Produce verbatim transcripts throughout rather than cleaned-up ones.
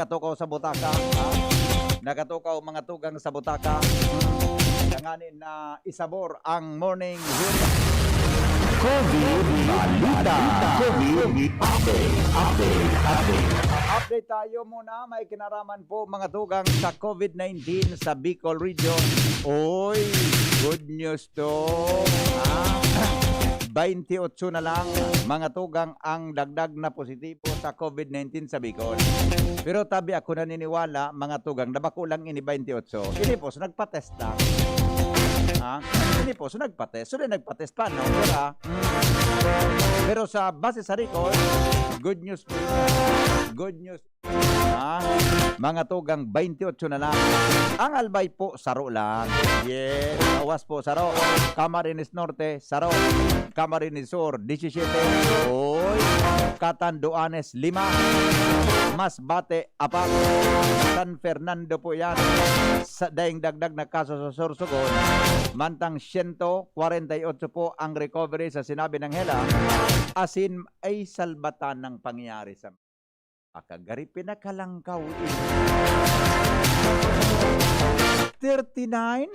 Nakatukaw sa butaka, ha? Nakatukaw, mga tugang, sa butaka. Tanganin na isabor ang morning hit. COVID Balita. COVID Update. Update. Update. Update tayo muna. May kinaraman po, mga tugang, sa COVID nineteen sa Bicol Region. Oy, good news to. Ah, twenty-eight na lang, mga tugang, ang dagdag na positibo sa COVID nineteen sa Bicol. Pero tabi ako naniniwala, mga tugang, na bako lang ini twenty-eight. Ini po, so nagpa-test lang. Ha? Ini po, so nagpa-test. So, di nagpa-test pa, no? Pero, ah, pero sa base sa record, good news po. Good news. Ha? Mga tugang, twenty-eight na lang. Ang Albay po, saro lang. Yes, Awas po, saro. Camarines Norte, saro. Camarines Sur, disisiyete. Oy, Catanduanes, lima. Masbate, apat. San Fernando po yan. Sa daing dagdag na kaso sa Sorsogon, mantang siyento kwarenta y otso po ang recovery sa sinabi ng hela, asin ay salbatan ng pangyayari sa Akagari pinakalangkaw ini. Thirty-nine?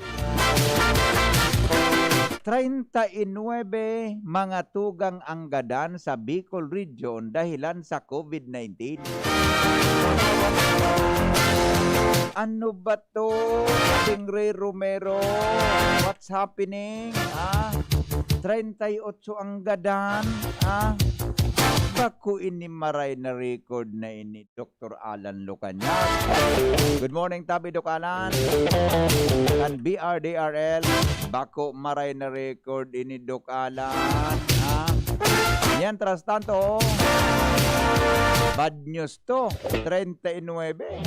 Treinta y nuebe mga tugang ang gadan sa Bicol Region dahilan sa COVID nineteen. Ano ba to, Stingray Romero? What's happening? Ah, treinta y otso ang gadan. Ah, bako ini maray na record na ini, Doktor Alan Lucanias. Good morning, tabi, Dok Alan. Kan B R D R L, bako maray na record ini, Dok Alan. Ah, mientras tanto, bad news to, treinta y nuebe.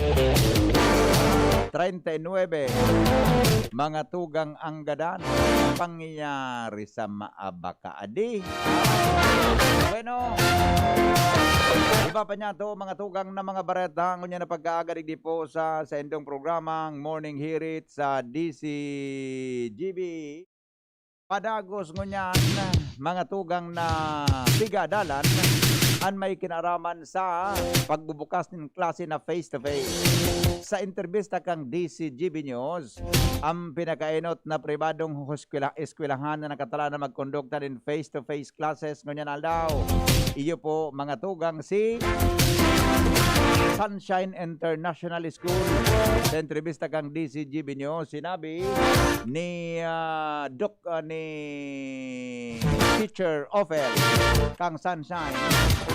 Treinta y nuebe. Mga tugang ang gadan. Pangyayari sa maabaka adi. Bueno, iba pa niya to, mga tugang na mga bareta. Ngunyan na pagkaaga digdi po sa, sa indong programang Morning Hirit sa D C G B. Padagos ngunyan, mga tugang na pigadalan, an may kinaraman sa pagbubukas nin klase na face-to-face. Sa entrebista kan D C G B News, ang pinakaenot na pribadong eskwela-, eskwelahan na nakatala na magkondukta nin face-to-face classes ngunyan aldaw. Iyo po, mga tugang, si Sunshine International School. Sa entrebista kan D C G B News, sinabi ni, ah, Doc, ah, ni Teacher Ophel, kang Sunshine,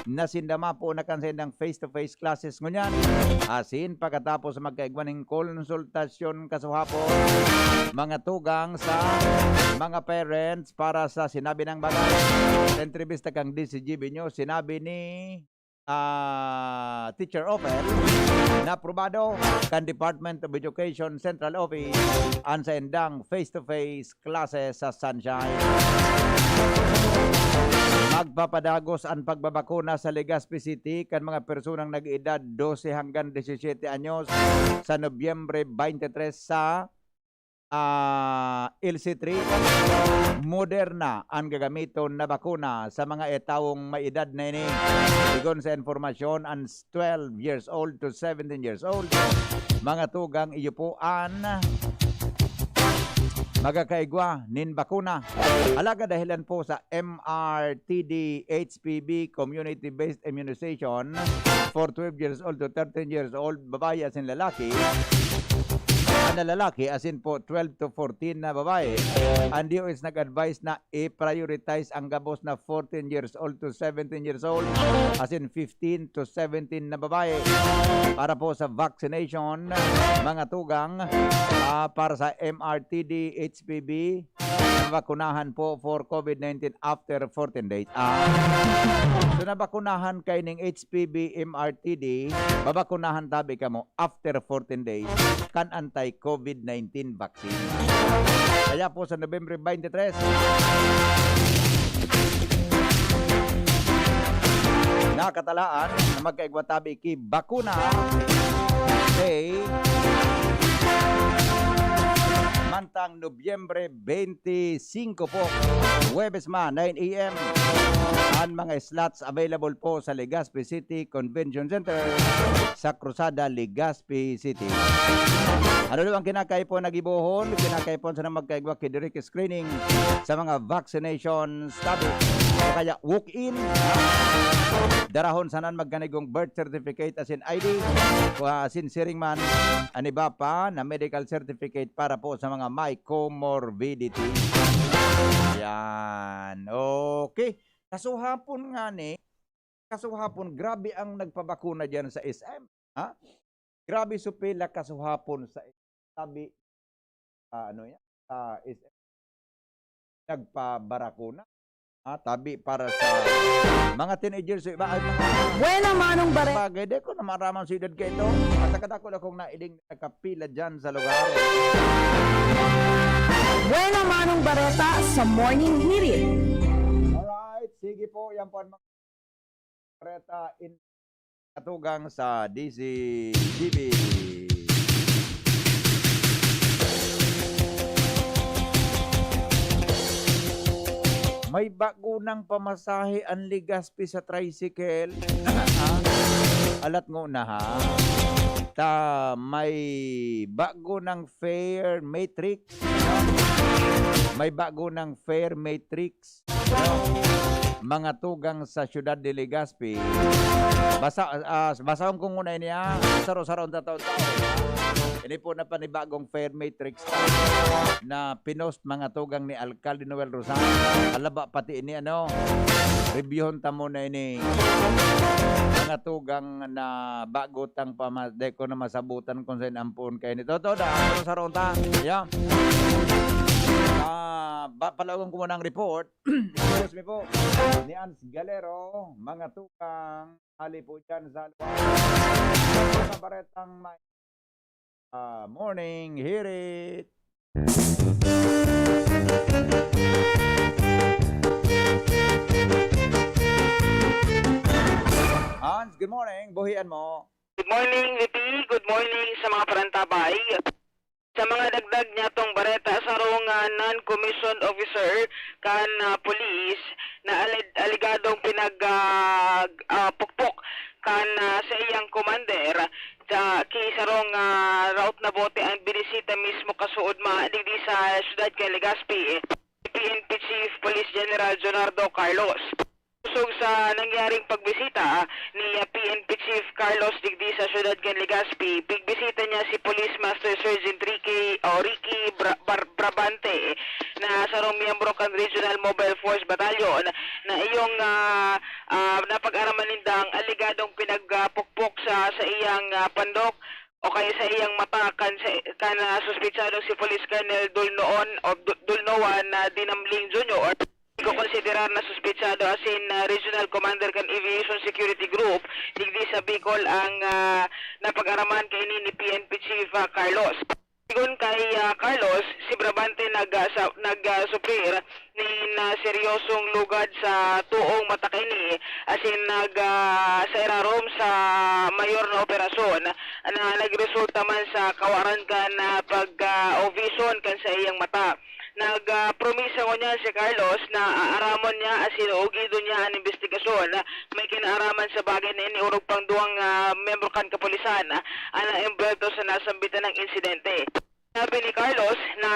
na sinda mapo na kan saindang face-to-face classes ngunyan. Asin pagkatapos magkaigwa nin konsultasyon kasuhapon, mga tugang sa mga parents para sa sinabi nang bagay. Sa entrebista kang D C G B News, sinabi ni ah, Teacher Ophel, na aprobado kan Department of Education Central Office an saindang face-to-face classes sa Sunshine. Magpapadagos an pagbabakuna sa Legazpi City kan mga personang nag-edad dose hanggang disisiyete anyos sa Nobyembre twenty-three sa ah, L C three, Moderna an gagamiton na bakuna sa mga e-, tawong may edad na ini. Sigon sa impormasyon, an s-, twelve years old to seventeen years old, mga tugang, iyo po an magkakaigwa nin bakuna. Alagad dahilan po sa M R T D H P V community-based immunization for twelve years old to thirteen years old, babae asin lalaki, an lalaki asin po twelve to fourteen na babae. An D O H nag-advise na i-prioritize ang gabos na fourteen years old to seventeen years old, asin fifteen to seventeen na babae para po sa vaccination, mga tugang, ah, para sa M R T D H P V. Babakunahan po for COVID nineteen after fourteen days. Ah. So, nabakunahan kayo ning H P V M R T D, babakunahan tabi kamo after fourteen days kan anti-COVID nineteen vaccine. Kaya po sa November twenty-three, nakatalaan na magkaigwa tabi ki bakuna kay Mantang Nobyembre twenty-five po, Huwebes man, nine a m. Ang mga slots available po sa Legazpi City Convention Center, sa Cruzada, Legazpi City. Ano daw ang kinakaipon na gibohon? Kinakaipon sana magkaigwa ki direct screening sa mga vaccination study. O kaya walk-in. Darahon sanan magkanigong birth certificate asin I D. Kung asin siring man, an iba pa na medical certificate para po sa mga may comorbidity. Yan. Okay. Kasuhapon nga ni, kasuhapon, grabe ang nagpabakuna diyan sa S M. Ha? Grabe su pila kasuhapon sa tabi, ah, ano yan? Sa S M. Nagpabarakuna. Ah, tabi para sa mga teenagers, iba, ay, mga Buena, Manong Bare- bagay, di ko na maaraman sa edad kaito. At nakadako na akong nailing nakapila dyan sa lugar. Buena, Manong Bareta sa Morning Hirit. Alright, sige po, yan po ang mga Bareta in katugang sa D Z T V. May bago nang pamasahe ang Legazpi sa tricycle. Alat ngona, ha? Ta may bago nang fare matrix. May bago nang fare matrix. Mga tugang sa siyudad de Legazpi. Basa, ah, basahon ko nguna ini, ah. Saro-saro ang tataw-tao. Ini po na panibagong fare matrix na pinost, mga tugang, ni Alkalde Noel Rosales. Alaba pati ini, ano, reviewon ta muna ini. Mga tugang na bago tang pama-, di ko na masabutan kung saan ang puon kayo nito. Todo, saro-saro ta. Yeah. Ah, ba, palawagan ko muna ang report. Excuse me po. Ni Ans Galero, mga tukang, hali po dyan sa lugar. Sa Baretang may, ah, morning, hirit. Hans, good morning. Buhian mo. Good morning, V P. Good morning sa mga parantabay. Sa mga dagdag niatong bareta, sarong, ah, non-commissioned officer kan, ah, pulis na aled-, alegadong pinag, ah, ah, pukpok kan, ah, sa iyang commander sa ki sarong, ah, raot na bote ang binisita mismo kasuodma digdi sa siyudad kan Legazpi, P N P Chief Police General Jonardo Carlos. Kusog sa nangyaring pagbisita ni, ah, P N P Chief Carlos digdi sa siyudad kan Legazpi, pigbisita niya si Police Master Sergeant Ricky, o Ricky Bra-, Bar-, Brabante, na sarong miyembro kan Regional Mobile Force Battalion, na iyong, ah, ah, napag-araman nindang alegadong pinagpukpok sa, sa iyang, ah, pandok o kaya sa iyang mata kan, sa, kan, ah, suspetsado si Police Colonel Dulnoon o Du-, Dulnoan na Dinamling Junior. Ikokonsiderar na suspetsado asin, ah, regional commander kan Aviation Security Group digdi sa Bicol ang, ah, napag-araman kaini ni P N P Chief, ah, Carlos. Sigon kay, ah, Carlos, si Brabante nag, ah, sa, nag, ah, sufrir nin, ah, seryosong lugad sa toong mata kaini asin nag, ah, sa irarom sa mayor na operasyon na nagresulta man sa kawaran kan, ah, pag, ah, o vision kan sa iyang mata. Nag, ah, promisa ngunyan si Carlos na aaramon niya asin uugidon niya an imbestigasyon na may kinaaraman sa bagay na ini orog pang duwang, ah, miyembro kan kapulisan, ah, an naembwelto sa nasambitan na insidente. Sabi ni Carlos na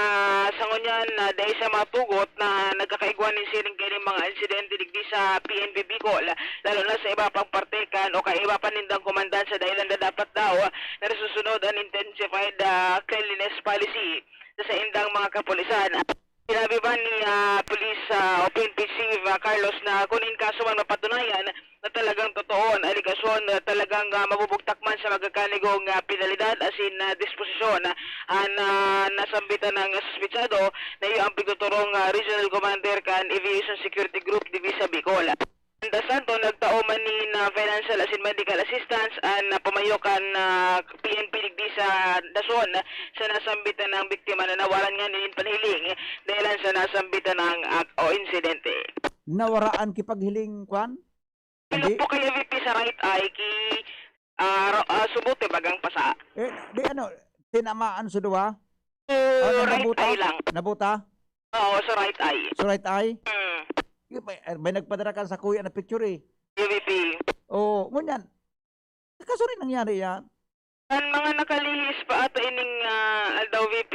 sa ngunyan na dai siya matugot na nagkakaigwa nin siring kaining mga insidente digdi sa P N P Bicol, lalo na sa iba pang parte kan o kay iba pa nindang komandan sa dailan na dapat daw na nasusunod an intensified, ah, cleanliness policy sa saindang mga kapulisan. Sinabi man ni, ah, Police, ah, o P N P Chief, ah, Carlos na kun in kaso man mapatunayan na talagang totoo an alegasyon na talagang, ah, mabubugtak man sa magkakanigong, ah, penalidad asin, ah, disposisyon, ah, an, ah, nasambitan na suspetsado na iyo ang pigtuturong, ah, Regional Commander kan Aviation Security Group digdi sa Bicol. Mientras tanto, nagtao man nin, ah, financial asin medical assistance an, ah, pamayo kan, ah, P N P digdi sa Dazon sa nasambitan na biktima na nawaran ngani nin panhiling dahilan sa nasambitan na, ah, o insidente. Nawaraan ki paghiling, kwan? Bilog Hindi. po kaya, V P, sa right eye, ki, ah, ra-, ah, subot, eh, bagang pasa. Eh, di ano, tinamaan sa duwa? So, So, ah, right nabuta? Eye lang. Nabuta? Oo, sa right eye. Sa right eye? Mm. Yung may, eh, may nagpadara kan sakuya na picture eh. U V P. Oo, ngunyan. Kaso rin nangyari yan. Ang mga nakalihis pa ata ining, ah, aldaw, V P.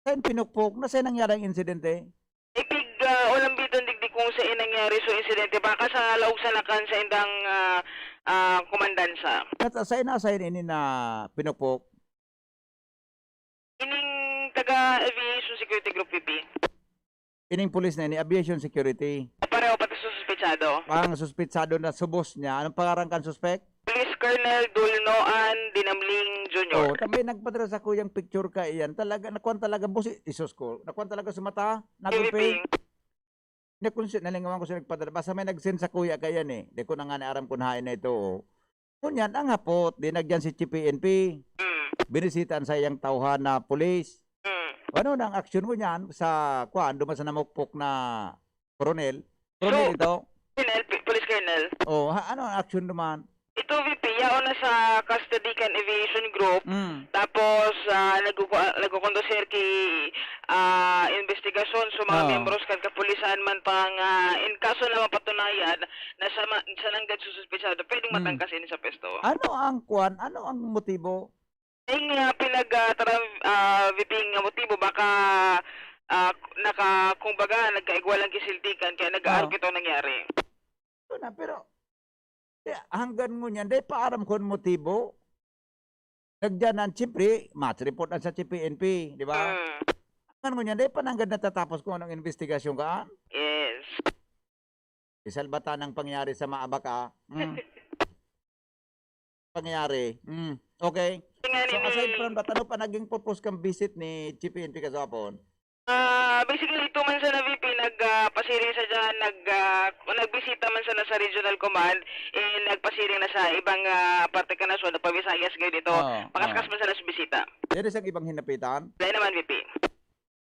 Sa pinukpok, na sa nangyari ang insidente? Ipig, ah, ulambitan digdi kung sa nangyari so insidente. Baka sa laog sa nakan sa indang, ah, ah, komandansa. At sa ina, sa ini na pinukpok? Ining taga Aviation Security Group, V P. Ining pulis na ini, Aviation Security. Pareho pati sa suspetsado. Ang suspetsado na subos niya. Anong pangaran kan suspek? Police Colonel Dulnoan Dinamling Junior. Oh, tambay nagpadala sa kuyang picture ka iyan. Talaga, nakuan talaga, boss, isos ko. Nakuan talaga sa mata, nagulpi. Philippine. Hindi ko siya, nalingawan ko siya nagpadala. Basta may nag-send sa kuya ka yan eh. Di ko na nga naaram kung hain na ito, oh. Ngunyan, ang hapot, dinagyan si Chief P N P. Mm. Binisita ang sayang tauhan na pulis. Mm. Ano na ang aksyon mo niyan sa, kuan, duman sa namukpok na koronel? Koronel So, ito? Colonel, P-, Police Colonel. Oh, ha, ano ang aksyon duman? Ito, V P, yaon na sa custody kan Aviation Group. Mm. Tapos, ah, nagkuku-, ah, nagkukondusir ki, ah, investigasyon sa mga Oo. miyembros kan kapulisan man pang, ah, in kaso na mapatunayan na sa ma-, sa nanggad sususpetsado, pwedeng Mm. matangkas ini sa pwesto. Ano ang kwan? Ano ang motibo? Yung, ah, pinag, ah, tara-, ah, V P nga motibo, baka, ah, naka-, kumbaga, nagkaigwa lang kisiltikan, kaya nag-aarog Oo. itong nangyari. Ito na, pero, eh, hanggang ngunyan, dai pa aram kun motibo. Nagdiyan na, siyempre, match report na sa P N P, di ba? Mm. Hanggang ngunyan, dai pa nanggad natatapos kung anong investigasyon kaan. Yes. Isalbatan ang pangyari sa maabak, ah. Mm. Pangyari. Mm. Okay. Nga So, ni aside from that, ano pa naging purpose kang visit ni Chief P N P kasapon? Ah, basically, ito man sana, V P, nag, ah, pasiring sa dyan, nag, ah, nagbisita man sana sa Regional Command, eh, nagpasiring na sa ibang, ah, parte ka na, so, nagpa-Visayas ngayon ito. Oo, Pakaskas oo. man sana sa bisita. Yan isang ibang hinapitan? Wala naman, V P.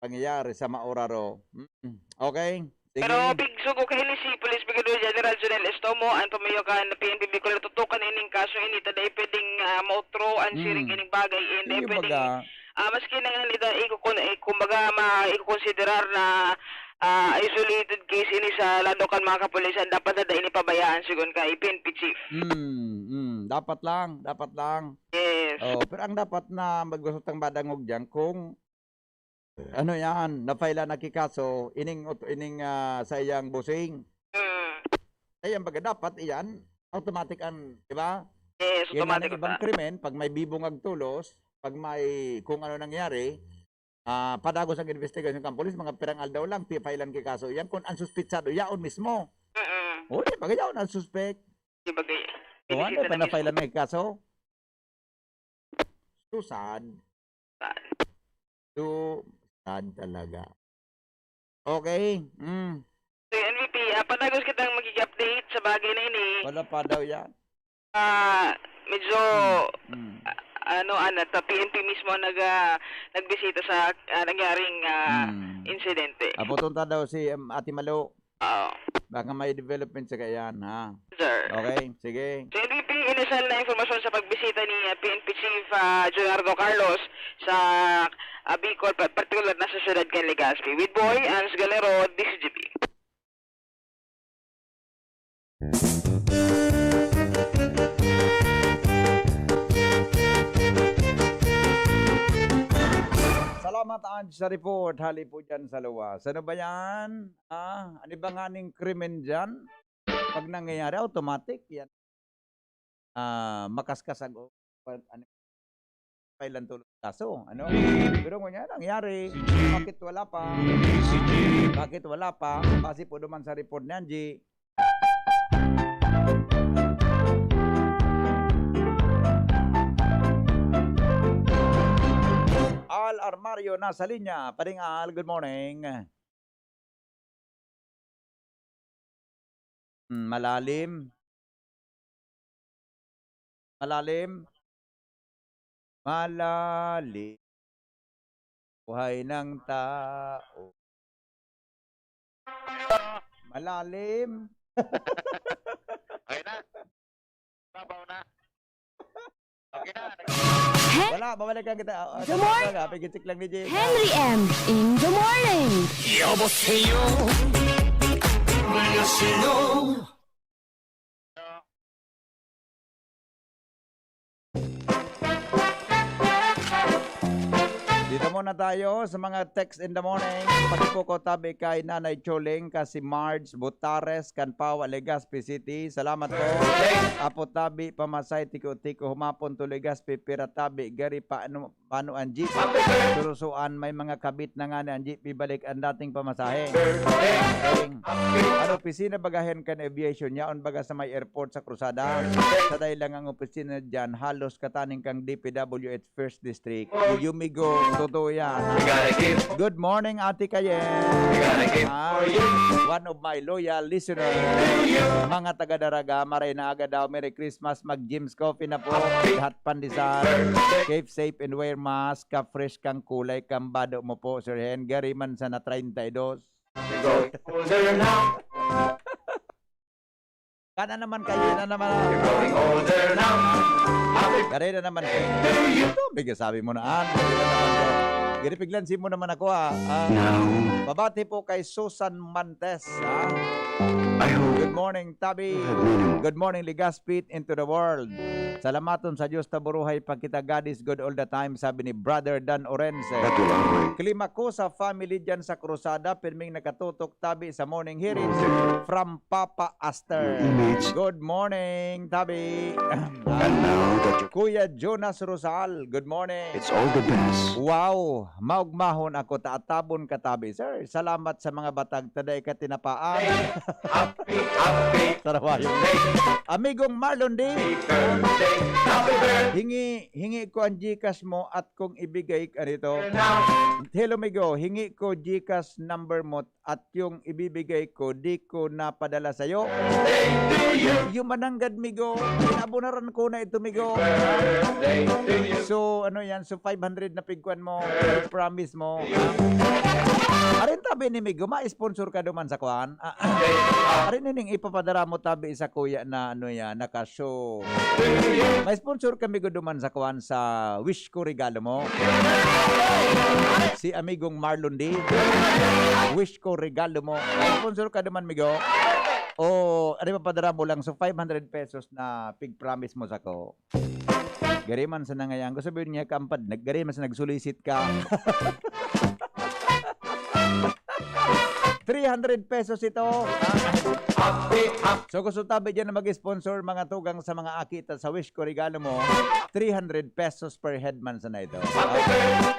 Pangyayari sa maoraro. Mm, okay. Sige. Pero pigsugo kaini si Police Brigadier General Jonel Estomo, ang pamayo kan P N P Bicol, tutukan ining kaso ini, ta dai pwedeng, ah, mautro ang Hmm. siring ining bagay, and dai Iyo pwedeng, baga. ah, maski na nga nila, ikukun-, eh, kumbaga, ma-, ikukonsiderar na, ah, isolated case ini sa lado kan mga kapulisan, dapat na dai ini pabayaan, sigon kay P N P Chief. Hmm, hmm, dapat lang, dapat lang. Yes. Oh, pero ang dapat na maggusto tang madangog diyan kung ano yan, na-file na ki kaso, ining ut-, ining, ah, saiyang bossing. Mm. Ayan, baga dapat iyan, automatic ang, di ba? Yes, Yan nga automatic ng ibang na. krimen, pag may bibungag tulos, pag may kung ano nangyari, ah, padagos ang investigasyon kan pulis, mga pirang aldaw lang, pi-file-an ki kaso. Yan kung ang suspetsado, yaon mismo. Mm-mm. O, di, baga yaon ang suspek. Di ba, gay-, O, ano binisita pa na mismo. na-file-an na ki kaso? So sad. Sad. So sad talaga. Okay. Mm. So, N V P, ah, padagos kitang magig-update sa bagay na ini. Wala pa daw yan. Ah, medyo, Mm. Mm. ah, ano, ano, ta-, P N P mismo nag, ah, nagbisita sa, ah, nangyaring, ah, Mm. insidente. Apoton ta daw si, um, Ate Malo. Oo. Baka may development sa kaiyan, ha? Sir. Okay, sige. So, N V P, inisal na impormasyon sa pagbisita ni, ah, P N P Chief, ah, Junardo Carlos sa, ah, Bicol, pa-, partikular na sa siyudad kan Legazpi. With Boy, Ans Galero, D C G P. Salamat, Ange, sa report. Hali po dyan sa luwas. Ano ba yan? Ah, ano ba nga ning krimen dyan? Pag nangyayari, automatic yan. Ah, makaskas ang o-, ano, file ang tulos kaso, ano? Pero ngunyan, nangyari, bakit wala pa? Bakit wala pa? Base po naman sa report ni Angie. Al Armario nasa linya. Paring Al, good morning. Hmm, malalim. Malalim. Malalim. Buhay ng tao. Malalim. Okay na. Babaw na. Okay na. He? Wala, babalikan kita. Ah, ah, Good morning. Pag-check lang ni Jay. Henry M in the morning. 여보세요. 안녕하세요. Dito muna tayo sa mga text in the morning. Pati po ko tabi kay Nanay Choling, ka si Marge Butares, kan Pawa, Legazpi City. Salamat po. Apo tabi, pamasay, tiko-tiko, humapon to Legazpi, pira tabi, gari pa, ano, paano ang jeep? Surusuan, may mga kabit na nga ni ang jeep, ibalik ang dating pamasahe. Ang, ano, opisina bagahen kan aviation, yaon baga sa may airport sa Cruzada. Sa dahil lang ang opisina dyan, halos kataning kang D P W H First District. Yumigo, totoo yan. Good morning, Ate Kayen. Ah, one of my loyal listeners. Mga taga Daraga, maray na aga daw. Merry Christmas. Mag-Jim's Coffee na po. Lahat pandesal. Keep safe and wear mask. Ka-fresh kang kulay, kambado mo po, Sir Hen. Gari man sana treinta y dos. Kana naman kayo na naman. You're growing older now. Happy Kare na naman kayo. Ito, bigla sabi mo na, ah, gari piglansi mo naman ako, ah. Ah, Now. Babati po kay Susan Mantes, ah. I hope Good morning, Tabi. Good morning. Good morning, Ligaspit into the world. Salamaton sa Diyos, taburuhay pa kita. God is good all the time, sabi ni Brother Dan Orense. That will always Climacosa family dyan sa Cruzada, pirming nakatutok, Tabi, sa morning hearing from Papa Aster. Your image. Good morning, Tabi. And now that you Kuya Jonas Rosal, good morning. It's all the best. Wow, maugmahon ako, tatabon ka, Tabi. Sir, salamat sa mga batag, taday ka tinapaan. Happy, happy Sarawayo. Birthday. Amigong Marlon D. Happy birthday. Happy birthday. Hingi, hingi ko ang GCash mo at kung ibigay, ano ito? Now. Hello, amigo. Hingi ko GCash number mo at yung ibibigay ko, di ko napadala sa'yo. Birthday to you. Yung mananggad, migo. Pinabunaran ko na ito, migo. Birthday to you. So, ano yan? So, five hundred na pigkuan mo. Promise mo. Arin tabi ni migo, ma-sponsor ka duman sa kuan. Ah, arin ining ipapadara mo tabi sa kuya na ano yan, naka-show. Ma-sponsor kami ko duman sa kuan sa Wish Ko Regalo Mo. Si amigong Marlon D. Wish Ko Regalo Mo. Sponsor ka naman, migo. O, ano, papadara mo lang. So, five hundred pesos na pig-promise mo sako. Gari man sa nangayang ko, sabihin niya, kampad, nag-, gari man sa nagsulisit ka. Three hundred pesos ito. Happy, happy. So, gusto tabi dyan na mag-sponsor, mga tugang sa mga aki ta sa Wish Ko Regalo Mo, three hundred pesos per head man sana ito.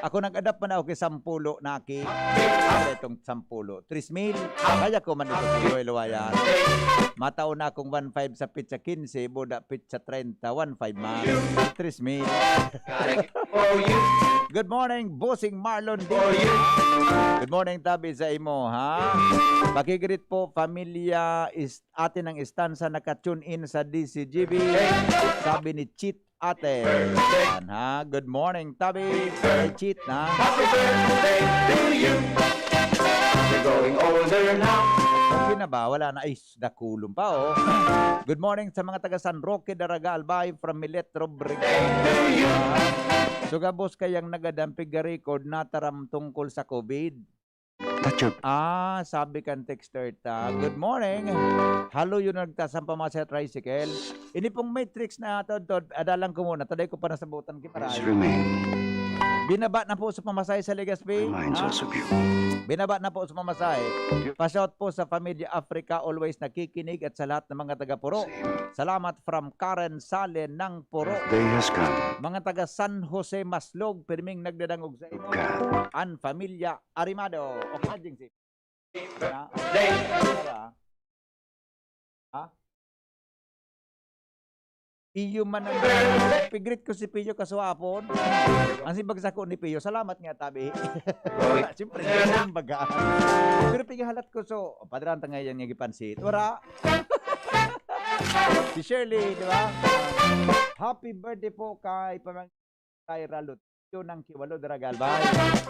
Ako nag-adapt man ako kay Sampulo na aki. Itong Sampulo. Tris mil. Kaya ko man ito, Kuya Luwayan. Matao na akong one five sa pitsa quince, boda pitsa treinta, one five man. Tris mil. Good morning, Bossing Marlon D. Good morning, tabi sa imo, ha? Pakigreet po, pamilya is atin ang istansa naka-tune in sa D C G B. Sabi ni Cheat Ate. Yan, ha? Good morning, tabi. Ay, Cheat, ha? Happy birthday to you. You're growing older now. Okay na ba? Wala na. Ay, dakulon pa, oh. Good morning sa mga taga San Roque, Daraga, Albay, from Milet Rodriguez. So, gabos kayang nagadampig record na taram tungkol sa COVID. That's your Ah, sabi kan texter ta, "Good morning. Halo yun nagtasampama sa tricycle." Ini pong matrix na tod-tod, adalan ko muna, taday ko pa nasabutan ki Please Paray. Remain. Binaba na po sa pamasahe sa Legazpi. My mind's Ha? also beautiful. Binaba na po sa pamasahe. Pa-shout po sa Pamilya Africa, always nakikinig at sa lahat ng mga taga Puro. Same. Salamat from Karen Sale ng Puro. Day has come. Mga taga San Jose Maslog, pirming nagdadangog sa imo. God. An Familia Arimado. Okay na, Jingsi. Na, Day. Ha? Iyo man ang pigreet ko si Pio kaswapon. Ang simbag sako ni Pio, salamat nga, tabi. Siyempre, hindi naman baga. Pero pigahalat ko, so, padrang ta ngayon nga gipansit. Wala. Si Shirley, di ba? Happy birthday po kay Pamang-, kay Ralot. Yun ang Kiwalo Daragalbay.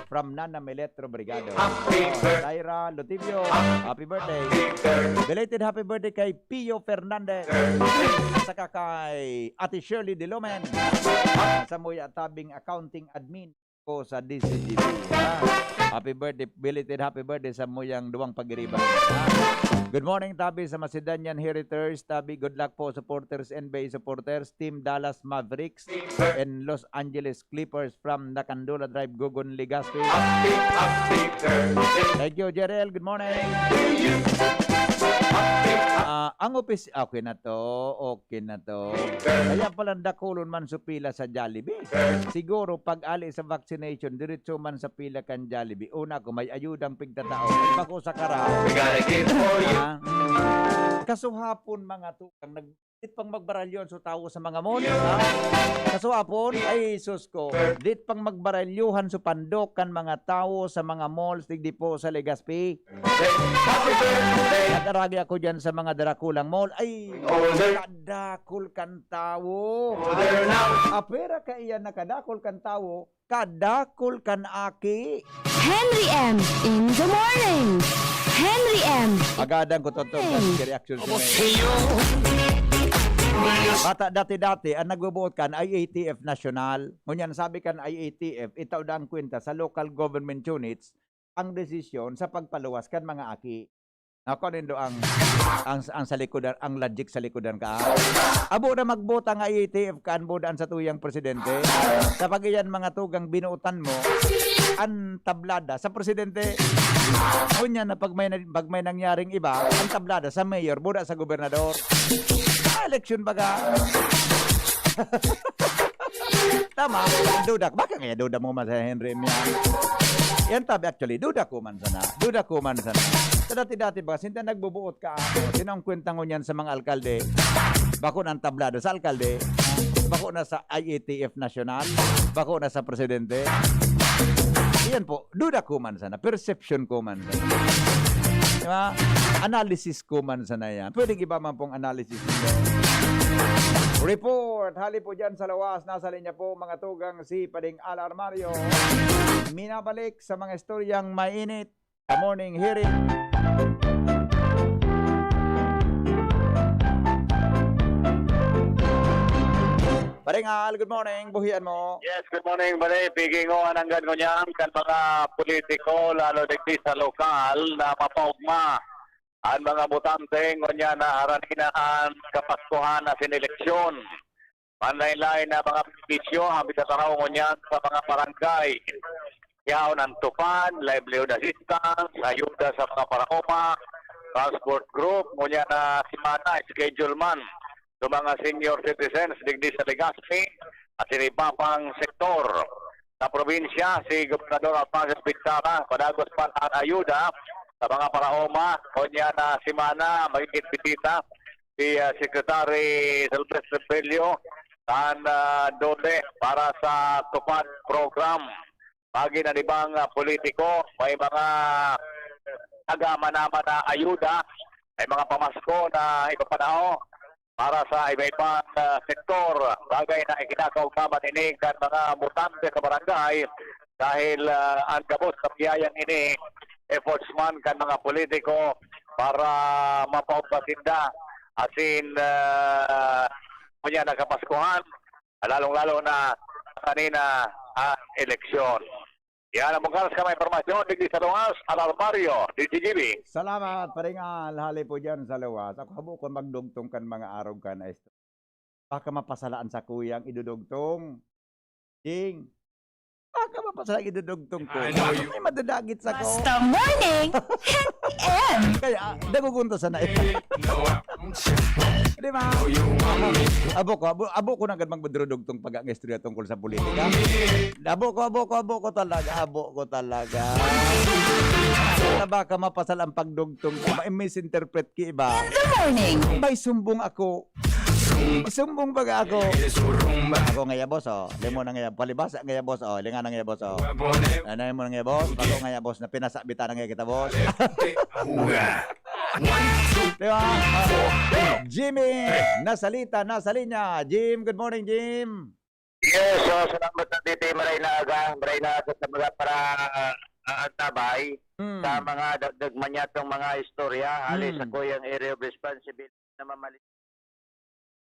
From Nana Milet Robrigado. Tyra Lutibio, happy birthday. Belated happy birthday kay Pio Fernandez. Saka kay Ate Shirley Dilomen. Sa Muya Tabing Accounting Admin ko sa D C G B. Ha? Happy birthday, belated happy birthday sa muyang duwang pagiriba. Ha? Good morning, Tabi, sa Macedonian Heritage. Tabi, good luck po, supporters, N B A supporters, Team Dallas Mavericks, and Los Angeles Clippers from Nakandula Drive, Gogon, Legazpi. Happy, happy birthday. Thank you, Jerel. Good morning. Happy, happy Ah, ang opis-, okay na to, okay na to. Kaya palang dakulon man su pila sa Jollibee. Siguro, pag ali sa vaccination, diretso man sa pila kan Jollibee. Una ko, may ayudang pigtatao. Bako sa kara. We gotta give for you. Ah, mm. Kasuhapon, mga tukang, nag-, dit pang magbaralyon su tawo sa mga mall. Ah, kasuhapon, ay, sus ko. Dit pang magbaralyohan su pandok kan mga tawo sa mga malls, digdi po sa Legazpi. Nag-aragi ako dyan sa mga darakulang mall. Ay, kadakul kan tawo. Apera kaiyan na kadakul kan tawo, kadakul kan aki. Henry M in the morning. Henry M. Agadan ko totoo Hey. Reaction sa mga bata dati-dati, ang nagbubuot kan I A T F National. Ngunyan, sabi kan I A T F, itaw daang kwenta sa local government units ang desisyon sa pagpaluwas kan mga aki. Ako nindo ang, ang, ang sa likodan, ang logic sa likodan ka. Abo na magbuot ang I A T F kan buda an satuyang presidente. Kapag iyan mga tugang binuotan mo, ang tablada sa presidente. Ngunyan na pag may na-, pag may nangyaring iba, ang tablada sa mayor, buda sa gobernador. Ah, eleksyon baga. Tama, duda ko. Bakit kaya duda mo man sa Henry M yan? Yan tabi, actually, duda ko man sana. Duda ko man sana. Sa dati-dati ba, sinta nagbubuot ka, ano, sino ang kwenta ngunyan sa mga alkalde? Bako na ang tablado sa alkalde? Bako na sa I A T F nasyonal? Bako na sa presidente? Yan po, duda ko man sana. Perception ko man sana. Di ba? Analysis ko man sana yan. Pwedeng iba man pong analysis. Report, hali po dyan sa lawas, nasa linya po, mga tugang, si Pading Al Armario. Minabalik sa mga istoryang mainit sa morning hearing. Pading Al, good morning. Buhian mo. Yes, good morning, Bale. Piging o ananggan ko niyan kan mga politiko, lalo digdi sa lokal, na mapaugma an mga botante, ngunyan na harani na an Kapaskuhan asin eleksyon. Manlaen-laen na mga benepisyo an pagtatao ngunyan sa mga barangay. Yaon an TUPAD, livelihood assistance, ayuda sa mga paraoma, transport group, ngunyan na semana, schedule man sa mga senior citizens digdi sa Legazpi asin iba pang sektor sa probinsya, si Gobernador Alfonso Bichara, padagos pa an ayuda sa mga paraoma. Ngunyan na semana, magigin bisita si, ah, Secretary Silvestre Bello kan, ah, DOLE para sa TUPAD program. Magin an ibang, ah, politiko, may mga nagmamahaman na ayuda, may mga pamasko na ipapanao para sa iba-ibang, ah, sektor. Bagay na ikinakaugma man ini kan mga botante sa barangay dahil, ah, an gabos na biyayang ini, efforts man kan mga politiko para mapaugma sinda asin, ah, ngunyan na Kapaskuhan, lalong-lalo na kanina, ah, eleksyon. Yan ang bukas ka may impormasyon digdi sa luwas, Al Armario, D Z G B. Salamat, Pading Al, hali po dyan sa luwas. Ako habo ko magdugtong kan mga arog ka na isto. Baka mapasalaan sa kuyang idudugtong. Ding. Baka mapasalaan idudugtong ko. I know you. Ay, madadagit sa ko. Basta morning, Henry M. Kaya, ah, nagugunta sana eh. Di ba? Abo ko, abo, abo ko na gad magmadrudugtong pag ang istorya tungkol sa politika. Abo ko, abo ko, abo ko talaga, abo ko talaga. Na baka mapasal ang pagdugtong ko, ma-misinterpret ki iba. Good morning. May sumbong ako. Sumbong baga ako. Ako ngaya, boss, oh. Limo na ngaya, palibasa ngaya, boss, oh. Linga na ngaya, boss, oh. Ano mo na ngaya, boss? Ako ngaya, boss, na pinasabita na ngaya kita, boss. Di ba? Jimmy, nasalita, nasa linya. Jim, good morning, Jim. Yes, so salamat na dito, maray na aga, maray na aga sa mga para, ah, antabay Hmm. sa mga dagdag man yatong mga istorya, hali sa Hmm. kuyang area of responsibility na mamali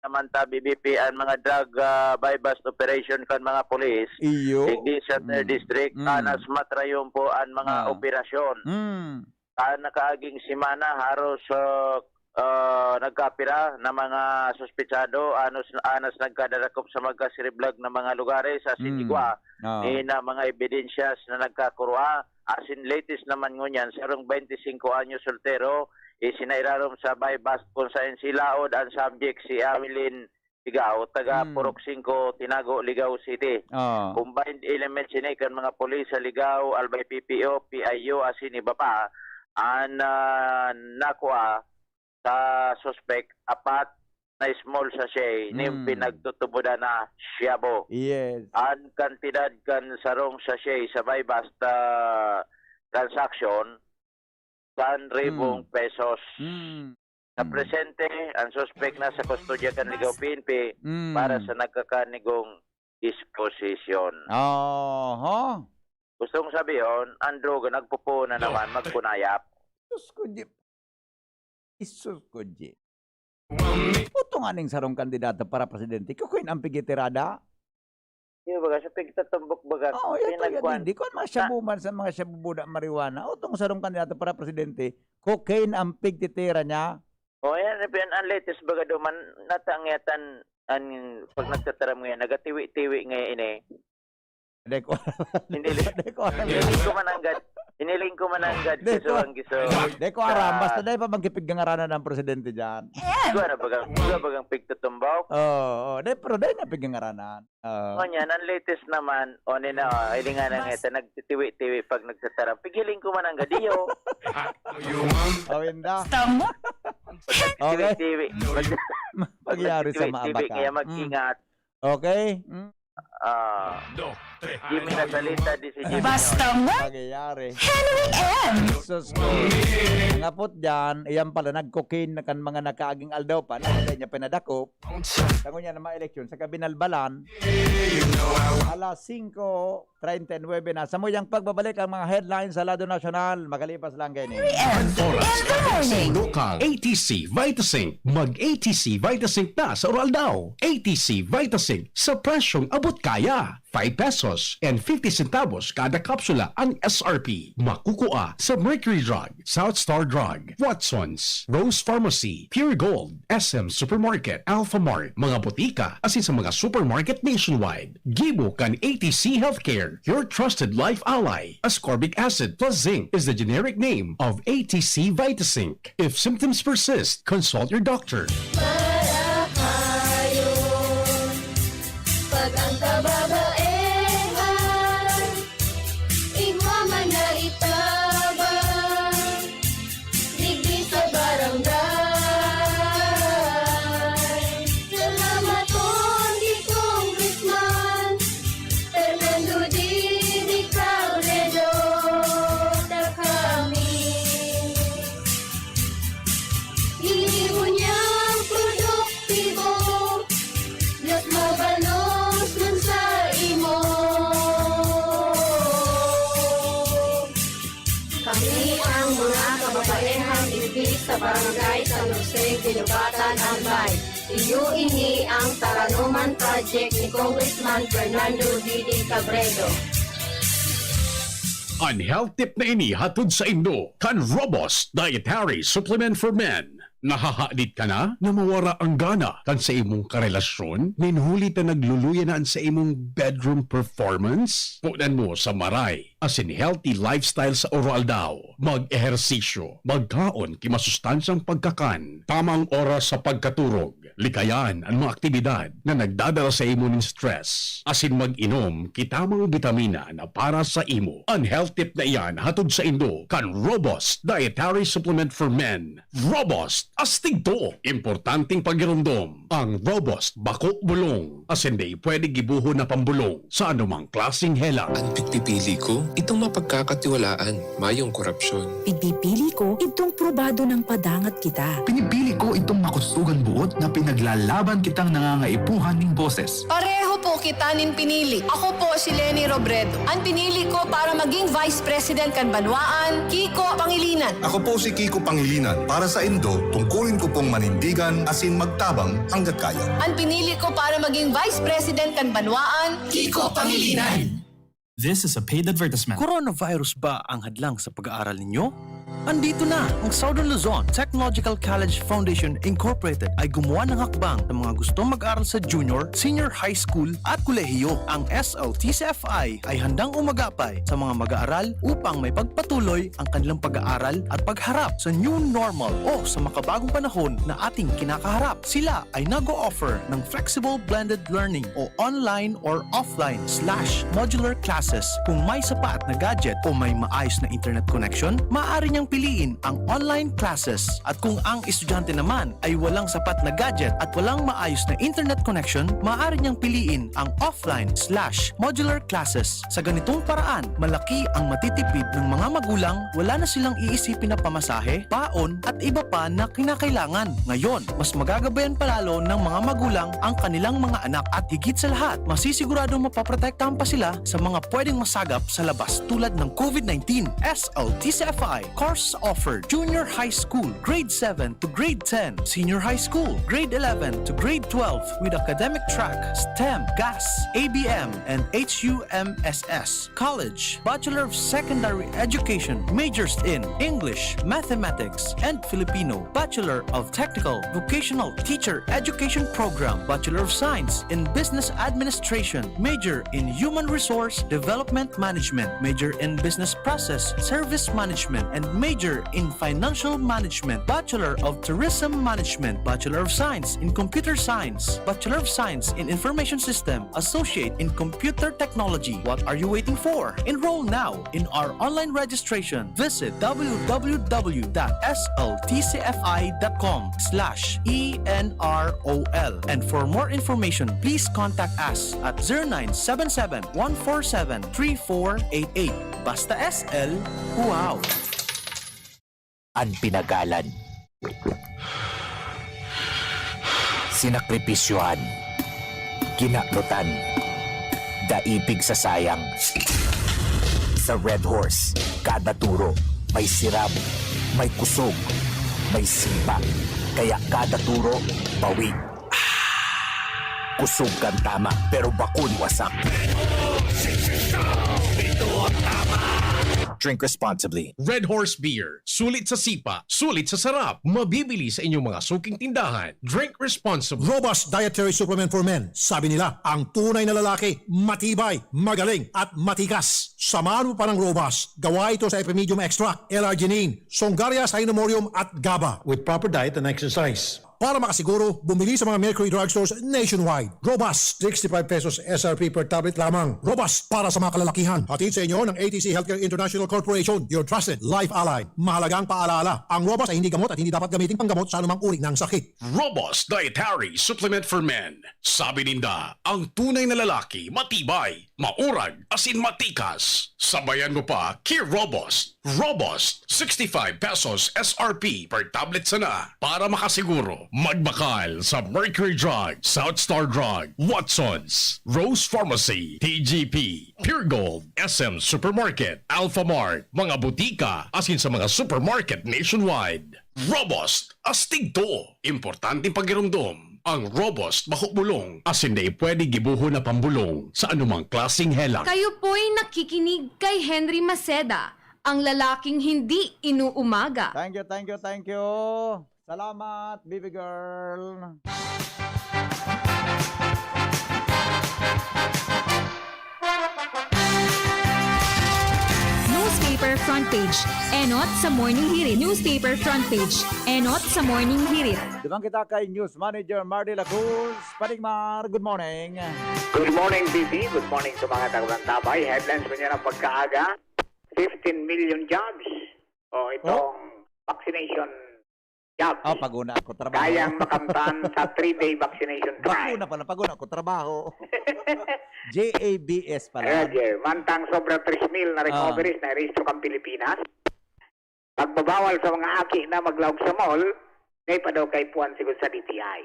naman ta B B P an mga drug, ah, buy-bust operation kan mga pulis. Iyo. Digdi sa third Hmm. district, Hmm. anas matrayon po an mga Ah. operasyon. Hmm. Sa nakaaging semana, haros, ah, ah, nagkapira na mga suspetsado, anos, anas nagkadarakop sa magkasiriblag na mga lugares sa Mm. Sinigua. Oo. Ni na mga ebidensyas na nagkakurwa. Asin latest naman ngunyan, sarong twenty-cinco anyos soltero, isinairarom sa buy-bust kung saen si laod ang subject si Awilin Ligao, taga Mm. Purok singko, Tinago, Ligao City. Oo. Combined elements ini kan mga pulis sa Ligao, Albay P P O, P I U, asin iba pa, an, ah, nakua sa suspek, apat na small sachet nin Mm. pinagtutubodan na shabu. Yes. An kantidad kan sarong sachet sa buy-bust, ah, transaction, san ribong Mm. pesos. Mm. Sa Mm. presente, ang suspek nasa kustodya kan Ligao P N P Mm. para sa nagkakanigong disposisyon. Oho. Gustong sabihon, ang droga nagpupuon na naman magkunayap. Sus ko, Jeep. Isus ko, Jeep. Puto nga ning sarong kandidato para presidente. Kukuin ang pigitirada? Yung baga, sa pigtatumbok baga, Oo, yan to, yan, pinagkuhan. Hindi ko ang mga Na- shabu man sa mga shabu buda marijuana. O tong sarong kandidato para presidente, cocaine ang pigtitira niya. O, yan, yan, ang latest baga duman, natangyatan, an, pag nagtataram ngayon, nagatiwi-tiwi ngayon ini. Hindi ko alam. Hindi, Hindi ko alam. Hiniling ko man anggad. Hiniling ko man anggad. Hindi ko, Giso ang giso. Hindi ko aram. Sa Basta dahil pa magkipigangaranan ang presidente dyan. Ikaw na bagang, ikaw bagang pigtutumbok? Oo, oo. Dahil, pero dahil na pigangaranan. Oo. O niya, ang latest naman, o ni na, o, hilingan na nga ito, nagtitiwi-tiwi pag nagtataram. Pigiling ko man anggad, iyo. Awinda. Tama. Okay. Tiwi-tiwi. Pagyari sa Tiwi-tiwi, maabakan. Kaya mag-ingat. Mm. Okay? Mm. Ah, Jimmy Nasalita, di si Jimmy Basta Nyon. Mo, Pagyari. Henry M. Sus ko. Ngapot dyan, iyan pala, nag-cocaine na kan mga nakaaging aldaw pa, na hindi niya pinadakop. Tango niya na mga eleksyon, sa kabinalbalan, alas singko treinta y nuebe na. Sa muyang pagbabalik ang mga headlines sa lado nasyonal, makalipas lang kayo ni. Oras, lokal, A T C Vitasync. Mag-A T C Vitasync na sa Uraldaw. A T C Vitasync sa presyong abot kaya. Five pesos and fifty centavos kada kapsula ang S R P. Makukua sa Mercury Drug, South Star Drug, Watson's, Rose Pharmacy, Pure Gold, S M Supermarket, Alphamart, mga botika, asin sa mga supermarket nationwide. Gibo kan A T C Healthcare, your trusted life ally. Ascorbic acid plus zinc is the generic name of A T C Vitasync. If symptoms persist, consult your doctor. Marahayon, pag ang kababaehan, igwa man na itabang, digdi sa barangay. Salamaton ki Congressman Fernando Didi Cabredo, ta kami ginibo niyang produktibo, mas mabalos man sa imo. Kami ang mga kababaehang digdi sa Barangay San Jose, Guinobatan, Albay. Iyo ini ang Taranoman Project ni Congressman Fernando Didi Cabredo. An health tip na ini hatod saindo kan Robust Dietary Supplement for Men. Nahahadit ka na na mawara ang gana kan sa imong karelasyon, nin huli ta nagluluya na an sa imong bedroom performance? Punan mo sa maray asin healthy lifestyle sa Oroaldaw. Mag-ehersisyo, magkaon ki masustansyang pagkakan, tamang oras sa pagkaturog, likayan an mga aktibidad na nagdadala sa imo nin stress, asin mag-inom ki tamang bitamina na para sa imo. An health tip na iyan hatod saindo kan Robust Dietary Supplement for Men. Robust, astig to! Importanteng pagiromdom, ang Robust bako bulong, asin dai pwede gibohon na pambulong sa anumang klaseng hela. An pigpipili ko, itong mapagkakatiwalaan, mayong korapsyon. Pigpipili ko, itong probado nang padangat kita. Pinipili ko itong makusugang buot na pinaglalaban kitang nangangaipuhan ning boses. Pareho po kita nin pinili. Ako po si Leni Robredo. An pinili ko para magin Vice President kan banwaan, Kiko Pangilinan. Ako po si Kiko Pangilinan. Para sa Indo, tungkulin ko pong manindigan asin magtabang hanggat kaya. An pinili ko para magin Vice President kan banwaan, Kiko Pangilinan. This is a paid advertisement. Coronavirus ba ang hadlang sa pag-aaral ninyo? Andito na! Ang Southern Luzon Technological College Foundation Incorporated ay gumawa ng hakbang sa mga gustong mag-aral sa junior, senior high school at kolehiyo. Ang S L T C F I ay handang umagapay sa mga mag-aaral upang maipagpatuloy ang kanilang pag-aaral at pagharap sa new normal o sa makabagong panahon na ating kinakaharap. Sila ay nag-o-offer ng flexible blended learning o online or offline slash modular classes. Kung may sapat na gadget o may maayos na internet connection, maaari niyang piliin ang online classes. At kung ang estudyante naman ay walang sapat na gadget at walang maayos na internet connection, maaari niyang piliin ang offline slash modular classes. Sa ganitong paraan, malaki ang matitipid ng mga magulang, wala na silang iisipin na pamasahe, baon, at iba pa na kinakailangan. Ngayon, mas magagabayan pa lalo ng mga magulang ang kanilang mga anak at higit sa lahat, masisiguradong mapoprotektahan pa sila sa mga pwedeng masagap sa labas tulad ng COVID nineteen. S L T C F I course offered: Junior High School, Grade seven to Grade ten, Senior High School, Grade eleven to Grade twelve, with academic track, STEM, GAS, A B M, and H U M S S. College, Bachelor of Secondary Education, majors in English, Mathematics, and Filipino, Bachelor of Technical Vocational Teacher Education Program, Bachelor of Science in Business Administration, major in Human Resource Development Management, major in Business Process Service Management, and major in Financial Management, Bachelor of Tourism Management, Bachelor of Science in Computer Science, Bachelor of Science in Information System, Associate in Computer Technology. What are you waiting for? Enroll now in our online registration. Visit w w w dot s l t c f i dot com slash e n r o l. And for more information, please contact us at zero nine seven seven, one four seven, three four eight eight. Basta S L, wow! An pinagalan, sinakripisyohan, kinaknotan, dai pigsasayang. Sa Red Horse, kada turo may sirab, may kusog, may sipa, kaya kada turo, bawi. Kusog kan tama, pero bako ni wasak. Drink responsibly. Red Horse Beer. Sulit sa sipa, sulit sa sarap. Mabibili sa inyong mga suking tindahan. Drink responsibly. Robust Dietary Supplement for Men. Sabi nila, ang tunay na lalaki, matibay, magaling, at matikas. Samahan mo pa ng Robust. Gawa ito sa Epimedium Extract, L-arginine, Songaria Cynomorium, at GABA. With proper diet and exercise. Para makasiguro, bumili sa mga Mercury Drugstores nationwide. Robust, sixty-five pesos S R P per tablet lamang. Robust para sa mga kalalakihan. Hatid sa inyo ng A T C Healthcare International Corporation, your trusted life ally. Mahalagang paalala, ang Robust ay hindi gamot at hindi dapat gamitin panggamot sa anumang uri ng sakit. Robust Dietary Supplement for Men. Sabi ninda, ang tunay na lalaki, matibay, maurag, asin matikas. Sabayan mo pa ki Robust. Robust, sixty-five pesos S R P per tablet sana. Para makasiguro, magbakal sa Mercury Drug, South Star Drug, Watsons, Rose Pharmacy, T G P, Pure Gold, S M Supermarket, Alfamart, mga butika, asin sa mga supermarket nationwide. Robust, astig to. Importanteng pagiromdom. Ang Robust bako bulong, asin dai pwede gibohon na pambulong sa anumang klaseng helang. Kayo po'y nakikinig kay Henry Maceda, ang lalaking hindi inuumaga. Thank you, thank you, thank you. Salamat, baby girl. Newspaper front page, enot sa Morning Hirit. Newspaper front page, enot sa Morning Hirit. Duman kita kay News Manager Mardy Lacruz. Paring Mar, good morning. Good morning, B B. Good morning sa mga taga-Mantabay. Headlines mo niya ng pagkaaga. Fifteen million jobs. O, itong vaccination jobs. Ah, pag-una ako trabaho. Kayang makamtan sa three-day vaccination drive. Bakuna pala, pag-una ako trabaho. J A B S pala. Roger, mantang sobra tres mil na recoveries na rehistro kan Pilipinas. Pagbabawal sa mga aki na maglaog sa mall, may pa daw kay puan siguro sa D T I.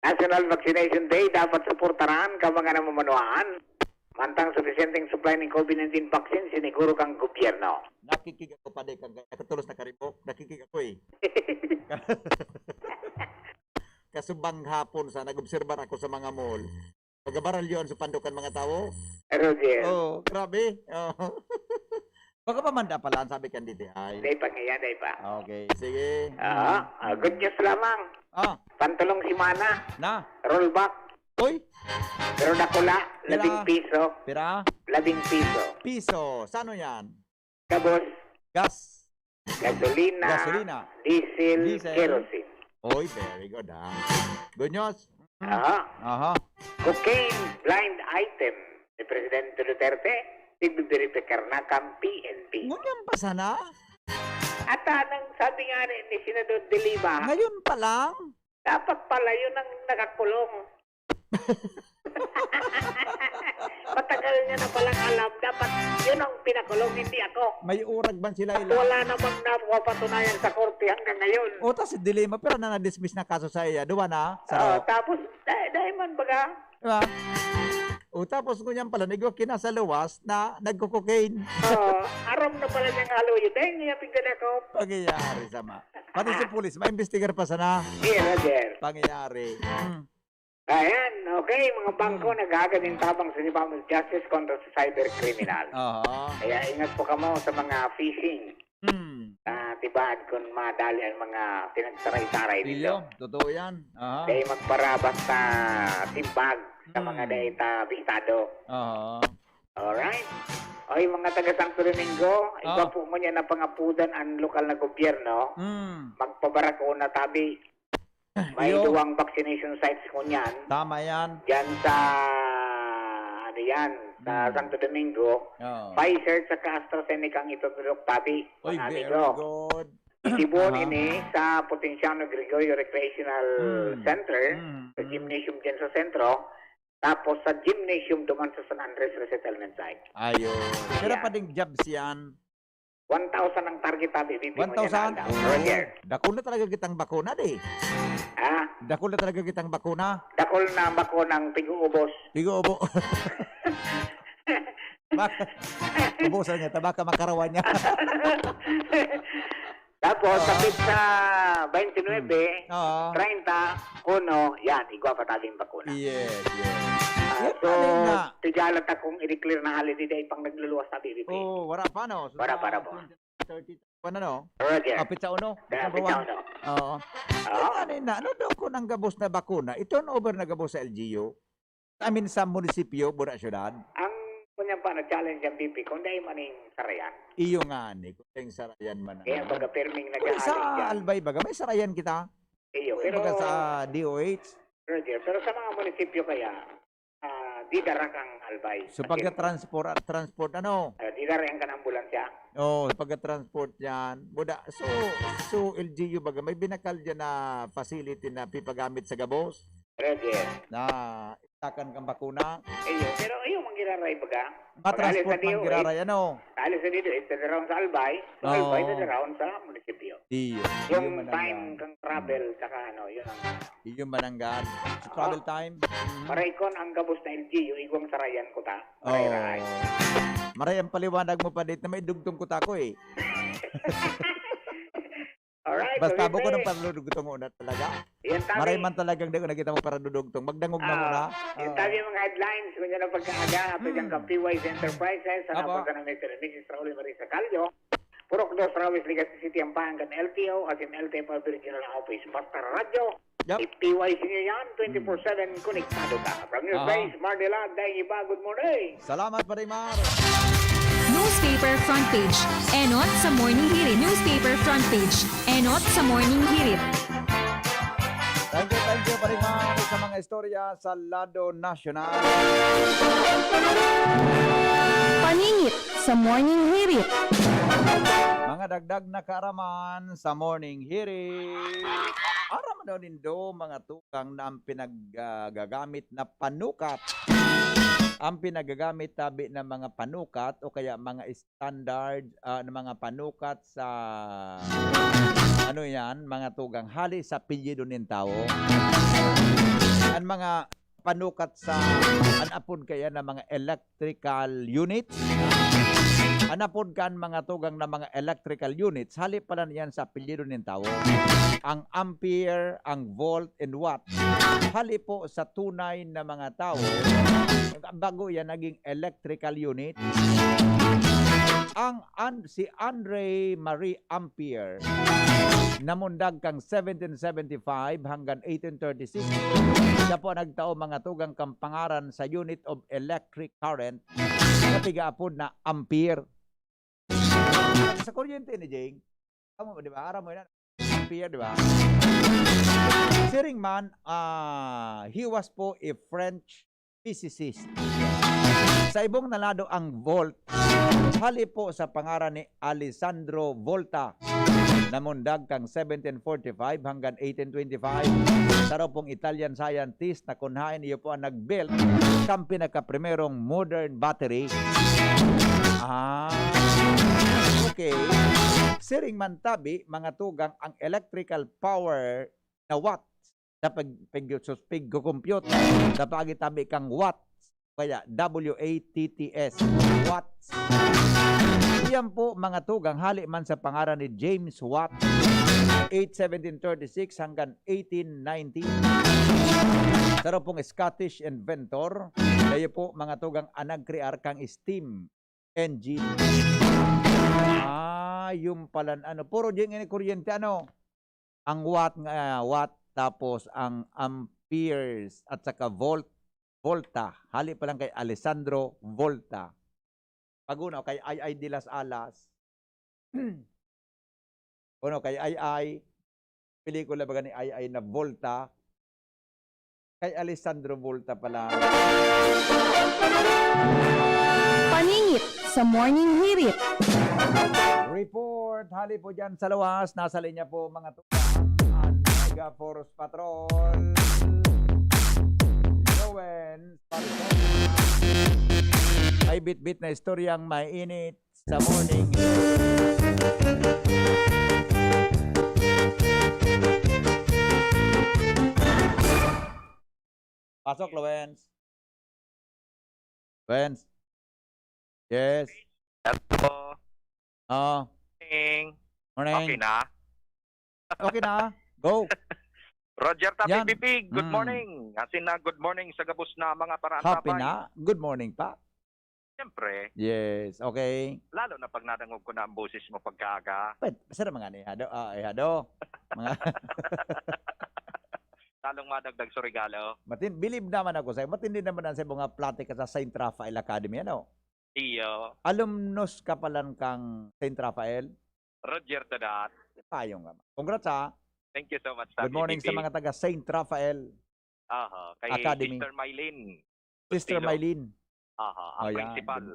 National Vaccination Day, dapat suportaran ka mga namamanuan. Mantang sufisyenteng supply nin COVID nineteen vaccine, siniguro kang gobyerno. Nakikig ako pa, di kang katulos na karibok. Nakikig ako eh. Kasubang hapon sa nag-obserbar ako sa mga mall. Pagkabaralyoan sa pandukan mga tawo. Roger. Oh, grabe. Oh. Baka pa manda pala, sabi kan D T I. Day pa ngayon, day pa. Okay, sige. Ah, ah, good news lamang. Ah. Pantulong semana. Na. Rollback. Uy! Pero dakula, Pira? labing piso. Pira? Labing piso. Piso. Sano yan? Gabos. Gas. Gasolina. Gasolina. Diesel. Diesel. Kerosene. Oy, very good, ha. Good news. Mm. Aha. Aha. Cocaine blind item ni Presidente Duterte, ibibiripikar na kan P N P. Ngunyan pa sana? At anong sabi nga ni, ni Senador De Lima? Ngayon pa lang? Dapat pala yun ang nakakulong. Matagal niya na palang alam. Dapat yun ang pinakulong, hindi ako. May urag man sila, ila? Wala namang napapatunayan sa korte hanggang ngayon. O, tas si De Lima, pero na na-dismiss na kaso sa iya. Duwa na? Sa Oo, tapos, dahil, dahil man baga. Diba? O, tapos ngunyan pala, nagwa kinasaluwas na nagko-cocaine. Oo, aram na pala niyang halo yun. Dahil niya pigdala ko. Pangyayari sama. Pati si pulis, maimbestigar pa sana. Yes, Roger. Pangyayari. Hmm. Ayan, okay, mga bangko, Hmm. naghahaga nin tabang sa Department of Justice kontra sa cyber criminal. Aha. Kaya ingat po kamo sa mga phishing. Hmm. Ah, tibaad kun madali ang mga pinagsaray-saray nito. Iyo, totoo yan. Aha. Kaya magpara basta timbag sa mga Hmm. data bistado. Aha. Alright. Oy, mga taga Santo Domingo, iba Ah. po mo niya na pangapudan ang lokal na gobyerno. Hmm. Magpabarakuna tabi. May Iyo. duwang vaccination sites ngunyan. Tama yan. Diyan sa, ano yan, sa Hmm. Santo Domingo. Oo. Pfizer saka AstraZeneca ang itutulok tabi, Uy, mga very amigo. good. Isibon Aha. ini sa Potenciano Gregorio Recreational Hmm. Center, Hmm. sa Hmm. gymnasium dyan sa sentro. Tapos sa gymnasium duman sa San Andres Resettlement Site. Ayun. Pira Yeah. pa ding jobs yan? One thousand ang target, sabi, B P mo One thousand? niya na, Roger. Oo. Dakul na talaga kitang bakuna, di? Ha? Dakul na talaga kitang bakuna. Dakul na bakunang pig-uubos. Pig-uubos. Bak-, ubusan niya, ta baka makarawan niya. Tapos, Oo. sa petsa twenty-nine, Hmm. Oo. treinta, uno, yan, igwa pa taging bakuna. Yes, yes. Ah, Yan so, pala na. tigalat akong i-declare na holiday pang nagluluwas sa B B P. Oh, wala pa, no? So, Wala pa, sa wala pa. twenty thirty, ano, no? Roger. Ah, petsa uno. Yeah, December petsa one. uno. Oo. Oo. Yan, ano, ano daw kung ang gabos na bakuna, i-turn over na gabos sa L G U? I mean, sa munisipyo, bura syudad? Ang kunya pa na challenge ang B P, kung dahil maning sarayan. Iyo nga ni, kung dahil sarayan man Kaya ang baga pirming Kung sa nag-aaling dyan. Albay, baga, may sarayan kita. Iyo, Kung pero baga sa D O H. Roger, pero sa mga munisipyo kaya, ah, di darak ang Albay. So, As in, pagka-transport, ah, transport, ano? ah, di darak ang kanambulansya. Oo, pagka-transport yan. Buda, so, so L G U baga, may binakal dyan na facility na pipagamit sa gabos? Roger. Na, takan kang bakuna? Iyo, pero iyo, manggiraray baga. Pag-alis Matransport sa D O H, man giraray, ano? alis sa D O H, sa darawon sa Albay, sa Oo. Albay, sa darawon sa munisipyo. Iyo, Yung iyo man ang time yan. kang travel, Mm. saka ano, yun ang Iyo man ang gan. Sa Ah. travel time. Mhm. Maray kon ang gabos na L G U, igwang sarayan ko ta. Maray Oo. raay. Maray ang paliwanag mo pa dito, may dugtong ko ta ko eh. Alright, Basta so, buko ng siyempre, paradugtong una talaga. Yan, tabi. Maray man talagang di ko nakita magparadudugtong. Magdangog na Ah, muna. yan, Oo. tabi yung mga headlines. Kung yan ang pagkaaga, ato dyan Hmm. ka P Y C Enterprises, sa Apo. napagka ng Mister and Missus Raul and Marisa Callo. Purok dos, Rawis, Legazpi City, Ampangan kan L T O, as in L T F R Regional Office. Basta radyo, Yup. i-P Y C nyo yan, twenty-four seven, Hmm. konektado ka. From News Aha. Base, Marnela, Daing Iba, good morning. Salamat, Pare Mar. Newspaper front page. Enot sa Morning Hirit. Newspaper front page. Enot sa Morning Hirit. Thank you, thank you, Pare Mar, sa mga istorya sa lado nasyonal. Paningit sa Morning Hirit. Mga dagdag na kaaraman sa Morning Hirit. Aram daw nindo, mga tugang, na ang pinag-, ah, gagamit na panukat, ang pinagagamit tabi na mga panukat o kaya mga standard, ah, na mga panukat sa, ano yan, mga tugang, hali sa apelyido nin tawo. An mga panukat sa, an apod kaya na mga electrical units. An apod kan mga tugang na mga electrical units, hali pala niyan sa apelyido nin tawo. Ang ampere, ang volt, and watt, hali po sa tunay na mga tawo, bago yan naging electrical unit. Ang an-, si Andre Marie Ampere, namundag kan seventeen seventy-five hanggang eighteen thirty-six. Siya po nagtao, mga tugang, kan pangaran sa unit of electric current na pigaapod na ampere. Sa kuryente ni Jing, tama ba, di ba? Aram mo yan. Ampere, di ba? Siring man, ah, he was po a French physicist. Sa ibong na lado, ang volt, hali po sa pangaran ni Alessandro Volta, namundag kan seventeen forty-five hanggang eighteen twenty-five. Saro pong Italian scientist na kun haen iyo po ang nag-build kan pinakaprimerong modern battery. Ah, okay. Siring man tabi, mga tugang, ang electrical power na watt sa pag-, pag-, sus-, pag-compute sa pagitabi kang watt, kaya W A T T S, watts. Iyan po, mga tugang, hali man sa pangaran ni James Watt, eight seventeen thirty-six hanggang eighteen nineteen. Saro pong Scottish inventor, kayo po, mga tugang, ang nagkrear kang steam engine. Ah, yung pala, ano, puro dyan ini kuryente, ano? Ang watt nga, watt, tapos ang amperes at saka volt, volta. Hali pa lang kay Alessandro Volta. Pag-una, kay Ay Ay de las Alas. Uno, kay Ay Ay. Pelikula baga ni Ay Ay na Volta. Kay Alessandro Volta pala. Paningit sa Morning Hirit. Report, hali po dyan sa luwas. Nasa linya po, mga tugang, ang Mega Force Patrol. Lowen Patrol. May bitbit na istoryang mainit sa morning. Pasok, Lowenz. Lowenz. Yes. Hello. Oh. Morning. Morning. Okay na? Okay na. Go. Roger Tapi Yan. Pipig, good Mm. morning. Asin na, good morning sa gabos na mga Happy parantabay. na. Good morning pa. Siyempre. Yes, okay. Lalo na pag nadangog ko na ang boses mo pagkaaga. Pwede, sir, mga ni Hado, ah, eh, Hado. Mga Lalong madagdag sa regalo. Matin-, bilib naman ako sa'yo. Matindi naman ang sa mga platika sa Saint Raphael Academy, ano? Iyo. Alumnus ka palan kang Saint Raphael? Roger to that. Payong ka. Congrats, ha? Thank you so much, Good morning Tapi sa P P. mga taga Saint Raphael Aha, kay Academy. Sister Mylene. Sister Tino. Mylene. Aha, ang Oh, yan. principal.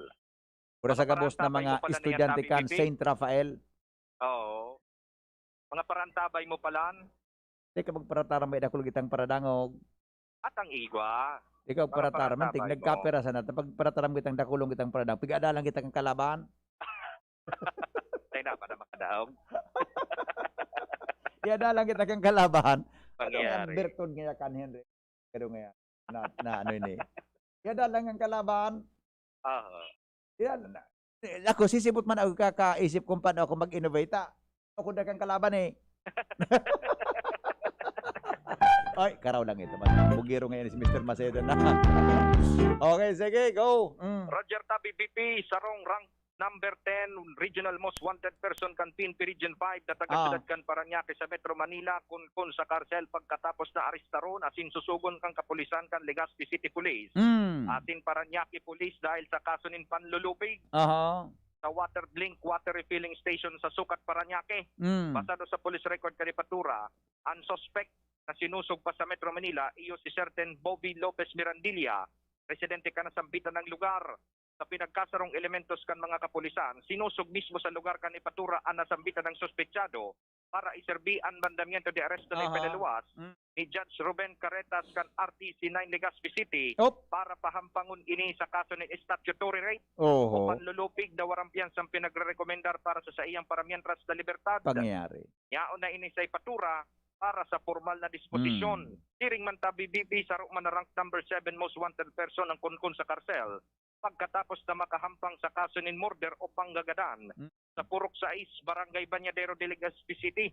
Pura Mga sa gabos na parantabay mga mo pala niyan, estudyante Tapi kan P P. Saint Raphael. Oo. Mga parantabay mo palan. Teka, magparataram may dakul kitang paradangog. At ang igwa. Ikaw, Mga parataram, parantabay tig mo. nagkapera sana. Pag parataram kitang dakulong kitang paradangog, pigadalan kita kang kalaban. Tayo na, para makadaog. Iyadalan kita kang kalaban. Ano Pangyayari. nga, bertod nga kan Henry? Pero nga, na, na ano ini? Iyadalan kang kalaban. Aha. Yan. Eh, ako, sisibot man ako kakaisip kung paano ako mag-innovate, ah. Ako na kang kalaban, eh. Ay, karaw lang ito. Mas bugiro ngayon si Mister Macedo na. Okay, sige, go. Mm. Roger Tapi, P P, sarong rank number ten, regional most wanted person kan P N P Region five, na taga Ah. siyudad kan Parañaque sa Metro Manila, kun, kun sa karsel pagkatapos na arestaron asin susugon kan kapulisan kan Legazpi City Police. Mm. Asin Parañaque Police dahil sa kaso nin panlulupig Aha. sa Water Blink water refilling station sa Sucat, Parañaque. Mm. Basado sa police record kan Jefatura, ang suspect na sinusog pa sa Metro Manila, iyo si certain Bobby Lopez Mirandilla, residente kan nasambitan na lugar. Sa pinagkasarong elementos kan mga kapulisan, sinusog mismo sa lugar kan Jefatura ang nasambitan na suspetsado para iserbi an mandamiento de arresto na Aha. ipinaluwas Mm. ni Judge Ruben Carretas kan R T C nine Legazpi City Op. para pahampangon ini sa kaso nin statutory rape Oho. o panlulupig na walang piyansang pinagrerekomendar para sa saiyang paramientras na libertad. Pangyayari. Yaon na ini sa Jefatura, para sa pormal na disposisyon. Hmm. Siring man ta, B B P, saro man na rank number seven most wanted person ang kunkun sa karsel pagkatapos na makahampang sa kaso nin murder o panggagadan. Hmm. Sa Purok sais, Barangay Bañadero de Legazpi City.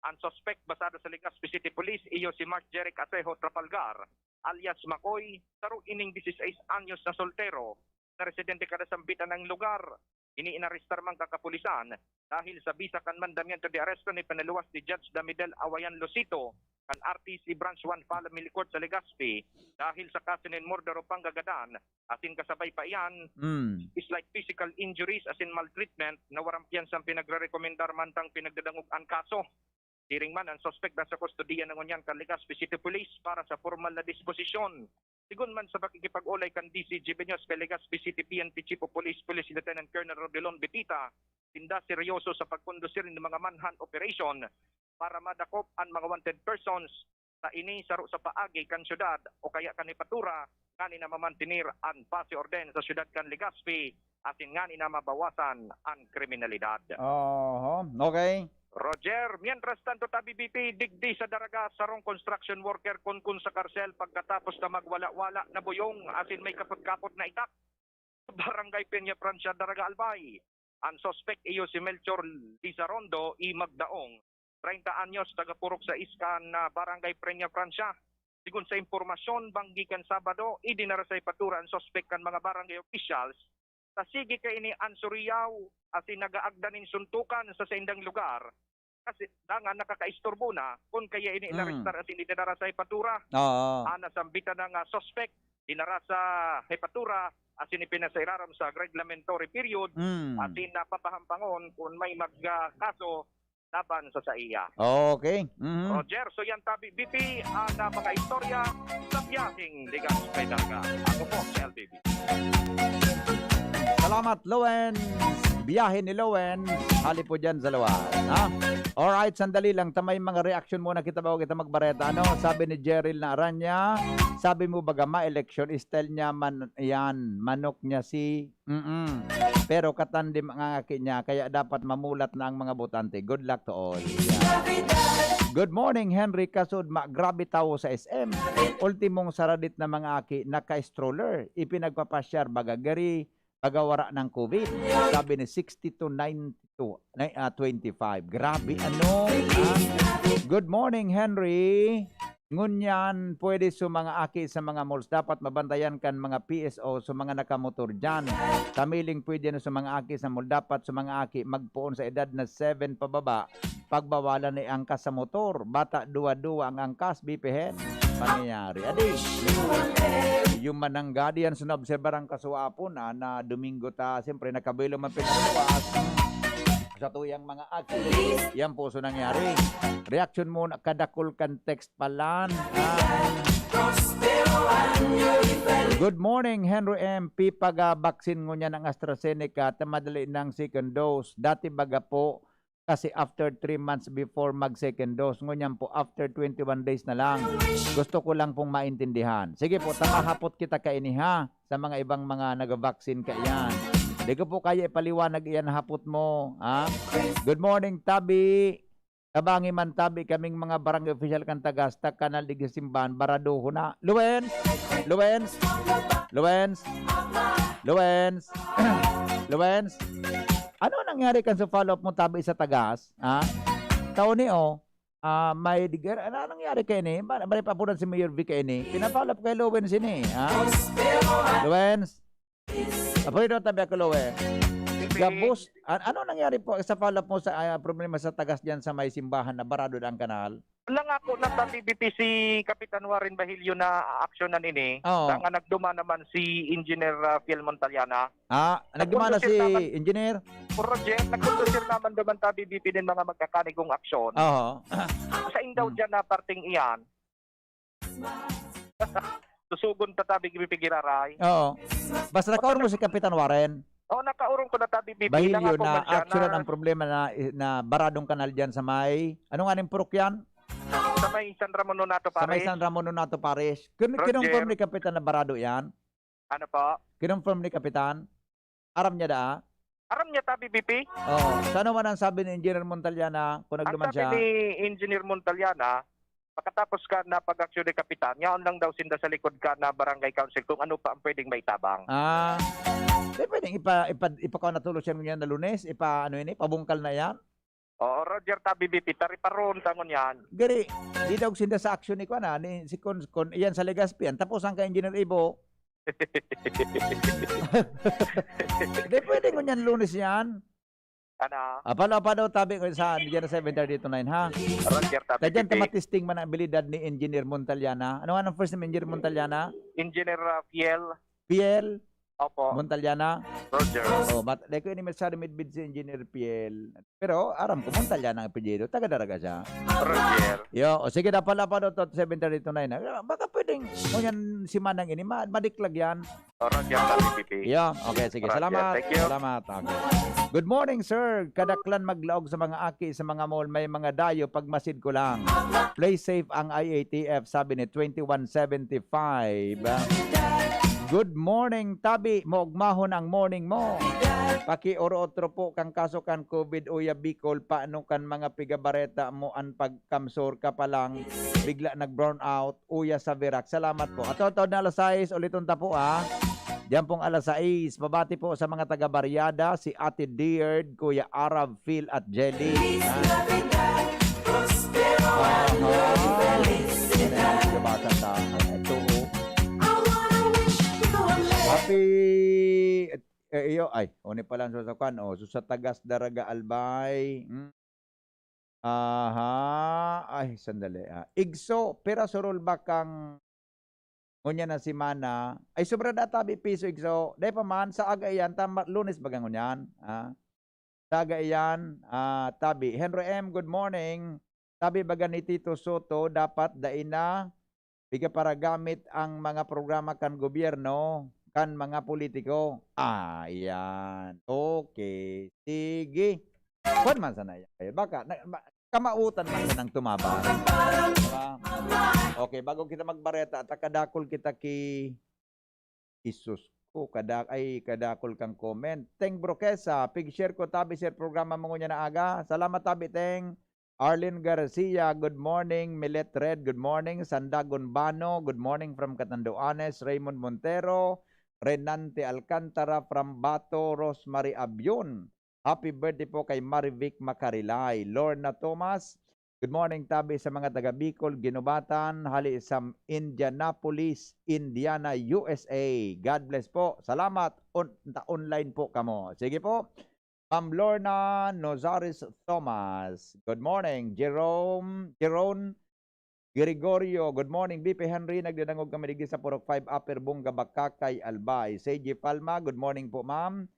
Ang suspek, basado sa Legazpi City Police, iyo si Mark Jeric Asejo Trafalgar, alias Makoy, saro ining dieciséis anyos na soltero na residente kada sambitan ng lugar. Ini inarestar man kan kapulisan dahil sa bisa kan mandamiento de arresto na ipinaluwas ni Judge Damidel Awayan Losito kan R T C Branch one Family Court sa Legazpi dahil sa kaso nin murder o panggagadan, asin kasabay pa iyan, Mm. slight physical injuries asin maltreatment na waran piyansang pinagrerekomendar mantang pinagdadangog an kaso. Siring man, ang suspek nasa kustodiya na ngunyan kan Legazpi City Police para sa pormal na disposisyon. Sigon man sa pakikipag-olay kan D C G B News kay Legazpi City P N P Chief of Police, Police Lieutenant Colonel Rodilon Bitita, sinda seryoso sa pagkondusir nin mga manhunt operation para madakop an mga wanted persons sa ini saro sa paagi kan syudad o kaya kan hepatura, ngani na mamantener an paz y orden sa syudad kan Legazpi asin ngani na mabawasan an kriminalidad. Oho, okay. Roger, mientras tanto ta, B B P, digdi sa Daraga, sarong construction worker kunkun sa karsel pagkatapos na magwala-wala na buyong asin may kapot-kapot na itak. Barangay Peña Francia, Daraga, Albay. Ang suspek iyo si Melchor Lizarondo y Magdaong, treinta anyos, taga Purok sais kan, ah, Barangay Peña Francia. Sigon sa impormasyon, banggi kan Sabado, idinara sa hepatura ang suspek kan mga barangay officials ta sige kaini an suriyaw asin nagaagda nin suntukan sa saindang lugar. Kasi dangan nakakaisturbo na kun kaya ini Mm. inarestar asin idinara sa hepatura. Oo. An nasambitan na nga suspek, dinara sa hepatura asin ipinasairarom sa reglamentory period Mm. asin napapahampangon kun may mag, ah, kaso laban sa saiya. Okay. Mhm. Roger, so yan ta, B P, ang, ah, mga istorya sa biyaheng ligas kay Daraga. Ako po si L B B. Salamat, Lowens. Biyahe ni Lowens. Hali po dyan sa luwas, ha? Alright, sandali lang. Ta may mga reaction muna kita bago kita magbareta, ano? Sabi ni Jeril na Aranya, sabi mo baga ma election, style niya man yan, manok niya si, mm. Pero katandi mga aki niya, kaya dapat mamulat na ang mga botante. Good luck to all. Good morning, Henry Kasudma. Grabe tawo sa S M. Ultimong saradit na mga aki, naka-stroller. Ipinagpapasyar baga gari, pagawara ng covid. Sabi ni sixty to ninety-two, na, ah, twenty-five. Grabe, ano? Ah? Good morning, Henry. Ngunyan, pwede sa mga aki sa mga malls. Dapat mabantayan kan mga P S O sa mga nakamotor dyan. Kamiling pwede na sa mga aki sa mall. Dapat sa mga aki magpoon sa edad na seven pababa. Pagbawalan na iangkas sa motor. Bata, duwa-duwa ang angkas, bipihen. Pangyayari. Adi, yung mananggadi yan, sunobserbar ang kasuapon, ah, na Domingo ta, siyempre, nakabilo man pinagluwas. Sa tuyang mga aki, yan po so nangyari. Reaction mo, kadakul kan text palan. Ah. Good morning, Henry M. Pipagabaksin ngunyan ang AstraZeneca, ta madali ng second dose. Dati baga po, kasi after three months before mag second dose. Ngunyan po, after twenty-one days na lang. Gusto ko lang pong maintindihan. Sige po, ta mahapot kita kaini ha, sa mga ibang mga nag-vaccine kaiyan. Di ko po kaya ipaliwanag iyan hapot mo, ha? Good morning, Tabi. Tabangi man, Tabi, kaming mga barangay official kan tagas, ta kanal digdi sa simbahan, baradohon na. Lowens! Lowens! Lowens! Lowens! Lowens! Ano nangyari kan sa follow-up mo, Tabi, sa tagas? Ha? Tao ni, oh, ah, may diger, ano nangyari kaini? Ba, ba, papunan si Mayor Vic kaini? Pina-follow-up kay Lowens ini, ha? Lowens! Apoy do, Tabi, ako, Lowe. Gabos, an-, ano nangyari po sa follow-up mo sa, ah, problema sa tagas diyan sa may simbahan na barado na ang kanal? Nangako na ta, B B P, si Kapitan Warren Bahilio na aaksyonan ini. Oo. Sa nga nagduman naman si Engineer, ah, Fiel Montaliana. Ah, nagduman na si Nagkondusir naman, Engineer? Roger, nagkondusir naman duman ta, B B P, din mga magkakanigong aksyon. Oo. Sa indaw Mm. dyan na parting iyan, susugon ta ta, B B P, giraray. Oo. Basta nakaurong mo si Kapitan Warren. Oo, nakaurong ko na ta, B B P, Bahilyo, nangako na man siya aksyonan na ang problema na, na baradong kanal diyan sa may, ano nga ning purok yan? Sa may San Ramon Nonato Sa may Parish. San Ramon Nonato Parish. Kin-, Roger. Kinonfirm ni Kapitan na barado yan? Ano po? Kinonfirm ni Kapitan? Aram niya daa? Aram niya tabi, B P? Oo. So, ano man ang sabi ni Engineer Montaliana kung Ang nagduman sabi siya? ni Engineer Montaliana, pagkatapos ka na pag-aksyon ni Kapitan, yaon lang daw sinda sa likod ka na barangay council kung ano pa ang pwedeng maitabang. Ah. Di pwedeng ipa-, ipa-, ipakuha na tulos yan ngayon na Lunes? Ipa-, ano yun eh? Pabungkal na yan? Oo, Roger, tabi, B P, tariparon tangon yan. Gari, di daw sinda sa aksyon ni kuwan, ah, ni, si Kon, Kon, iyan sa Legazpi, ang tapos ang ka Engineer Ibo. Di pwede ngunyan Lunes yan. Ano? Apalo, apalo, tabi ko sa, diyan na seven thirty to nine, ha? Roger, tabi, Kaya dyan, B P. Tamatisting man ang abilidad ni Engineer Montaliana. Ano nga ang first name, Engineer Montaliana? Engineer, uh, Fiel. Fiel? Opo. Montaliana? Roger. Oh, mat-, di ko ini masyado midbid si Engineer Fiel. Pero aram ko, Montaliana ang apelyido. Taga Daraga siya. Roger. Yo, o sige, dapat, dapat, dapat, seven thirty to nine. Ah, baka pwedeng, ngunyan si Manang ini, ma-, madiklag yan. Oras yan, Tabi P P. Yeah, okay, sige. Oras yan. Salamat. Thank you. Salamat. Okay. Good morning, sir. Kadaklan maglaog sa mga aki sa mga mall. May mga dayo, pagmasid ko lang. Play safe ang I A T F, sabi ni twenty-one seventy-five. Good morning, Tabi. Maugmahon ang morning mo. Pakioro-otro po kang kaso kan COVID, Uya Bicol. Paano kan mga pigabareta mo an pag-Kamsur ka pa lang, bigla nag-brown out? Uya sa Virac. Salamat po. Ato, ato na alas sais, uliton ta po, ah. Diyan pong alas sais, pabati po sa mga taga Barriada, si Ate Deard, Kuya Arab, Phil at Jelly. Ah. Aha. Ano yung pinagbasa ta? Ito, oh. Happy, eh, iyo, ay, uni pa lang sa, sa kwan, oh, so sa Tagas, Daraga, Albay. Hmm. Aha. Ay, sandali, ah. Igso, pira surol ba kang ngunyan na semana? Ay, sobra na tabi piso, Igso. Dai pa man, sa aga iyan, tama, Lunes baga ngunyan, ah. Sa aga iyan, ah, tabi. Henry M, good morning. Tabi baga ni Tito Soto, dapat dai na pigaparagamit ang mga programa kan gobyerno, kan mga politiko. Ah, iyan. Okay. Sige. Kwan man sana yan. Baka, na, ma-, kamautan man sanang tumaba. Diba? Okay, bago kita magbareta, takadakol kita ki Jesus ko, kada-, ay, kadakol kang comment. Teng Broquesa, pig-share ko, tabi, sir, programa mo ngunyan na aga. Salamat, tabi, Teng. Arlene Garcia, good morning. Milet Red, good morning. Sandagon Bano, good morning from Catanduanes. Raymond Montero, Renante Alcantara from Bato, Rosemary Abion. Happy birthday po kay Marivic Macarilay. Lorna Thomas, good morning, tabi sa mga taga Bicol, Guinobatan, hali sa Indianapolis, Indiana, U S A. God bless po. Salamat. On-, ta-, online po kamo. Sige po. Ma'am Lorna Nozares Thomas. Good morning. Jerome, Jerome Gregorio, good morning. B P Henry, nagdadangog kami digdi sa Purok five Upper Bunga, Bacacay, Albay. Seiji Palma, good morning po, ma'am.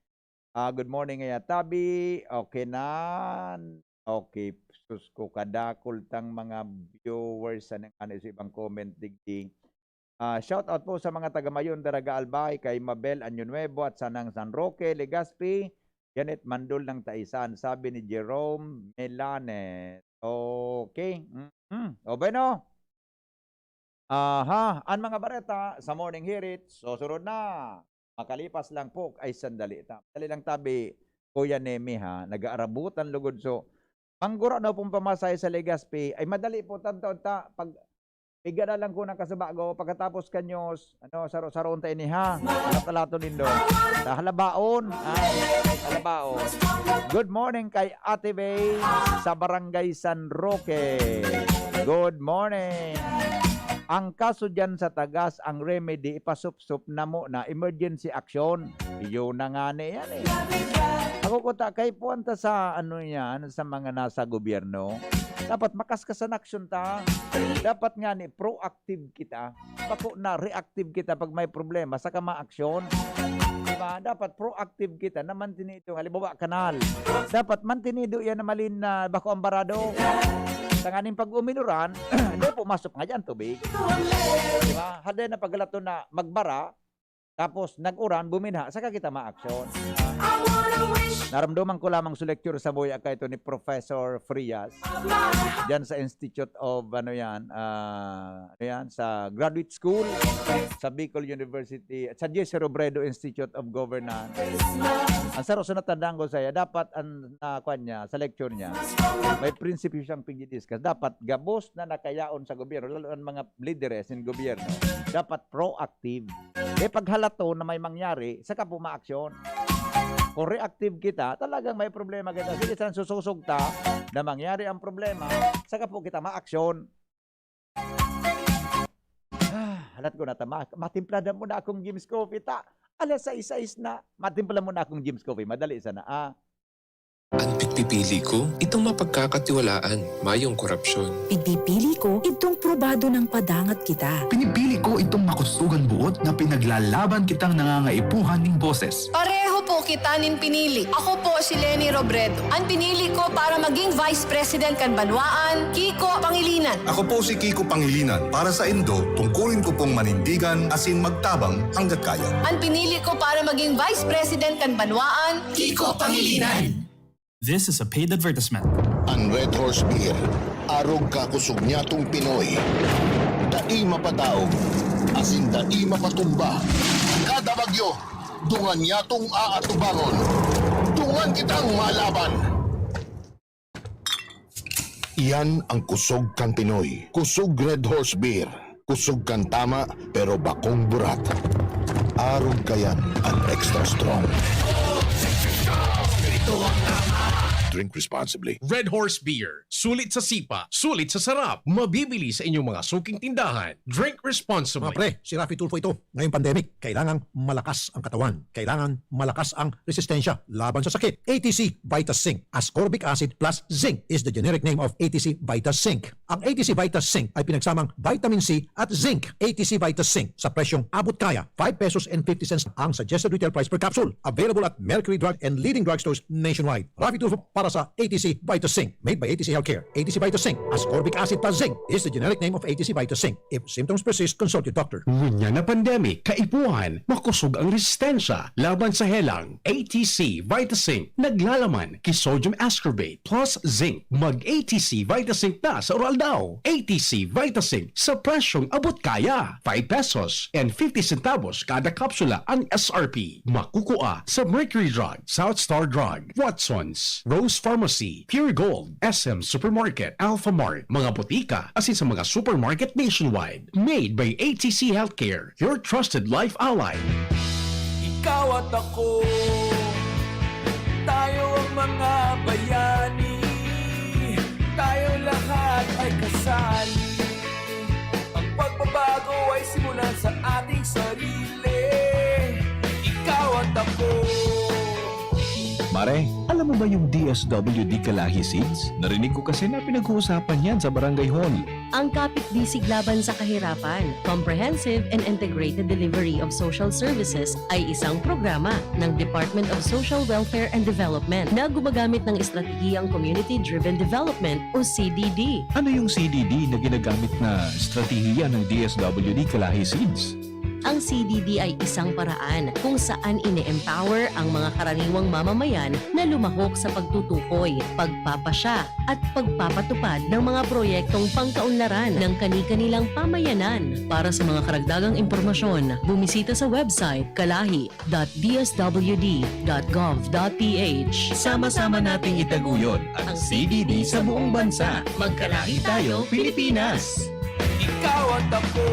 Ah, good morning, Aya Tabi. Okay na. Okay, sus ko, kadakol tang mga viewers sa nang ano sa ibang comment digdi. Ah, shout out po sa mga taga Mayon, Daraga, Albay, kay Mabel Año Nuevo at Sanang San Roque, Legazpi, Janet Mandol ng Taisan, sabi ni Jerome Melanes. Okay. Mm-hmm. O bueno. Aha, an mga bareta sa Morning Hirit, susunod na. Makalipas lang po, ay sandali ta. Dali lang tabi, Kuya Nemi ha, nag-aarabutan lugod. So, manggura na pong pamasahe sa Legazpi, ay madali po, tantaon ta, pag piga na lang ko ng kasubago, pagkatapos kanyos, ano, saro-saroon ta ini ha, alat-alaton nindo. Sa halabaon, ah, halabaon. Good morning kay Ate Bay sa Barangay San Roque. Good morning. Ang kaso dyan sa Tagas, ang remedy, ipasupsup na muna, emergency action. Yun na nga na yan eh. Ako kuta, kay puwanta sa ano yan, sa mga nasa gobyerno, dapat makaskas an aksyon ta. Dapat nga ni proactive kita. Bako na reactive kita pag may problema, saka ma-aksyon. Diba? Dapat proactive kita na mantinido. Halimbawa, kanal. Dapat mantinido yan na malin na bako ang barado. Tanganing pag uminuran, hindi po masok nga dyan tubig. Diba? Haday na paglato na magbara, tapos nag-uran, buminha, saka kita ma-aksyon. I wanna wish Naramdaman ko lamang sa lecture sa Boya kaito ni Professor Frias, diyan sa Institute of, ano yan, ah, ano yan, sa Graduate School, sa Bicol University, at sa Jesse Robredo Institute of Governance. Ang saro sa natandaan ko saiya, dapat ang, ah, kwan niya, sa lecture niya, may prinsipyo siyang pigdidiscuss. Dapat gabos na nakayaon sa gobyerno, lalo ang mga lideres ng gobyerno, dapat proactive. Eh, pag halato na may mangyari, saka po maaksyon. Kung reactive kita, talagang may problema kita. Sige, saan susosog ta na mangyari ang problema, saka po kita maaksyon. Ah, halat ko na ta, ma-, matimpladan mo na akong Jim's Coffee, ta. Alas sais sais na, matimpladan mo na akong Jim's Coffee. Madali sana, ah. Ang pipili ko, itong mapagkakatiwalaan, mayong korapsyon. Pipili ko, itong probado ng padangat kita. Pinipili ko itong makusugan buot na pinaglalaban kitang nangangaipuhan ning boses. Pareho po kita nin pinili. Ako po si Leni Robredo. An pinili ko para maging Vice President kan banwaan, Kiko Pangilinan. Ako po si Kiko Pangilinan. Para sa Indo, tungkulin ko pong manindigan asin magtabang hanggat kaya. An pinili ko para maging Vice President kan banwaan, Kiko Pangilinan. This is a paid advertisement. An Red Horse Beer, arog kakusog nyatong Pinoy. Dai mapadaog, asin dai mapatumba. Kada bagyo, dungan nyatong aatubangon. Dungan kitang malaban! Iyan ang kusog kan Pinoy. Kusog Red Horse Beer. Kusog kan tama, pero bakong burat. Arog kayan an extra strong. Drink responsibly. Red Horse Beer. Sulit sa sipa, sulit sa sarap. Mabibili sa inyong mga suking tindahan. Drink responsibly. Mga pre, si Raffy Tulfo ito. Ngayong pandemic, kailangang malakas ang katawan. Kailangan malakas ang resistensya laban sa sakit. A T C Vita Zinc. Ascorbic acid plus zinc is the generic name of A T C Vita Zinc. Ang A T C Vita Zinc ay pinagsamang vitamin C at zinc. A T C Vita Zinc sa presyong abot kaya, five pesos and fifty cents ang suggested retail price per capsule. Available at Mercury Drug and leading drugstores nationwide. Raffy Tulfo para sa A T C Vita Zinc. Made by A T C Healthcare. A T C Vita Zinc, ascorbic acid plus zinc, is the generic name of A T C Vita Zinc. If symptoms persist, consult your doctor. Ngunyan na pandemic, kaipuhan, makusog ang resistensya laban sa helang. A T C Vita Zinc, naglalaman ki sodium ascorbate plus zinc. Mag A T C Vita Zinc na sa Oral daw. A T C Vita Zinc sa presyong abot kaya, five pesos and fifty centavos kada kapsula ang S R P. Makukua sa Mercury Drug, South Star Drug, Watson's, Rose Pharmacy, Pure Gold, S M Supermarket, Alpha Mart, mga botika, asin sa mga supermarket nationwide. Made by A T C Healthcare, your trusted life ally. Ikaw at ako, tayo ang mga bayani. Tayo lahat ay kasali. Ang pagbabago ay simulan sa ating sarili. Ikaw at ako. Mare, alam mo ba yung D S W D Kalahi Seeds? Narinig ko kasi na pinag-uusapan yan sa barangay hall. Ang Kapit Bisig Laban sa Kahirapan, Comprehensive and Integrated Delivery of Social Services ay isang programa ng Department of Social Welfare and Development na gumagamit ng estratehiyang Community-Driven Development o C D D. Ano yung C D D na ginagamit na estratehiya ng D S W D Kalahi Seeds? Ang C D D ay isang paraan kung saan ine-empower ang mga karaniwang mamamayan na lumahok sa pagtutukoy, pagpapasya, at pagpapatupad ng mga proyektong pangkaunlaran ng kani-kanilang pamayanan. Para sa mga karagdagang impormasyon, bumisita sa website kalahi dot d s w d dot gov dot p h. Sama-sama nating itaguyod ang C D D sa buong bansa. Magkalahi tayo, Pilipinas! Ikaw at ako.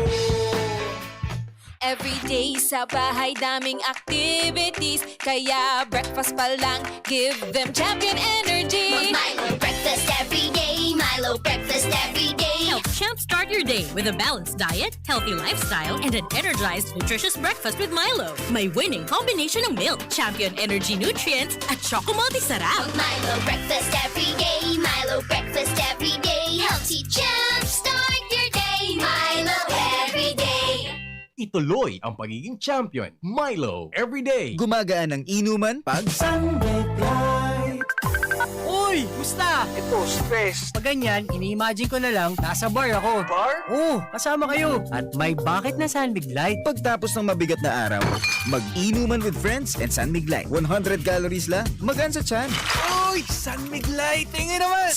Everyday sa bahay, daming activities. Kaya breakfast pa lang, give them Champion Energy. Milo breakfast every day. Milo breakfast every day. Help jumpstart your day with a balanced diet, healthy lifestyle, and an energized, nutritious breakfast with Milo. May winning combination ng milk, Champion Energy nutrients, at Choco Multi Sarap. Milo breakfast every day. Milo breakfast every day. Helps you jumpstart your day. Milo every day. Ituloy ang pagiging champion. Milo, everyday. Gumagaan ang inuman pag Sunbet Light. Uy, Uy, musta? Ito, stress. Pag ganyan, ini-imagine ko na lang, nasa bar ako. Bar? Oo, kasama kayo. At may bakit na San Mig Light. Pagtapos ng mabigat na araw, mag-inuman with friends and San Mig Light. One hundred calories lang, magaan sa tiyan. Uy, San Mig Light! Tingin naman!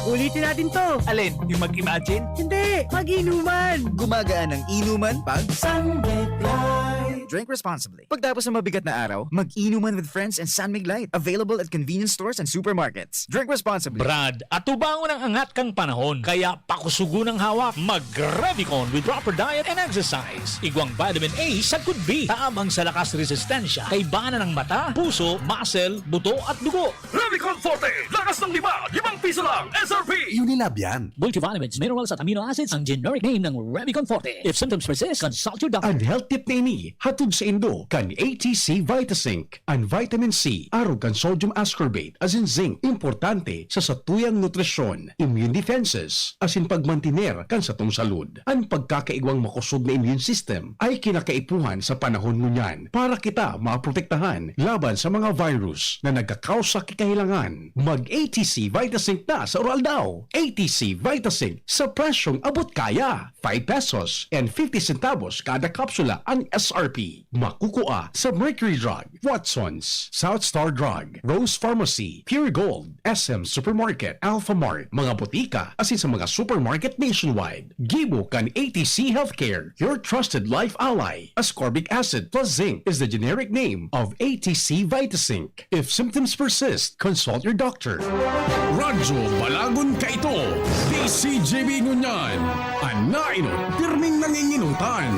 Ulitin natin to. Alin? Yung mag-imagine? Hindi, mag-inuman. Gumagaan ang inuman pag San Mig Light. Drink responsibly. Pagtapos ng mabigat na araw, mag-inuman with friends and San Mig Light. Available at convenience stores and supermarkets. Drink responsibly. Brad, atubangon ang angat kan panahon, kaya pakusugon ang hawak. Mag-Revicon with proper diet and exercise. Igwang vitamin A sagkod B. Tabang sa lakas resistensya, kaibanan ng mata, puso, muscle, buto at dugo. Revicon Forte, lakas ng lima, limang piso lang, S R P! Unilab yan. Multivitamins, minerals at amino acids ang generic name ng Revicon Forte. If symptoms persist, consult your doctor. An health tip na ini, hatod saindo kan A T C Vitasync. An vitamin C, arog kan sodium ascorbate, asin zinc, importante sa satuyang nutrisyon, immune defenses, asin pagmantiner kan satong salud. An pagkakaigwang makosog na immune system ay kinakaipuhan sa panahon ngunyan para kita maprotektahan laban sa mga virus na nagkakausa ki kahilangan. Mag A T C Vitasync na sa Uraldaw. A T C Vitasync sa presyong abot kaya. Five pesos and fifty centavos kada kapsula ang S R P. Makukua sa Mercury Drug, Watsons, South Star Drug, Rose Pharmacy, Pure Gold, S M Supermarket, Alpha Mart, mga botika, asin sa mga supermarket nationwide. Gibo kan A T C Healthcare, your trusted life ally. Ascorbic acid plus zinc is the generic name of A T C Vitasync. If symptoms persist, consult your doctor. Radyo Balagon kaito, D C G B ngunyan. An nainot, pirming nanginginutan.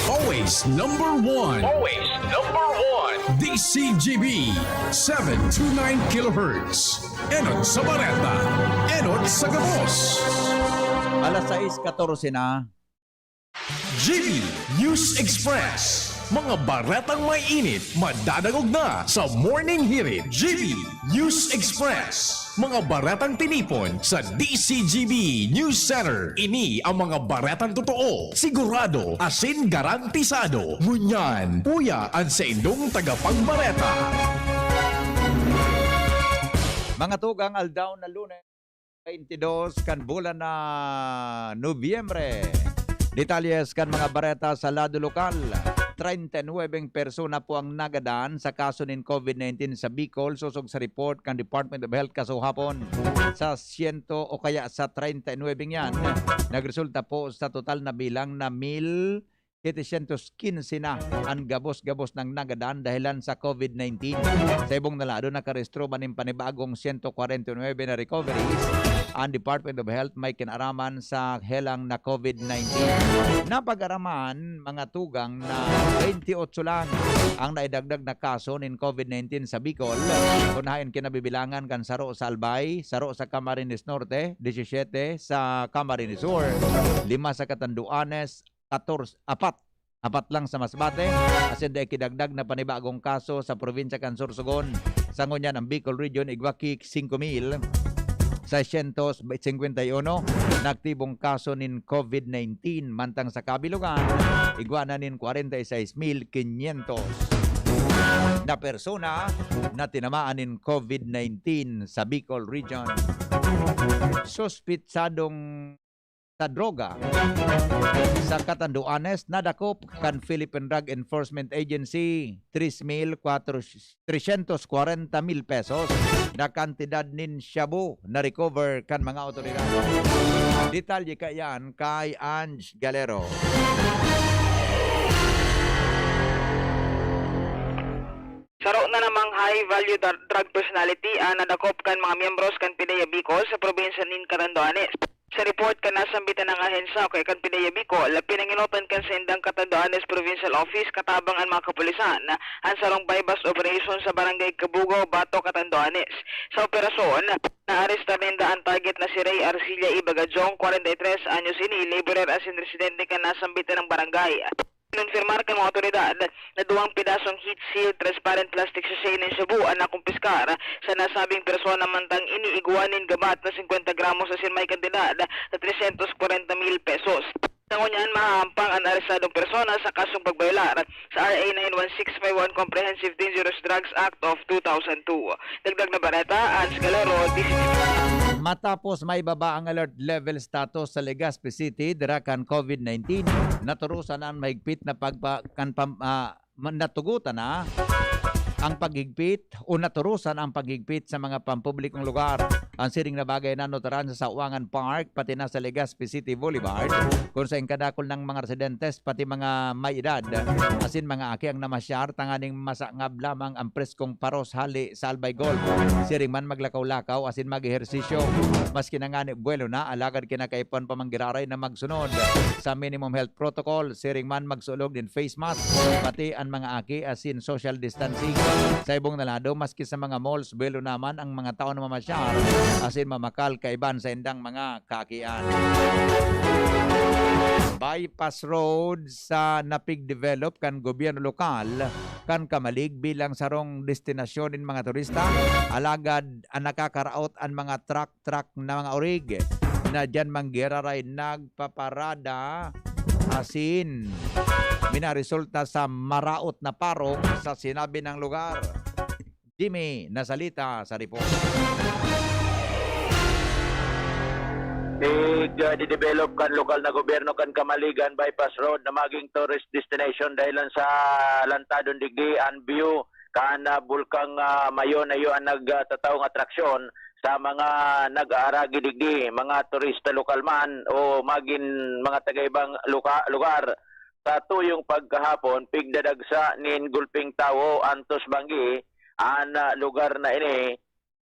Always number one. Always number one. D C G B, seven two nine kilohertz. Enot sa bareta, enot sa gabos. Alas sais katorse na. G B News Express. Mga baretang may init, madadangog na sa Morning Hirit. G B News Express. Mga baretang tinipon sa D C G B News Center. Ini ang mga baretang totoo, sigurado, asin garantisado. Ngunyan, uya an saindong tagapagbareta. Mga tugang, aldaw na Lunes, twenty-dos kan bulan na Nobyembre. Detalles kan mga bareta sa lado lokal. Treinta y nuebeng persona po ang nagadan sa kaso nin COVID nineteen sa Bicol, sosog sa report kan Department of Health kasuhapon. Sa siyento o kaya sa treinta y nuebe yan, nagresulta po sa total na bilang na mil setecientos quince na an gabos-gabos nang nagadan dahelan sa COVID nineteen. Sa ibong na lado, nakarehistro man nin panibagong siyento kwarenta y nuebe na recoveries. An Department of Health may kinaraman sa helang na COVID nineteen. Napag-araman, mga tugang, na twenty-eight lang ang naidagdag na kaso nin COVID nineteen sa Bicol, kun haen kinabibilangan kan saro sa Albay, saro sa Camarines Norte, disisiete sa Camarines Sur, lima sa Catanduanes, katorse, apat. Apat lang sa Masbate, asin dai kidagdag na panibagong kaso sa probinsya kan Sorsogon. Sa ngunyan, ang Bicol Region igwa ki singko mil seiscientos singkwenta y uno na aktibong kaso nin COVID nineteen, mantang sa kabilugan, igwa na nin kwarenta y seis mil quinientos na persona na tinamaan nin COVID nineteen sa Bicol Region. Suspitsadong sa droga sa Catanduanes nadakop kan Philippine Drug Enforcement Agency, tres mil kwatro, tresyentos kwarenta mil pesos na kantidad nin shabu na recover kan mga awtoridad. Detalye kaiyan kay Ange Galero. Saro na namang high-value dar-, drug personality ang nadakop kan mga miyembros kan PDEA Bicol sa probinsya nin Catanduanes. Sa report kan nasambitan na ahensya o kaya kan PDEA Bicol, pinangenotan kan saindang Catanduanes Provincial Office katabang an mga kapulisan an sarong buy-bust operation sa Barangay Cabugao, Bato, Catanduanes. Sa operasyon, naarestar ninda an target na si Ray Arcilla Ibagajong, kwarenta y tres anyos ini, laborer asin residente kan nasambitan na barangay. Kinonfirmar kan mga awtoridad na duwang pedasong heat-sealed transparent plastic sachet nin shabu an nakumpiskar sa nasabing persona, mantang ini igwa nin gabat na singkwenta gramos asin may kantidad na tresyentos kwarenta mil pesos. Sa ngunyan, mahahampang an arestadong persona sa kasong pagbayolar sa R A nine one six five one Comprehensive Dangerous Drugs Act of two thousand two. Dagdag na bareta, Hans Galero, D C T V. Matapos maibaba ang alert level status sa Legazpi City dira kan COVID nineteen, naturusan an mahigpit na pagpa-, kan pam-, ah, ma-, natugutan na ang paghigpit o naturusan ang paghigpit sa mga pampublikong lugar. Ang siring na bagay nanutaran sa Sawangan Park, pati na sa Legazpi City Boulevard, kung saing kadakul ng mga residentes, pati mga may edad, asin mga aki ang namasyar, tanganing masangab lamang ang preskong paros hali sa Albay Golf. Siring man maglakaw-lakaw asin mag-ehersisyo. Maski na ngani buwelo na, alagad kinakaipuhan pa man giraray na magsunod sa minimum health protocol. Siring man magsulog nin face mask, pati an mga aki asin social distancing. Sa ibong na lado, maski sa mga malls, buwelo naman ang mga tawo na mamasyar asin mamakal kaiban sa indang mga kaakian. Bypass road sa napigdevelop kan gobyerno lokal kan Camalig bilang sarong destinasyon nin mga turista, alagad an nakakaraot an mga truck-truck na mga orig na diyan man giraray nagpaparada asin minaresulta sa maraot na parong sa sinabi ng lugar. Jimmy Nasalita sa report. Pig, ah, didevelop kan lokal na gobyerno kan Camalig an Bypass Road na magin tourist destination dahilan sa lantadon digdi an view kan, ah, Bulkang, ah, Mayon na iyo an nagtataong atraksyon sa mga nag-aaragi digdi, mga turista lokal man o magin mga taga-ibang luka-, lugar. Sa tuyong pagkahapon, pigdadagsa nin gulping tawo antos banggi an, ah, lugar na ini.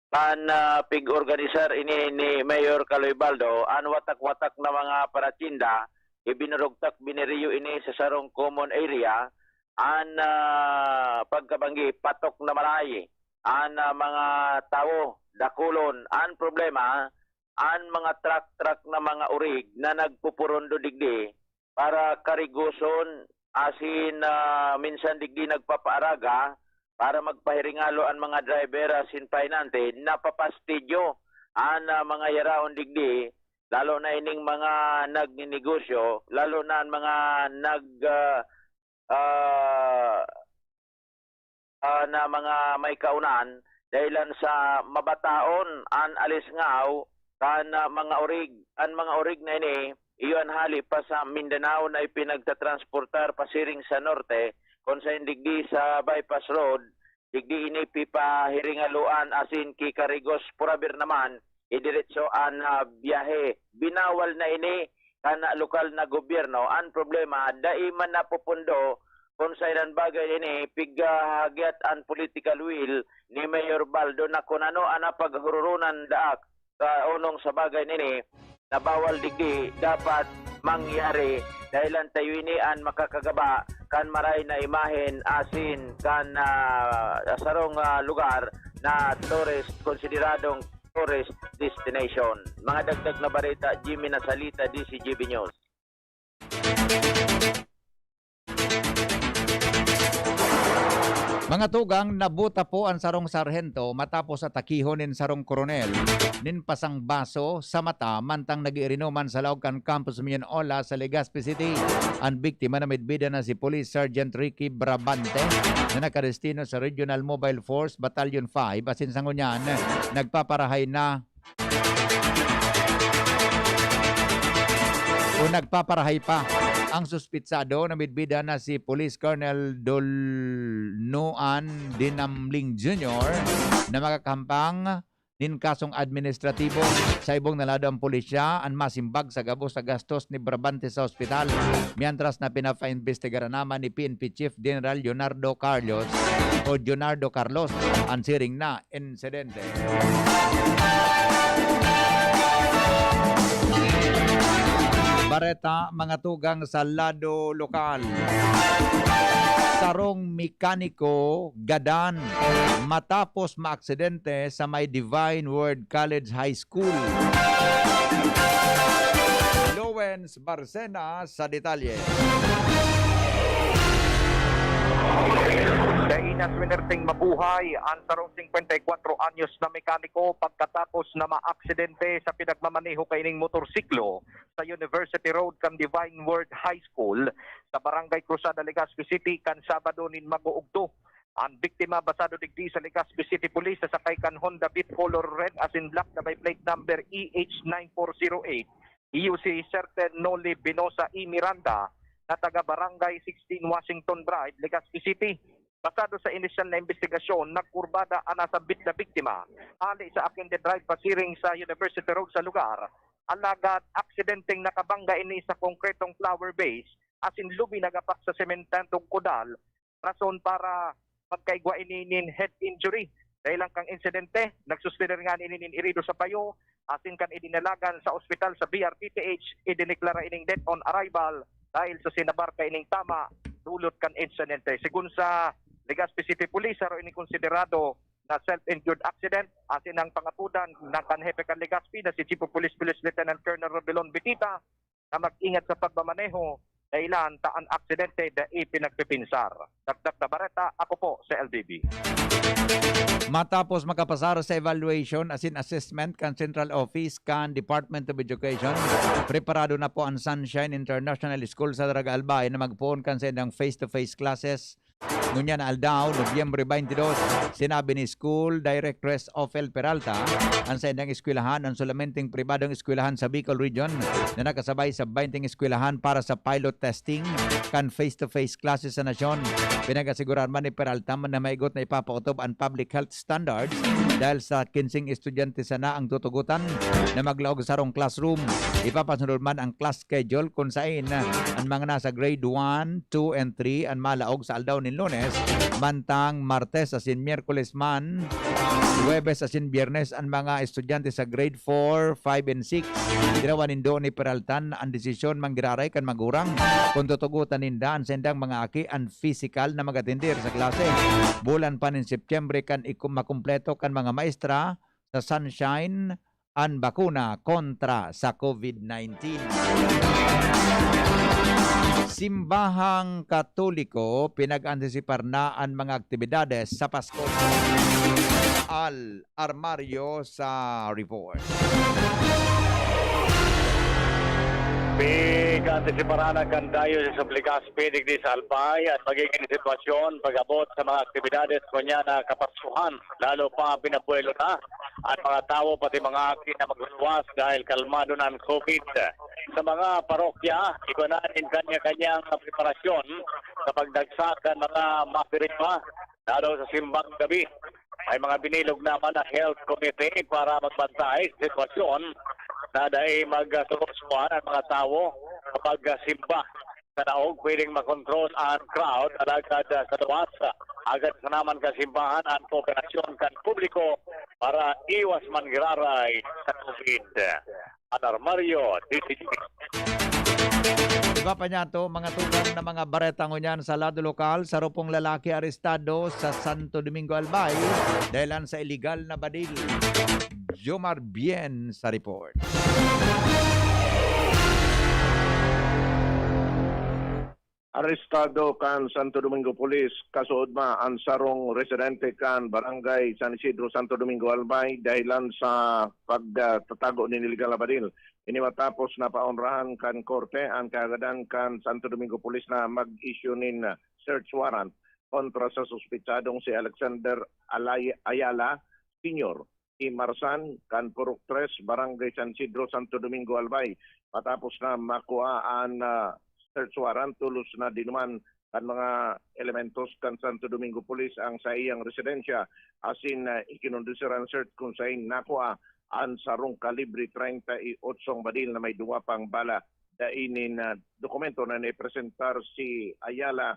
Kan, ah, pig-organisar ini ni Mayor Kaloy Baldo, an watak-watak na mga paratsinda, ibinurugtak, biniriyo ini sa sarong common area. An, ah, pagkabanggi, patok na malay an, ah, mga tawo, dakulon. An problema, an mga truck-truck na mga orig na nagpupurundo digdi para karigoson asin, ah, minsan digdi nagpapaaraga para magpahiringalo an mga driver asin pahinante, napapastidyo an, ah, mga yaraon digdi, lalo na ining mga nagninegosyo, lalo na an mga nag, ah, ah, ah, na mga may kaunan, dahilan sa mabataon an alisngaw kan, ah, mga orig. An mga orig na ini, iyo an hali pa sa Mindanao na ipinagtatransportar pasiring sa norte, kun saen digdi sa bypass road, digdi ini pipahiringaloan asin kikarigos, purabir naman, idiretso an, ah, biyahe. Binawal na ini kan lokal na gobyerno. An problema, dai man napupundo kun saen an bagay ini, pighahagyat an political will ni Mayor Baldo na kun ano an napaghururunan daak kaonong sa bagay nini na bawal digdi dapat mangyari, dahilan tayo ini an makakagaba kan maray na imahen asin kan, ah, sarong, ah, lugar na tourist, konsideradong tourist destination. Mga dagdag na bareta, Jimmy Nasalita, D C G B News. Mga tugang, nabuta po an sarong sarhento matapos atakihon nin sarong koronel nin pasang baso sa mata mantang nag-iirinuman sa laog kan Campus Miyon Ola sa Legazpi City. An biktima na midbidan na si Police Sergeant Ricky Brabante na nakadestino sa Regional Mobile Force Battalion five asin sa ngunyan nagpaparahay na o nagpaparahay pa. Ang suspitsado na midbidan na si Police Colonel Dolnoan Dinamling Junior na makakahampang nin kasong administratibo. Sa ibong na lado, ang pulisya an masimbag sa gabos sa gastos ni Brabante sa ospital, mientras na pinapaimbestigaran naman ni P N P Chief General Leonardo Carlos o Leonardo Carlos an siring na insidente. Bareta, mga tugang, sa lado lokal. Sarong mekaniko gadan matapos maaksidente sa may Divine Word College High School. Lawrence Barcena sa detalye. Sa Inas Perting mabuhay ang sarong singkwenta y kwatro anyos na mekaniko pagkatapos na maaksidente sa pinagmamaneho kaining motorsiklo sa University Road kan Divine Word High School sa Barangay Cruzada, Legazpi City, kan Sabado nin mag-uugto. Ang biktima basado digdi sa Legazpi City Police sa sakay kan Honda Beat color red asin black na may plate number E H nine four zero eight, iyo si Certain Noli Binosa E Miranda na taga Barangay sixteen Washington Drive, Legazpi City. Basado sa inisyal na imbestigasyon, nagkurbada ang nasambit na biktima hali sa Aquende Drive pasiring sa University Road sa lugar. Alagad aksidenteng nakabangga ini sa konkretong flower vase asin lubi nagapak sa sementadong kudal, rason para magkaigwa ini nin head injury. Dahil lang kang insidente, nagsustener nga ini nin irido sa payo, asin kan idinalagan sa ospital sa B R T T H, idineklara ining dead on arrival dahil sa sinabar kaining tama dulot kan insidente. Segun sa Legazpi City Police, saro ini konsiderado na self-induced accident, asin ang pangapodan na kan hepe kan Legazpi na si Chief of Police, Police Lieutenant Colonel Rodelon Bitita, na mag-ingat sa pagmamaneho, dahilan ta an aksidente dai pinagpipinsar. Dagdag na bareta, ako po si L B B. Matapos makapasar sa evaluation asin assessment kan Central Office kan Department of Education, preparado na po ang Sunshine International School sa Daraga Albay na magpoon kan saindang face-to-face classes ngunyan na aldaw, Nobyembre twenty-two. Sinabi ni School Directress Ophel Peralta, ang saindang eskwelahan ang solamenteng pribadong eskwelahan sa Bicol Region na nakasabay sa twenty eskwelahan para sa pilot testing kan face-to-face classes sa nasyon. Pinag-asigurar man ni Peralta na maigot na ipapaotob ang public health standards dahil sa kinseng estudyante sana ang tutugutan na maglaog sa sarong classroom. Ipapasunod man ang class schedule kun saen an mga nasa grade one, two, and three an malaog sa aldaw nin Lunes, mantang Martes asin Miyerkules man, Huwebes asin Biyernes an mga estudyante sa grade four, five, and six. Tinawan nindo ni Peralta an desisyon manggiraray kan magurang kun tutugotan ninda an saindang mga aki an pisikal na mag-atender sa klase. Bulan pa nin Setyembre kan iku-, makumpleto kan mga maestra sa Sunshine an bakuna kontra sa COVID nineteen. Simbahang Katoliko pinag-antisipar na an mga aktibidades sa Pasko. Al Armario sa report. Pig-antisiparan na kan Diocese of Legazpi digdi sa Albay an magiging sitwasyon pag-abot sa mga aktibidades ngunyan na Kapaskuhan. Lalo pa pinabuelo na an mga tawo, pati mga aki na magluwas dahil kalmado na an COVID. Sa mga parokya, igwa na nin kanya-kanyang preparasyon sa pagdagsa kan mga mapirima lalo sa simbang gabi. May mga binilog naman ang health committee para magbantay sa sitwasyon na dai magsurusuhan ang mga tawo kapag simba. Sa laog, pwedeng makontrol ang crowd, alagad, ah, sa luwas, ah, agad sa naman kasimbahan ang kooperasyon kan publiko para iwas manggiraray sa COVID. Alarmario, D Z G B. Iba pa niya to, mga tugang na mga bareta ngunyan sa lado lokal, saro pong lalaki arestado sa Santo Domingo Albay dahilan sa iligal na badil. Jomar Bien sa report. Arestado kan Santo Domingo Police, kasuodma an sarong residente kan Barangay San Isidro, Santo Domingo, Albay, dahilan sa pagtatago nin iligal na badil. Ini matapos na paonrahan kan korte an kaagadan kan Santo Domingo Police na mag-issue nin search warrant kontra sa suspitsadong si Alexander Alay-, Ayala Senior, Imarsan, kan Purok Tres, Barangay San Isidro, Santo Domingo, Albay. Matapos na makua an, ah, search warrant, tolos na dinuman kan mga elementos kan Santo Domingo Police ang saiyang residensya, asin, ah, ikinondusiran search kun saen nakua an sarong kalibre treinta y ocho ang badil na may duwa pang bala. Dai nin, ah, dokumento na naipresentar si Ayala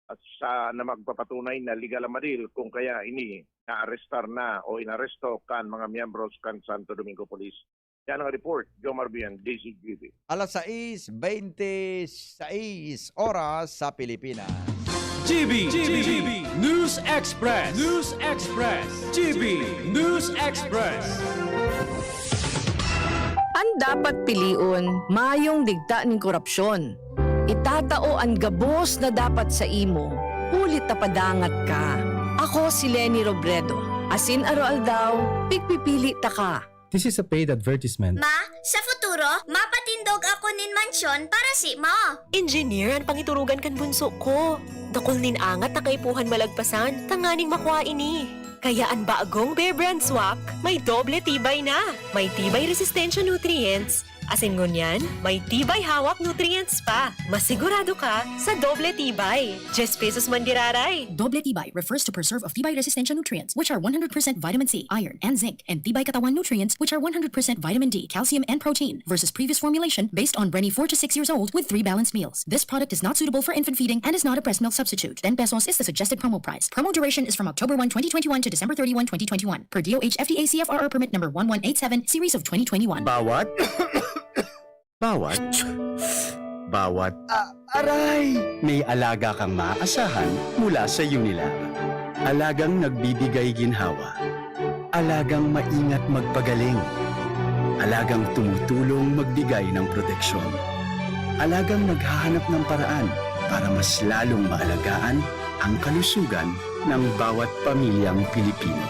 at sa, na magpapatunay na legal ang badil, kung kaya ini naarestar na o inaresto kan mga miyembros kan Santo Domingo Police. Yan ang report, Jomar Bien, D Z G B. Alas sais beintisais oras sa Pilipinas. G B, G B, News Express, News Express, G B News Express. An dapat pilion, mayong digta nin korupsyon. Itatao an gabos na dapat sa imo, huli ta padangat ka. Ako si Leni Robredo. Asin aroaldaw, pigpipili taka. This is a paid advertisement. Ma, sa futuro, mapatindog ako nin mansyon para si mo. Engineer an pangiturugan kan bunso ko. Dakul nin angat na kaipuhan malagpasan, tanganing makua ini. Kaya an bagong Bear Brand Swak, may doble tibay na. May tibay resistensya nutrients, asin ngunyan, may tibay hawak nutrients pa. Masigurado ka sa doble tibay. Diyes pesos man giraray. Doble tibay refers to preserve of tibay resistensya nutrients, which are one hundred percent vitamin C, iron, and zinc, and tibay katawan nutrients, which are one hundred percent vitamin D, calcium, and protein, versus previous formulation based on Brenny four to six years old with three balanced meals. This product is not suitable for infant feeding and is not a breast milk substitute. Ten pesos is the suggested promo price. Promo duration is from October one, twenty twenty-one to December thirty-one, twenty twenty-one, per D O H F D A C F R R permit number one one eight seven, series of twenty twenty-one. Bawat, bawat, bawat, Ah, aray! May alaga kang maaasahan mula sa Unilab. Alagang nagbibigay ginhawa. Alagang maingat magpagaling. Alagang tumutulong magbigay ng proteksyon. Alagang naghahanap ng paraan para mas lalong maalagaan ang kalusugan ng bawat pamilyang Pilipino.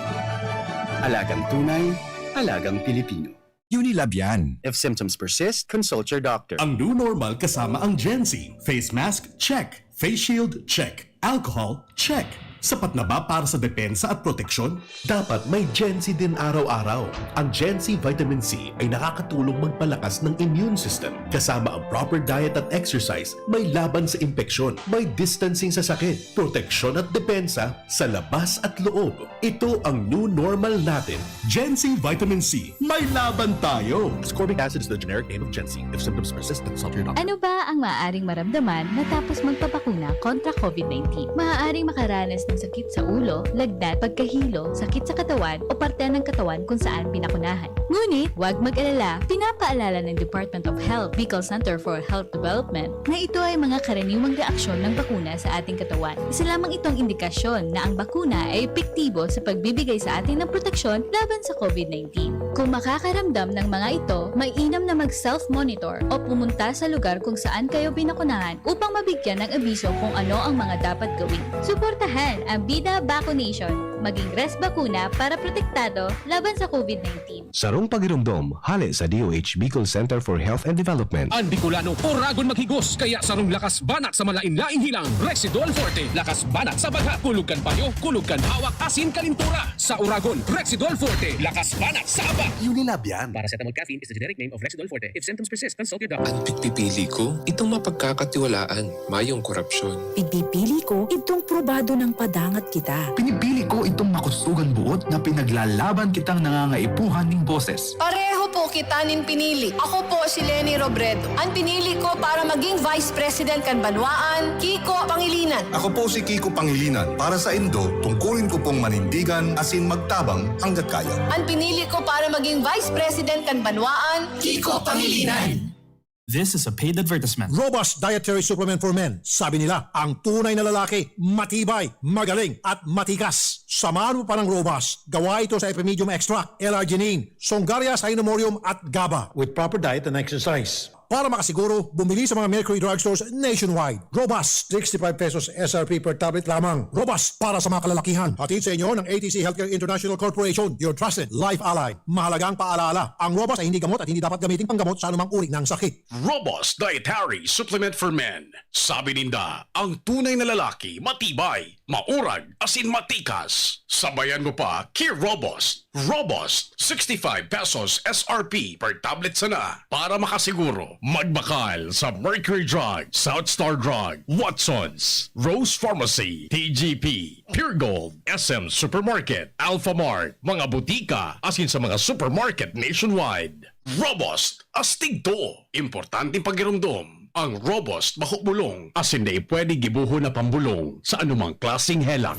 Alagang tunay, alagang Pilipino. Unilab yan. If symptoms persist, consult your doctor. Ang new normal kasama ang Gen Z. Face mask, check. Face shield, check. Alcohol, check. Sapat na ba para sa depensa at proteksyon? Dapat may Gen Z din araw-araw. Ang Gen Z Vitamin C ay nakakatulong magpalakas ng immune system. Kasama ang proper diet at exercise, may laban sa impeksyon, may distancing sa sakit, proteksyon at depensa sa labas at loob. Ito ang new normal natin. Gen Z Vitamin C, may laban tayo! Ascorbic acid is the generic name of Gen Z. If symptoms persist, consult your doctor. Ano ba ang maaaring maramdaman matapos magpabakuna kontra COVID nineteen? Maaaring makaranas ng sakit sa ulo, lagnat, pagkahilo, sakit sa katawan o parte ng katawan kung saan binakunahan. Ngunit, huwag mag-alala, pinapaalala ng Department of Health, Bicol Center for Health Development, na ito ay mga karaniwang reaksyon ng bakuna sa ating katawan. Isa lamang itong indikasyon na ang bakuna ay epektibo sa pagbibigay sa atin ng proteksyon laban sa COVID nineteen. Kung makakaramdam ng mga ito, mainam na mag-self-monitor o pumunta sa lugar kung saan kayo binakunahan upang mabigyan ng abiso kung ano ang mga dapat gawin. Suportahan ang Bida Vaccination. Maging res bakuna para protektado laban sa COVID nineteen. Sarong pagiromdom, hale sa D O H Bicol Center for Health and Development. An Bicolano, oragon maghigos, kaya sarong lakas banat sa malain-laing hilang, Rexidol Forte. Lakas banat sa bagha, kulog kan payo, kulog kan hawak, asin kalintura. Sa oragon, Rexidol Forte, lakas banat sa aba. Unilab yan. Paracetamol caffeine is the generic name of Rexidol Forte. If symptoms persist, consult your doctor. An pigpipili ko, itong mapagkakatiwalaan, mayong korapsyon. Pigpipili ko, itong probado nang padangat kita. Pinipili ko itong makusugan buot na pinaglalaban kitang nangangaipuhan ning boses. Pareho po kita nin pinili. Ako po si Leni Robredo. An pinili ko para maging Vice President kan banwaan, Kiko Pangilinan. Ako po si Kiko Pangilinan. Para sa indo, tungkulin ko pong manindigan asin magtabang hanggat kaya. An pinili ko para maging Vice President kan banwaan, Kiko Pangilinan. This is a paid advertisement. Robust Dietary Supplement for Men. Sabi nila, ang tunay na lalaki, matibay, magaling, at matikas. Samahan mo pa ng Robust. Gawa ito sa Epimedium Extract, L-arginine, Songaria Cinnamomum at GABA. With proper diet and exercise. Para makasiguro, bumili sa mga Mercury Drugstores nationwide. Robust, sixty-five pesos S R P per tablet lamang. Robust para sa mga kalalakihan. Hatid sa inyo ng A T C Healthcare International Corporation, your trusted life ally. Mahalagang paalala, ang Robust ay hindi gamot at hindi dapat gamitin panggamot sa anumang uri ng sakit. Robust Dietary Supplement for Men. Sabi ninda, ang tunay na lalaki, matibay, maurag, asin matikas. Sabayan mo pa ki Robust. Robust, sixty-five pesos S R P per tablet sana. Para makasiguro, magbakal sa Mercury Drug, South Star Drug, Watsons, Rose Pharmacy, T G P, Pure Gold, S M Supermarket, Alphamart, mga butika, asin sa mga supermarket nationwide. Robust, astig to! Importanteng pagiromdom, ang Robust bako bulong, asin dai pwede gibohon na pambolong sa anumang klaseng helang.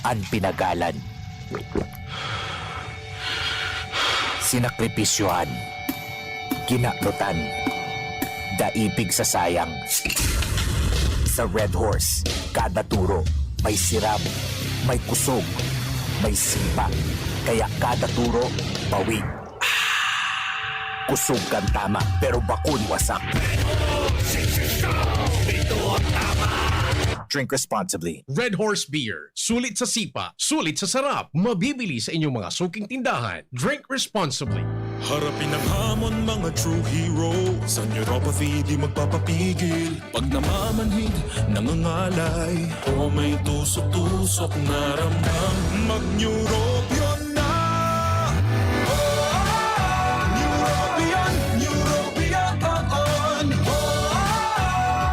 An pinagalan, sinakripisyohan, kinanutan, dai pigsasayang. Sa Red Horse, kada turo may siram, may kusog, may sipa. Kaya kada turo, pawid. Kusog kan tama, pero bakong wasak. Drink responsibly. Red Horse Beer. Sulit sa sipa, sulit sa sarap. Mabibili sa inyong mga suking tindahan. Drink responsibly. Harapin ang hamon, mga true heroes. Ang neuropathy di magpapapigil. Pag namamanhid, nangangalay, o may tusok-tusok na ramdam, mag-Neurobion na! Oh, Neurobion, Neurobion, oh, oh.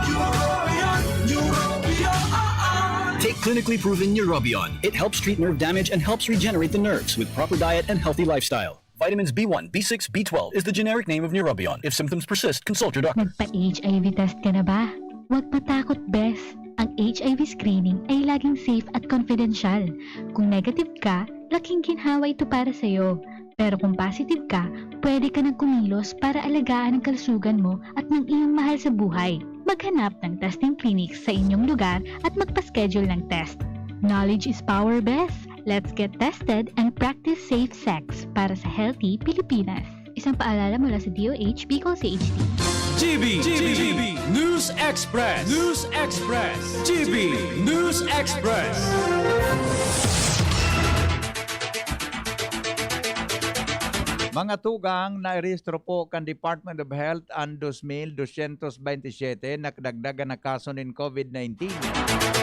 Neurobion, Neurobion, oh, oh. Take clinically proven Neurobion. It helps treat nerve damage and helps regenerate the nerves with proper diet and healthy lifestyle. Vitamins B one, B six, B twelve is the generic name of Neurobion. If symptoms persist, consult your doctor. Nagpa-H I V test ka na ba? Huwag matakot, bes. Ang H I V screening ay laging safe at confidential. Kung negative ka, laking ginhawa ito para sa'yo. Pero kung positive ka, pwede ka nang kumilos para alagaan ang kalusugan mo at ng iyong mahal sa buhay. Maghanap ng testing clinics sa inyong lugar at magpa-schedule ng test. Knowledge is power, bes. Let's get tested and practice safe sex para sa healthy Pilipinas. Isang paalala mula sa D O H Bicol C H D. G B, G B, News Express, News Express, G B News Express. Mga tugang, nairehistro po kan Department of Health an dos mil dosyentos bente y siyete na kadagdagan na kaso nin COVID nineteen.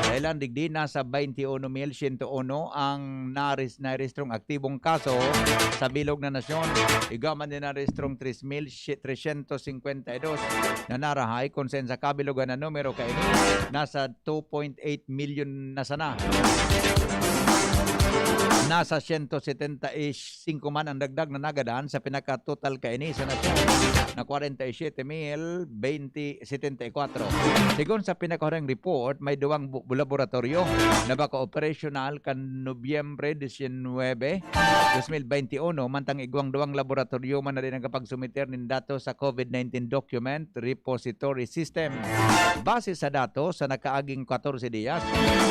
Dahelan digdi, nasa baynte uno mil siyento uno ang nares-, nairehistrong aktibong kaso sa bilog na nasyon. Igwa man nin narehistrong tres mil tresyentos singkwenta y dos na narahay, kun saen sa kabilogan na numero kaini, nasa two point eight milyon na sana. Nasa siyento setenta y singko man ang dagdag na nagadan sa pinaka-total kaini sa nasyon na kwarenta y siyete mil beynte setenta y kwatro. Segun sa pinakahuring report, may duwang bu-, laboratoryo na baka operasyonal kan Nobyembre disynuebe, dos mil beynte uno, mantang igwang duwang laboratoryo man na rin nagkapagsumiter nin datos sa COVID nineteen document repository system. Base sa datos, sa nakaaging katorse diyas,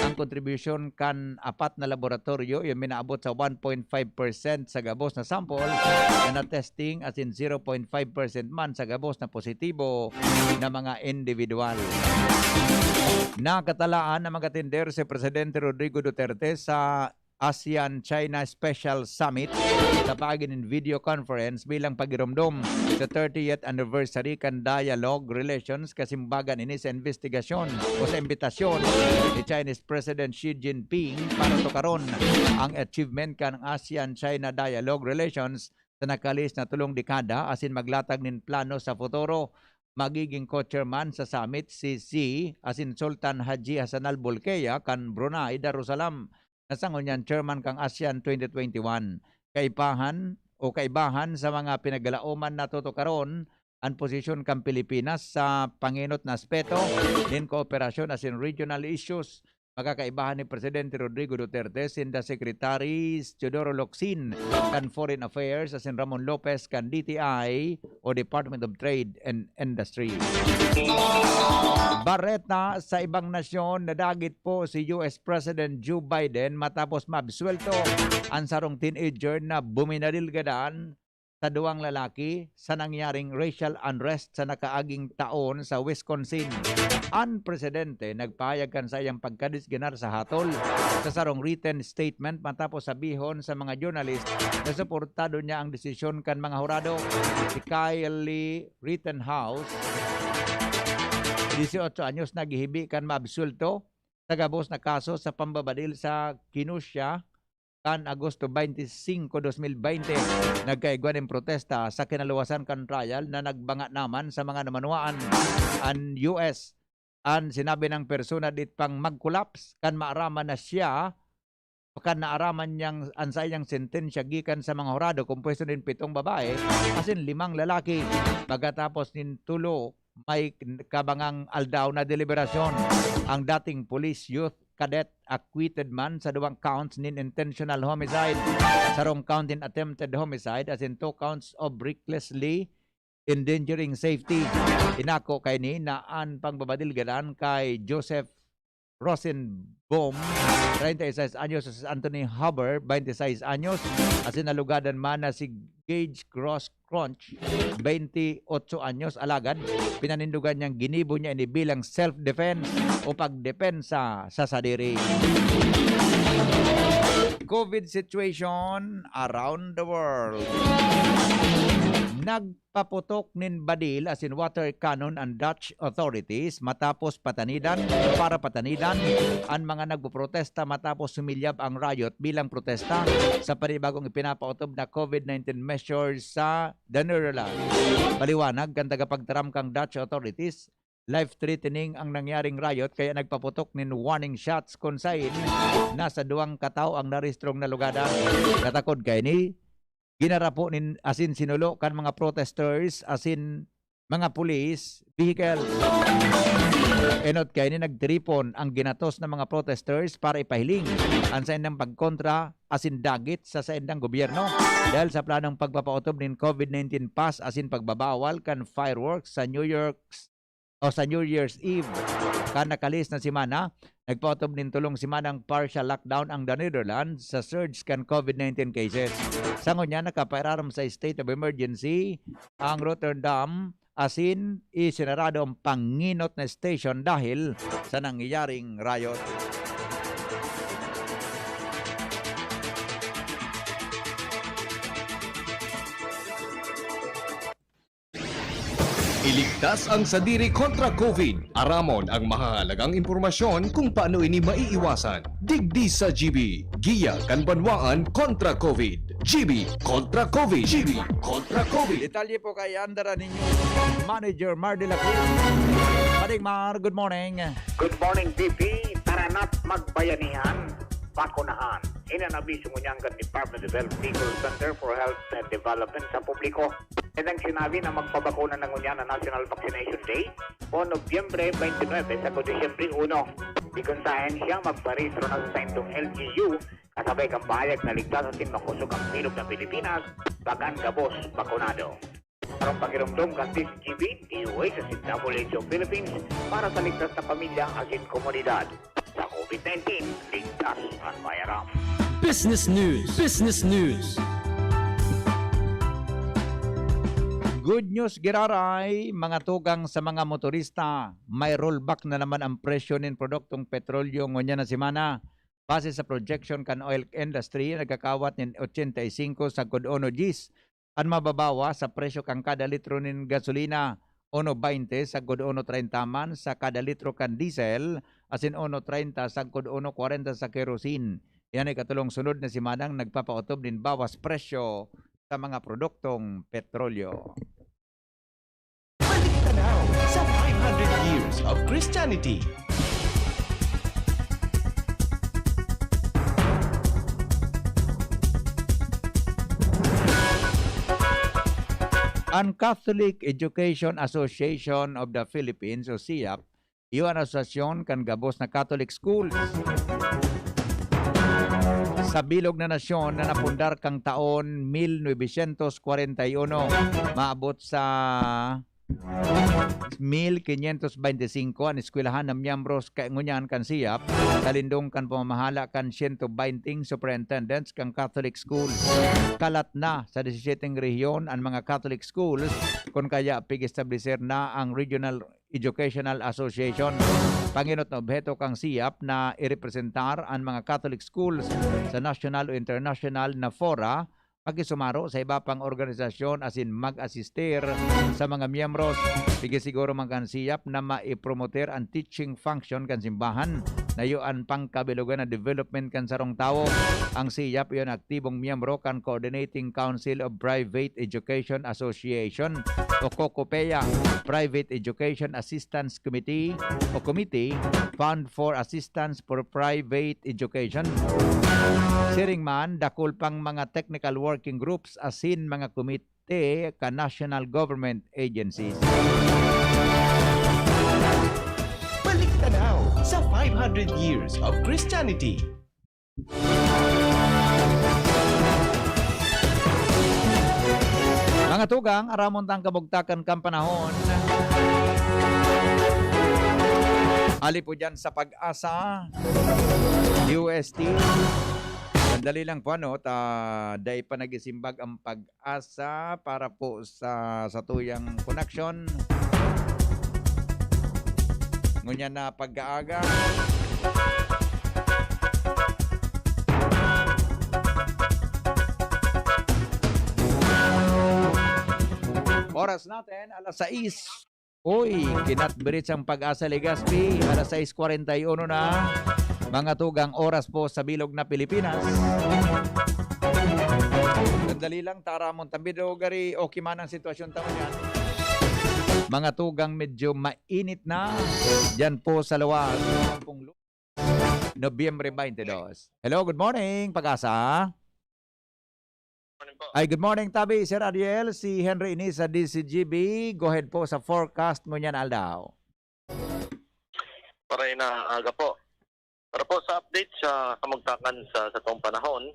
ang kontribusyon kan apat na laboratoryo, iyo minaabot sa one point five percent sa gabos na sample na na-testing, asin zero point five percent man sa gabos na positibo na mga individual. Nakatalaan na mag-atender si Presidente Rodrigo Duterte sa ASEAN-China Special Summit sa paagi nin video conference bilang pagiromdom sa thirtieth anniversary kan dialogue relations. Kasimbagan ini sa imbestigasyon o sa imbitasyon ni Chinese President Xi Jinping para tukaron ang achievement kan ASEAN-China dialogue relations sa nakalihis na tolong dekada asin maglatag nin plano sa futuro. Magiging co-chairman sa summit si Xi asin Sultan Haji Hassan Al Bolkiah kan Brunei Darussalam, na sa ngunyan chairman kan ASEAN twenty twenty-one. Kaipahan o kaibahan sa mga pinaglalaoman na tutukaron an posisyon kan Pilipinas sa pangenot na aspeto nin kooperasyon asin regional issues. Makakaibahan ni Presidente Rodrigo Duterte sinda Secretaries Teodoro Locsin kan Foreign Affairs asin Ramon Lopez kan D T I o Department of Trade and Industry. Bareta sa ibang nasyon, nadagit po si U S President Joe Biden matapos maabsuwelto an sarong teenager na buminadilgadan sa duwang lalaki sa nangyaring racial unrest sa nakaaging taon sa Wisconsin. An presidente nagpahayag kan saiyang pagkadisganar sa hatol sa sarong written statement matapos sabihon sa mga journalist na suportado niya ang desisyon kan mga hurado. Si Kyle Rittenhouse, dieciocho anyos, naghihibi kan maabsuwelto sa gabos na kaso sa pambabadil sa Kenosha kan Agosto twenty-five, dos mil bente, nagkaigwa nin protesta sa kinaluwasan kan trial na nagbanga naman sa mga namanwaan an U S. An sinabi ng persona dit pang mag-collapse kan maaraman na siya o kan naaraman niyang an saiyang sentensya gikan sa mga hurado, kompuesto nin pitong babae asin limang lalaki. Pagkatapos nin tulo may kabangang aldaw na deliberasyon, ang dating police youth cadet acquitted man sa duwang counts nin intentional homicide, sarong count nin attempted homicide, asin two counts of recklessly endangering safety. Inako kaini na an pangbabadilgadan kay Joseph Rosenbaum, treinta y seis anyos, si Anthony Haber, veintiseis anyos, asin nalugadan man na si Gage Cross Crunch, veintiotso anyos, alagad pinanindugan niyang ginibo niya ini bilang self-defense o pagdepensa sa sadiri. COVID situation around the world. Nagpaputok nin badil asin water cannon an Dutch authorities matapos patanidan, para patanidan an mga nagpoprotesta matapos sumilyab ang riot bilang protesta sa panibagong ipinapaotob na COVID nineteen measures sa The Netherlands. Paliwanag kan tagapagtaram kan Dutch authorities, life-threatening ang nangyaring riot kaya nagpaputok nin warning shots kun saen nasa duwang katawo ang narehistrong nalugadan. Natakod kaini, ginarapo nin asin sinulo kan mga protesters asin mga police vehicle. Enot kaini nagtiripon ang ginatos na mga protesters para ipahiling an saindang pagkontra asin dagit sa saindang gobyerno dahil sa planong pagpapaotob nin COVID nineteen pass asin pagbabawal kan fireworks sa New York's o sa New Year's Eve. Kan nakalihis na semana, nagpaotob nin tolong semanang partial lockdown ang The Netherlands sa surge kan COVID nineteen cases. Sa ngunyan, nakapairarom sa state of emergency ang Rotterdam asin isinarado ang pangenot na station dahil sa nangyayaring riot. Iligtas ang sadiri kontra COVID. Aramon ang mahahalagang impormasyon kung paano ini maiiwasan. Digdi sa G B, Giya kan Banwaan kontra COVID. G B kontra COVID. G B kontra COVID. Detalye po kay Andara ninyo, Manager Mar de la Cruz. Paring Mar, good morning. Good morning, B P. Tara na't magbayanihan, bakunahan. Ini an abiso ngunyan kan Department of Health Bicol Center for Health and Development sa publiko. Kaya nang sinabi na magpabakuna na ngunyan na National Vaccination Day o Nobyembre twenty-nine sagkod Disyembre uno. Di kun saen siya magparehistro na sa saindong L G U, kasabay kan pahayag na ligtas asin makosog an bilog na Pilipinas pag an gabos bakunado. Karong pakiromdom kan D Z G B, D O H asin W H O Philippines para sa ligtas na pamilya asin komunidad. Sa COVID nineteen, ligtas an may aram. Business News. Business News. Good news, giraray, mga tugang sa mga motorista. May rollback na naman ang presyo nin produktong petrolyo ngunyan na semana. Base sa projection kan oil industry, nagkakawat nin ochenta y cinco sagkod uno dyes an mababawas sa presyo kan kada litro nin gasolina, uno baynte sagkod uno treinta man sa kada litro kan diesel, asin uno treinta sagkod uno kwarenta sa kerosene. Iyan ay ikatulong sunod na semanang nagpapaotob nin bawas presyo sa mga produktong petrolyo. Balik tanaw sa five hundred years of Christianity. An Catholic Education Association of the Philippines o CEAP, iyo an asosasyon kan gabos na Catholic schools sa bilog na nasyon na napundar kan taon mil novecientos kwarenta y uno, maabot sa mil quinientos veinticinco an eskwelahan na miyembros kay ngunyan kan CEAP, sa lindong kan pamamahala kan siyento baynting superintendents kan Catholic schools. Kalat na sa disisyeteng rehiyon an mga Catholic schools, kun kaya pig-estableser na ang Regional Educational Association. Pangenot na obheto kan CEAP na irepresentar an mga Catholic schools sa national o international na fora, makisumaro sa iba pang organisasyon asin mag-asistir sa mga miyembros. Pigsiguro man kan CEAP na maipromoter an teaching function kan simbahan, na iyo an pangkabilogan na development kan sarong tawo. Ang CEAP iyo an aktibong miyembro kan Coordinating Council of Private Education Association o COCOPEA, Private Education Assistance Committee o Committee, Fund for Assistance for Private Education. Siring man, dakul pang mga technical working groups asin mga komite kan national government agencies. Balik tanaw sa five hundred years of Christianity. Mga tugang, aramon tang kabugtakan kan panahon. Ali po dyan sa Pag-asa, U S T. Sandali lang po, ano, ta, dai pa nagisimbag ang Pag-asa para po sa, sa tuyang koneksyon. Ngunyan na pag-aaga. Oras natin, alas sais. Uy, kinatbirit ang Pag-asa Legazpi, alas sais kwarenta y uno na. Mga tugang oras po sa bilog na Pilipinas. Sandali lang, taramon tabi do, gari, okay man ang sitwasyon tamo yan. Mga tugang medyo mainit na dyan po sa luwas. Nobyembre twenty-two. Hello, good morning, Pag-asa. Morning po. Ay, good morning, tabi, Sir Ariel. Si Henry ini sa D C G B. Go ahead po sa forecast ngunyan aldaw. Para inaaga po. Para po sa update sa kamugtakan sa satong panahon,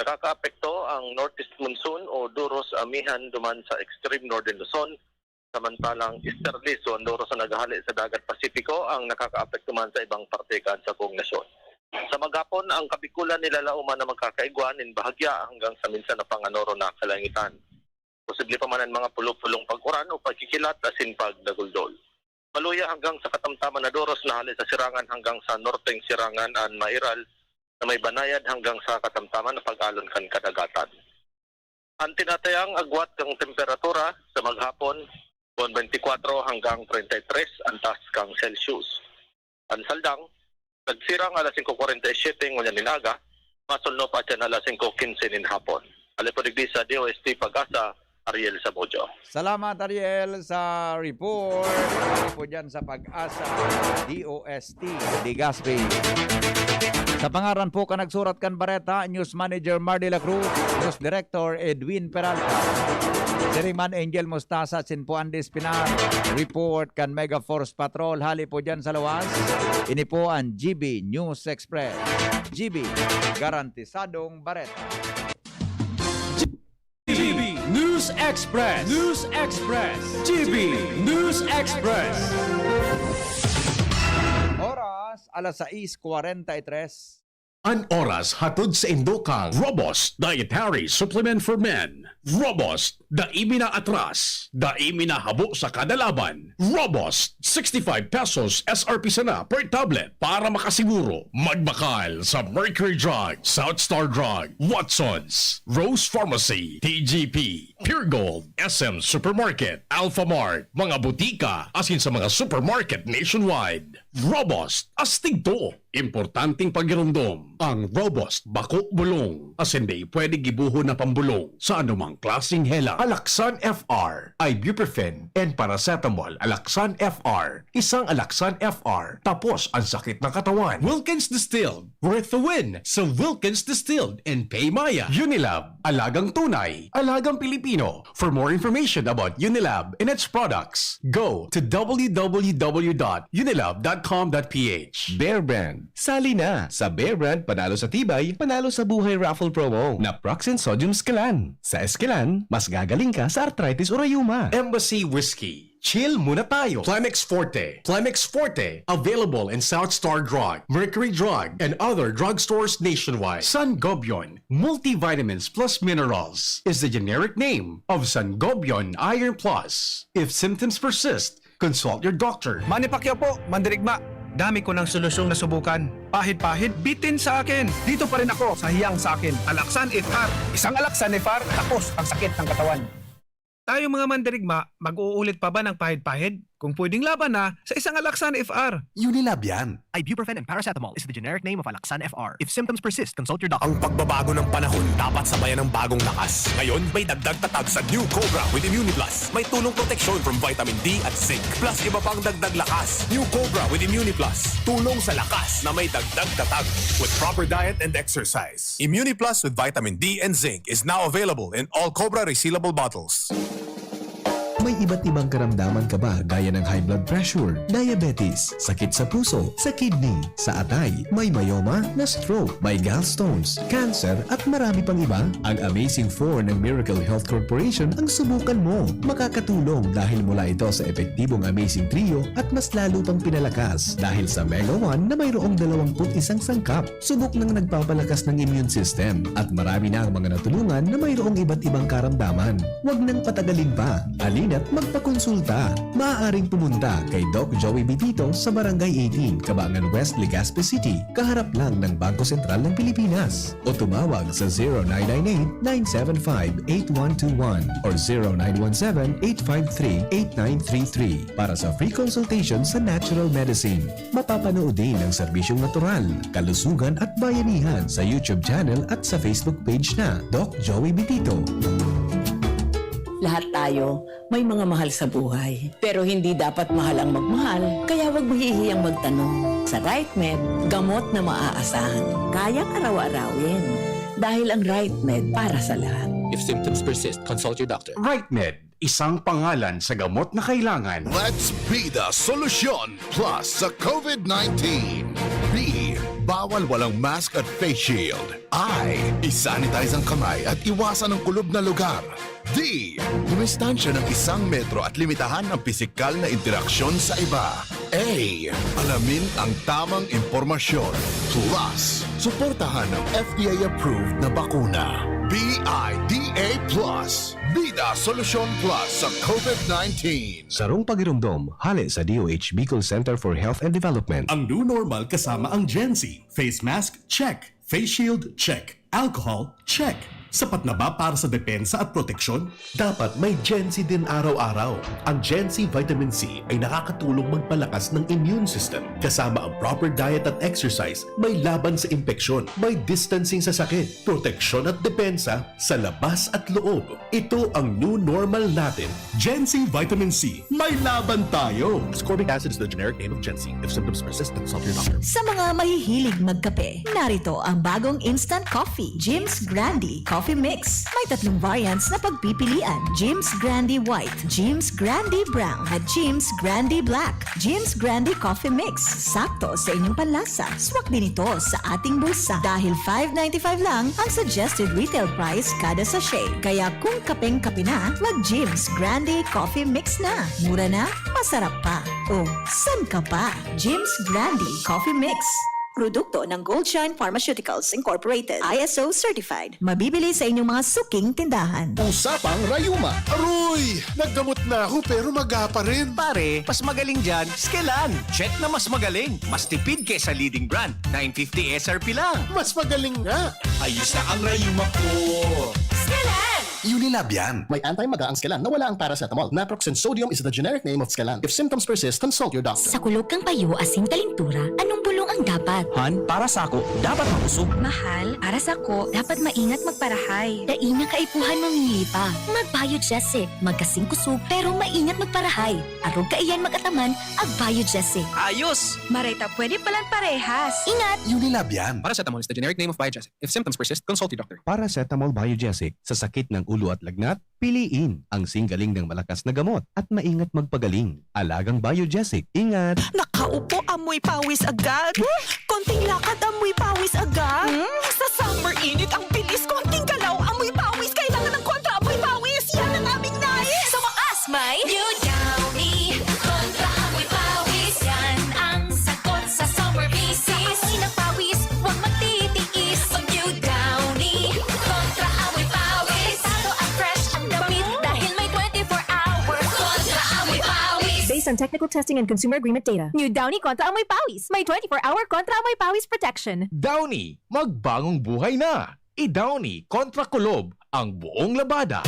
nakakaapekto ang northeast monsoon o duros amihan duman sa extreme northern Luzon, samantalang easterlies o ang duros na naghahali sa Dagat Pasipiko ang nakakaapekto man sa ibang parte kan sa buong nasyon. Sa maghapon, ang Kabikulan nilalaoman na magkakaigwa nin bahagya hanggang sa minsan na panganoron na kalangitan. Posible pa man ang mga pulo-pulong pag-uran o pagkikilat asin pagdaguldol. Maluya hanggang sa katamtaman na duros na hali sa sirangan hanggang sa norteng sirangan an mairal na may banayad hanggang sa katamtaman na pag-alon kan kadagatan. An tinatayang agwat kan temperatura sa maghapon, twenty-four hanggang treinta y tres an taas kan Celsius. An saldang, nagsirang alas singko kwarenta y siyete ngunyan nin aga, masulnop atyan alas singko quince nin hapon. Hali po digdi sa D O S T Pag-asa, Ariel Samudio. Salamat, Ariel, sa report. Hali po dyan sa Pag-asa, D O S T, Legazpi. Sa pangaran po kan nagsurat kan bareta, News Manager Mar de la Cruz, News Director Edwin Peralta. Siring man, Angel Mostasa, asin po Andes Pinar. Report kan Mega Force Patrol, hali po dyan sa luwas. Ini po an G B News Express. G B, garantisadong bareta. G B News Express. News Express. G B News Express. Oras, alas sais kwarenta y tres. An oras hatod saindo kan Robust Dietary Supplement for Men. Robust, dai mi naatras, dai mi nahabo sa kada laban. Robust, sixty-five pesos S R P sana per tablet. Para makasiguro, magbakal sa Mercury Drug, South Star Drug, Watsons, Rose Pharmacy, T G P, Pure Gold, S M Supermarket, Alpha Mart, mga butika, asin sa mga supermarket nationwide. Robust, astig to. Importanteng pagiromdom, ang Robust bako bulong, asin dai pwede gibohon na pambolong sa anumang klaseng hela. Alaxan F R, ibuprofen, and paracetamol. Alaxan F R, isang Alaxan F R, tapos ang sakit ng katawan. Wilkins Distilled, worth the win sa Wilkins Distilled and Pay Maya. Unilab, alagang tunay, alagang Pilipino. For more information about Unilab and its products, go to W W W dot unilab dot com dot P H. Bear Brand. Sali na sa Bear Brand Panalo sa Tibay, Panalo sa Buhay Raffle Promo na Proxin Sodium Esquilan. Sa Esquilan, mas gagaling ka sa arthritis o rayuma. Embassy Whiskey. Chill muna tayo. Plemex Forte. Plemex Forte. Available in South Star Drug, Mercury Drug, and other drugstores nationwide. Sangobion. Multivitamins plus minerals is the generic name of Sangobion Iron Plus. If symptoms persist, consult your doctor. Manny Pacquiao po, mandirigma. Dami ko ng solusyong nasubukan. Pahid-pahid, bitin sa akin. Dito pa rin ako sa hiyang sa akin. Alaxan F R. Isang Alaxan F R, tapos ang sakit ng katawan. Tayong mga mandirigma, mag-uulit pa ba ng pahid-pahid? Kung pwedeng laban na, sa isang Alaxan F R. Unilab yan. Ibuprofen and paracetamol is the generic name of Alaxan F R. If symptoms persist, consult your doctor. Ang pagbabago ng panahon dapat sabayan ng bagong lakas. Ngayon, may dagdag tatag sa New Cobra with Immuniplus. May tulong proteksyon from vitamin D at zinc, plus iba pang dagdag lakas. New Cobra with Immuniplus. Tulong sa lakas na may dagdag tatag with proper diet and exercise. Immuniplus with vitamin D and zinc is now available in all Cobra resealable bottles. May iba't ibang karamdaman ka ba gaya ng high blood pressure, diabetes, sakit sa puso, sa kidney, sa atay, may myoma, na-stroke, may gallstones, cancer at marami pang iba? Ang Amazing four ng Miracle Health Corporation ang subukan mo. Makakatulong dahil mula ito sa epektibong Amazing Trio at mas lalo pang pinalakas dahil sa Mega one na mayroong dalawang put isang sangkap. Subok nang nagpapalakas ng immune system at marami na ang mga natulungan na mayroong iba't ibang karamdaman. Huwag nang patagalin pa. Halina't magpakonsulta. Maaaring pumunta kay Doc Joey Bitito sa Barangay eighteen, Cabangan West, Legazpi City, kaharap lang ng Bangko Sentral ng Pilipinas. O tumawag sa zero nine nine eight, nine seven five, eight one two one or zero nine one seven, eight five three, eight nine three three para sa free consultation sa natural medicine. Mapapanood din ang serbisyong natural, kalusugan at bayanihan sa YouTube channel at sa Facebook page na Doc Joey Bitito. Lahat tayo may mga mahal sa buhay. Pero hindi dapat mahal ang magmahal, kaya huwag mahihiyang magtanong. Sa RightMed, gamot na maaasahan. Kayang araw-arawin. Dahil ang RightMed para sa lahat. If symptoms persist, consult your doctor. RightMed, isang pangalan sa gamot na kailangan. Let's be the solution plus sa COVID nineteen. B, bawal walang mask at face shield. I, isanitize ang kamay at iwasan ang kulob na lugar. D, dumistansya ng isang metro at limitahan ang pisikal na interaksyon sa iba. A, alamin ang tamang impormasyon. Plus, suportahan ang F D A-approved na bakuna. B I D A plus. Bida Solusyon Plus sa COVID nineteen. Sarong pagiromdom, hale sa D O H Bicol Center for Health and Development. Ang new normal kasama ang Gen Z. Face mask, check. Face shield, check. Alcohol, check. Sapat na ba para sa depensa at proteksyon? Dapat may Gen Z din araw-araw. Ang Gen Z Vitamin C ay nakakatulong magpalakas ng immune system. Kasama ang proper diet at exercise, may laban sa impeksyon, may distancing sa sakit, proteksyon at depensa sa labas at loob. Ito ang new normal natin. Gen Z Vitamin C, may laban tayo! Ascorbic acid is the generic name of Gen Z. If symptoms persist, consult your doctor. Sa mga mahihilig magkape, narito ang bagong instant coffee, Jim's Grande Coffee Mix. May tatlong variants na pagpipilian, Jim's Grande White, Jim's Grande Brown, at Jim's Grande Black. Jim's Grande Coffee Mix, sakto sa inyong panlasa. Swak din ito sa ating bulsa dahil five ninety-five lang ang suggested retail price kada sachet. Kaya kung kapeng-kape na, mag Jim's Grande Coffee Mix na. Mura na, masarap pa. O, san ka pa? Jim's Grande Coffee Mix. Produkto ng Goldshine Pharmaceuticals Incorporated, I S O certified. Mabibili sa inyong mga suking tindahan. Usapang Rayuma. Aroy! Naggamot na ako pero maga pa rin. Pare, mas magaling dyan, Skelan. Check na mas magaling. Mas tipid kesa leading brand. nine fifty S R P lang. Mas magaling nga. Ayos na ang rayuma ko. Skelan! Unilab yan. May anti-maga ang Skelan na wala ang paracetamol. Naproxen sodium is the generic name of Skelan. If symptoms persist, consult your doctor. Sa kulog kan payo asin kalentura, anong bulong ang dapat? Han, para sako, dapat makusog. Mahal, para sako, dapat maingat magparahay. Dai na kaipuhan mamili pa. Mag-Biogesic. Magkasing kusog, pero maingat magparahay. Arog kaiyan mag-ataman, ag-Biogesic. Ayos! Maray ta pwede palan parehas. Ingat! Unilab yan. Paracetamol is the generic name of Biogesic. If symptoms persist, consult your doctor. Paracetamol Biogesic. Sa sakit ng ulo at lagnat, piliin ang singgaling ng malakas na gamot at maingat magpagaling. Alagang Biogesic. Ingat! Nakaupo, amoy pawis agad. Konting lakad, amoy pawis agad. Hmm? Sa summer init, ang bilis. Konting galaw, amoy pawis. Kailangan ng kontra amoy pawis. Yan ang aming nais. Sa wakas, may New Downy. Kontra amoy pawis. Yan ang sagot sa summer bisis. Amoy ng pawis, huwag magtitiis. Pag New Downy. Kontra amoy pawis. Delikado at fresh ang damit dahil may twenty-four hour kontra amoy pawis. Based on technical testing and consumer agreement data, New Downy kontra amoy pawis. May twenty-four hour kontra amoy pawis protection. Downy, magbangong buhay na! I-Downy kontra kulob ang buong labada.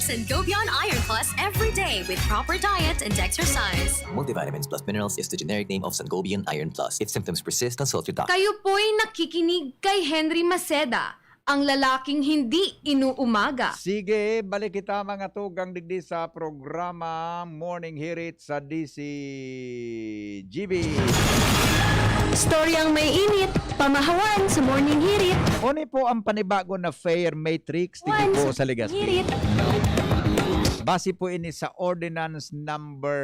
Sangobion Iron Plus every day. with proper diet and exercise. Multivitamins plus minerals is the generic name of Sangobion Iron Plus. If symptoms persist, consult your doctor. Kayo po'y nakikinig kay Henry Maceda, ang lalaking hindi inuumaga. Sige, balik kita, mga tugang, digdi sa programa Morning Hirit sa D C G B. Storyang may init, pamahawan sa Morning Hirit. Oni po ang panibago na fare matrix digdi po sa Legazpi. Base po ini sa Ordinance Number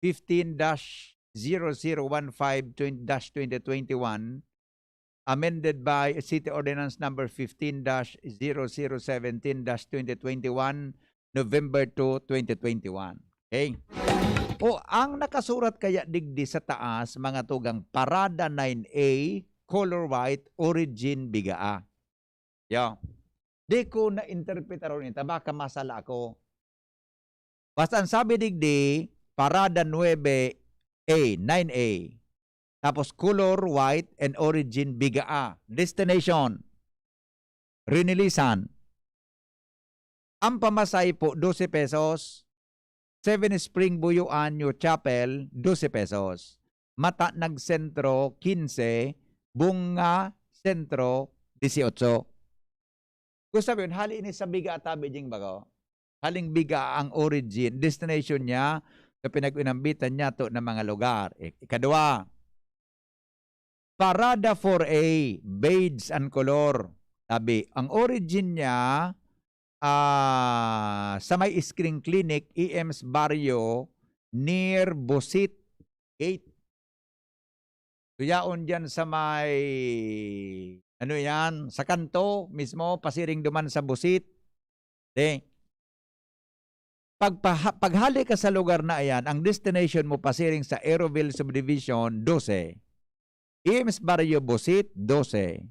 fifteen dash zero zero one five dash twenty twenty-one, amended by City Ordinance Number fifteen dash zero zero seventeen dash twenty twenty-one, November two, twenty twenty-one. Okay? O, ang nakasurat kaya digdi sa taas, mga tugang, Parada nine A, color white, origin Bigaa. Yo. Di ko na-interpretaron ita, baka masala ako. Basta ang sabi digdi, Parada nuebe A, nine A. Tapos color white and origin Bigaa. Destination, Rinilisan. Ang pamasahe po, dose pesos. Seven Spring Buyuan New Chapel, dose pesos. Matanag Sentro, quince. Bunga Sentro, dieciocho. Gusto sabihin, hali ini sa Bigaa tabi ding bago. Haling Bigaa ang origin, destination niya, sa pinag-inambitan niya to na mga lugar. Ik-, ikadua, Parada four A, beige ang kolor. Tabi, ang origin niya, ah, sa may Screen Clinic, E M's Barrio, near Busit Gate. So, yaon dyan sa may, ano yan, sa kanto mismo, pasiring duman sa Busit. Di, pagpaha-, paghali ka sa lugar na iyan, ang destination mo pasiring sa Aeroville Subdivision, dose. Ems Barrio Busit, dose.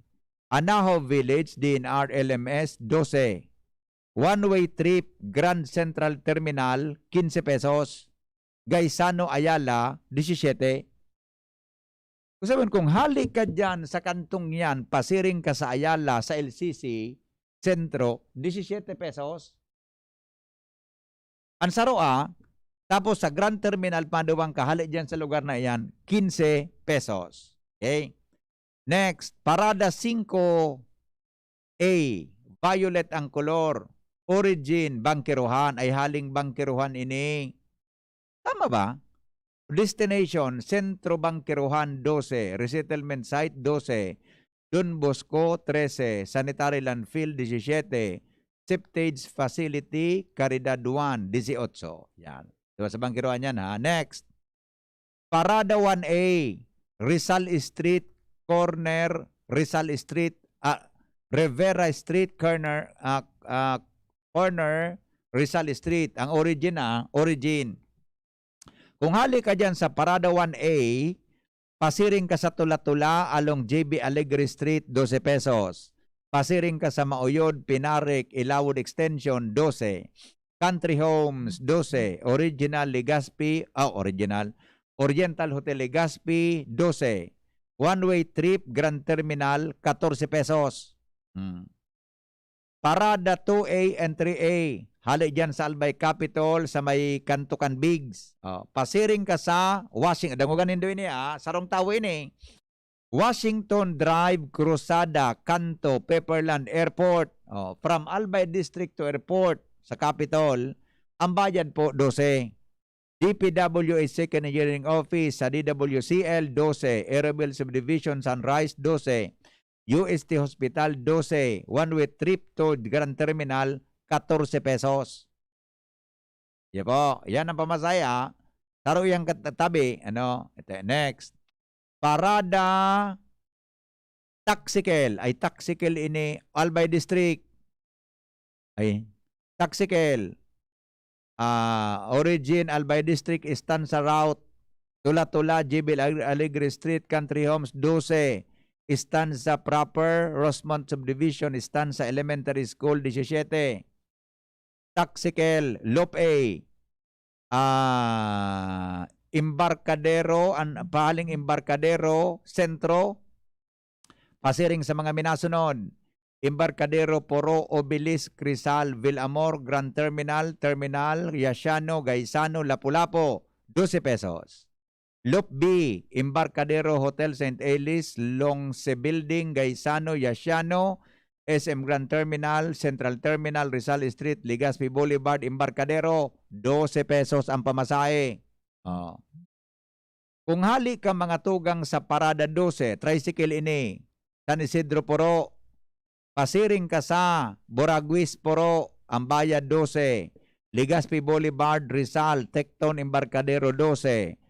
Anaho Village, D N R L M S, dose. One-way trip, Grand Central Terminal, quince pesos. Gaisano Ayala, disisiyete. Kung sabihin, kung hali ka dyan sa kantong yan, pasiring ka sa Ayala, sa L C C, sentro, disisiyete pesos. Ang saro, ah, tapos sa Grand Terminal, paduwang ka, hali dyan sa lugar na iyan, quince pesos. Okay? Next, Parada singko A, violet ang kolor. Origin, Bangkerohan, ay haling Bangkerohan ini. Tama ba? Destination, Sentro Bangkerohan, dose. Resettlement site, dose. Don Bosco, trese. Sanitary landfill, disisiyete. Septage facility, Caridad one, disiyotso. Yan. Diba sa Bangkerohan yan, ha? Next. Parada one A, Rizal Street, corner Rizal Street, ah, Rivera Street, corner, ah, ah, corner Rizal Street. Ang origin, ah, origin. Kung hali ka dyan sa Parada one A, pasiring ka sa Tula-Tula along J B Alegre Street, dose pesos. Pasiring ka sa Mauyod, Pinarik, Ilawod Extension, dose. Country Homes, dose. Original Legazpi, ah, original. Oriental Hotel Legazpi, dose. One-way trip, Grand Terminal, katorse pesos. Hmm. Parada two A and three A. Hali dyan sa Albay Capitol, sa may Kantukan Bigs. Oh, pasiring ka sa Washington. Dangogan nindo ini, ah. Sarong tawo ini. Washington Drive, Cruzada, Kanto, Pepperland, Airport. Oh, from Albay District to Airport, sa Capitol, ang bayad po, dose. D P W H Second Engineering Office, sa D W C L, dose. Aeroville Subdivision, Sunrise, dose. U S T Hospital, dose. One-way trip to Grand Terminal, katorse pesos. Yan po. Yan ang pamasahe, ah. Saro yang kat-, tabi, ano, ito, next. Parada Taxicle. Ay, Taxicle ini, Albay District. Ay, Taxicle. Ah, origin, Albay District, Estancia Route. Tula-Tula, J B Alegre Street, Country Homes, dose. Estancia Proper, Rosemont Subdivision, Estancia Elementary School, disisiyete. Taxicle, Loop A. Ah, Embarcadero, an, pahaling Embarcadero, Sentro, pasiring sa mga minasunod. Embarcadero, Poro, Obelisque, Rizal, Villamor, Grand Terminal, Terminal, Gaisano, Gaisano, Lapu-Lapu, dose pesos. Loop B, Embarcadero, Hotel Saint Alice, Longse Building, Gaisano, Gaisano, S M Grand Terminal, Central Terminal, Rizal Street, Legazpi Boulevard, Embarcadero, dose pesos ang pamasahe. Oh. Kung hali ka mga tugang sa Parada dose, tricycle ini, San Isidro Poro, pasiring ka sa Buraguis Poro, ang bayad dose, Legazpi Boulevard, Rizal, Tecton, Embarcadero dose,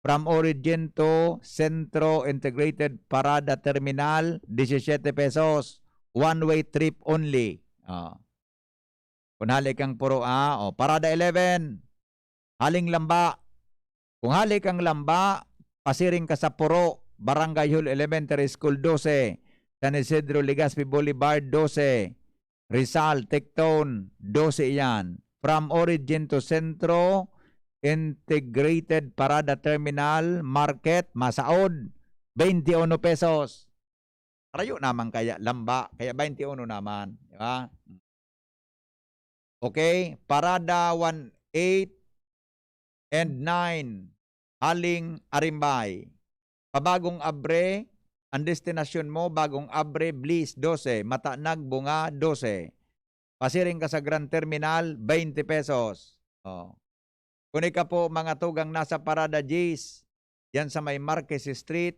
from origin to Centro Integrated Parada Terminal, disisyete pesos, one-way trip only. Ah. Kung hali kang Poro, ah, o, Parada eleven, haling Lamba. Kung hali kang Lamba, pasiring ka sa Poro, Barangay Hall Elementary School dose, San Isidro Legazpi Boulevard dose, Rizal, Tecton, dose iyan. From origin to Centro, Integrated Parada Terminal, Market, Masaod, twenty-one pesos. Rayo naman kaya Lamba, kaya twenty-one naman, di ba? Okay, Parada one, eight, and nine, haling Arimbay. Pabagong Abre, ang destinasyon mo, Bagong Abre, Bliss, dose, Matanag, Bunga, dose. Pasiring ka sa Grand Terminal, twenty pesos. Oh. Kung ika po, mga tugang, nasa Parada diyes, yan sa may Marquez Street,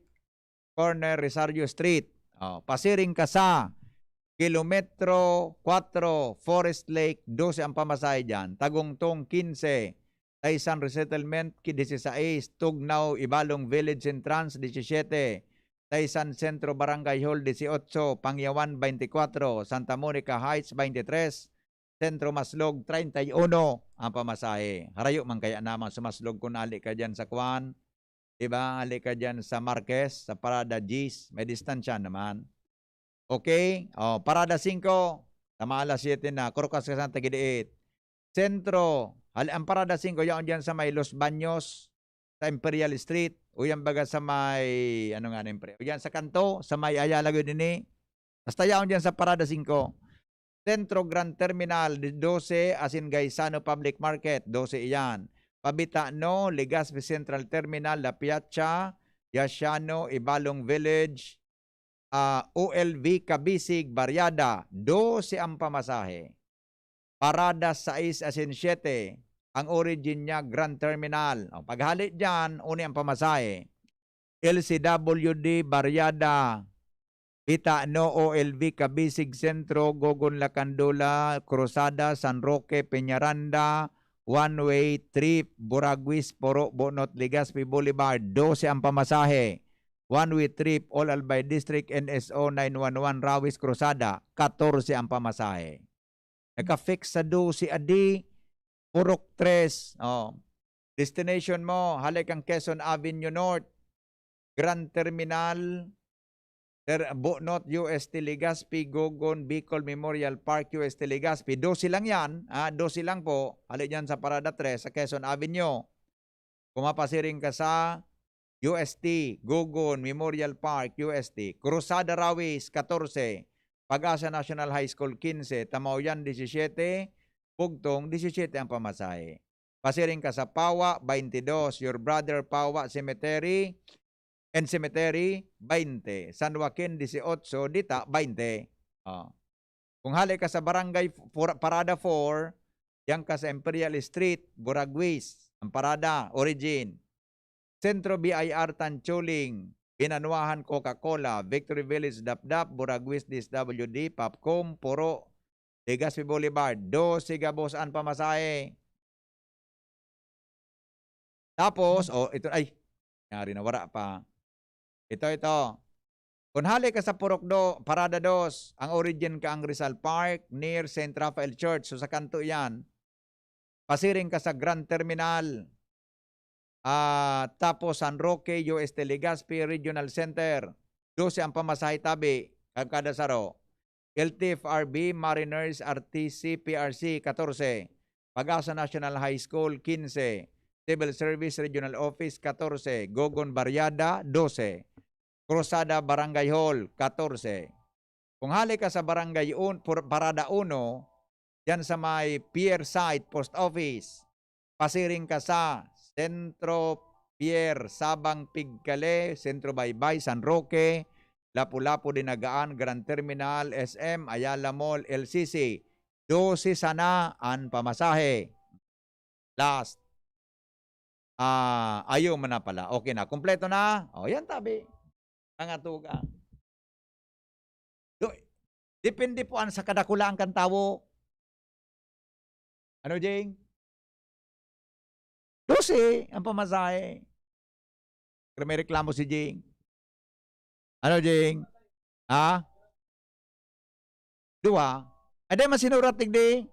corner Rosario Street. Oh, pasiring ka sa kilometro kwatro, Forest Lake, dose ang pamasahe dyan. Tagungtong, quince. Taysan Resettlement, ki-, dieciséis. Tugnaw, Ibalong Village Entrance, diecisiete. Taysan Centro Barangay Hall, dieciocho. Pangyawan, veinticuatro. Santa Monica Heights, veintitrés. Centro Maslog, treinta y uno ang pamasahe. Harayo man kaya naman sa Maslog kung ali ka dyan sa kwan, di ba? Ali ka dyan sa Marquez, sa Parada diyes, may distansya naman. Okay? Oh, Parada singko, tama alas siyete na, kurukas ka sa Tagidiit. Sentro, hal-, ang Parada singko, yaon dyan sa may Los Baños, sa Imperial Street, o yan baga sa may, ano nga na, Imperial, o yan sa kanto, sa may Ayala, gud ini. Basta yaon dyan sa Parada singko. Centro Grand Terminal, di-, dose, asin Gaisano Public Market, dose iyan. Pabitano, Legazpi Central Terminal, La Piazza, Yasiano, Ibalong Village, ah, O L V Cabisig, Barriada, dose ang pamasahe. Parada sais asin siyete, ang origin niya Grand Terminal. O, paghali diyan, uni ang pamasahe. L C W D, Barriada, Bitano, O L V, Cabisig Centro, Gogon, Lacandula, Cruzada, San Roque, Peñaranda, one-way trip, Buraguis, Poro, Bonot, Legazpi Boulevard, dose ang pamasahe. One-way trip, Old Albay District, N S O nine one one, Rawis, Cruzada, katorse ang pamasahe. Naka-fix sa dose adi, Purok tres, oh. Destination mo, hale kang Quezon Avenue North, Grand Terminal, Ter-, Bonot, U S T Legazpi, Gogon, Bicol Memorial Park, U S T Legazpi. Dose lang yan, ah, dose lang po. Hale dyan sa Parada tres, sa Quezon Avenue. Kung mapasiring ka sa U S T, Gogon, Memorial Park, U S T, Cruzada Rawis, katorse, Pag-asa National High School, quince, Tamaoyan, disisyete, Bugtong, disisyete ang pamasahe. Pasiring ka sa Pawa, baintidos, Your Brother Pawa Cemetery and Cemetery, bainte, San Joaquin, disiotso, Dita, bainte. Oh. Kung hale ka sa Barangay Four, Parada four, diyan ka sa Imperial Street, Buraguis, ang parada, origin. Centro B I R Tanchuling, Binanuahan Coca-Cola, Victory Village Dapdap, Buraguis D S W D, Popcom, Puro, Legazpi Boulevard, dose gabos an pamasahe. Tapos, oh, ito, ay, nangyari na, wala pa. Ito, ito. Kung hale ka sa Purok do, Parada dos, ang origin ka ang Rizal Park, near Saint Raphael Church. So, sa kanto yan, pasiring ka sa Grand Terminal, ah, tapos San Roque, U S T Legazpi Regional Center, dose ang pamasahe tabi, kan kada saro. L T F R B, Mariners, R T C, P R C, katorse. Pag-asa National High School, quince. Civil Service Regional Office, katorse. Gogon Barriada, dose. Cruzada Barangay Hall, katorse. Kung hale ka sa Barangay un-, Pur-, Parada Uno, diyan sa may Pier Site Post Office, pasiring ka sa Centro Pier, Sabang Pigkale, Centro Baybay, San Roque, Lapu-Lapu, Dinagaan, Grand Terminal, S M, Ayala Mall, L C C. Dose sana an pamasahe. Last. Ah, ayo man na pala. Okay na. Kompleto na. O, yan, tabi. Ang atuga. Do, depende po an sa kadakulaan kan tawo. Ano, Jing? Dose ang pamasahe. Pero may reklamo si Jing. Ano, Jing? Ha? Duha? Ay, di man sinurat, digdi.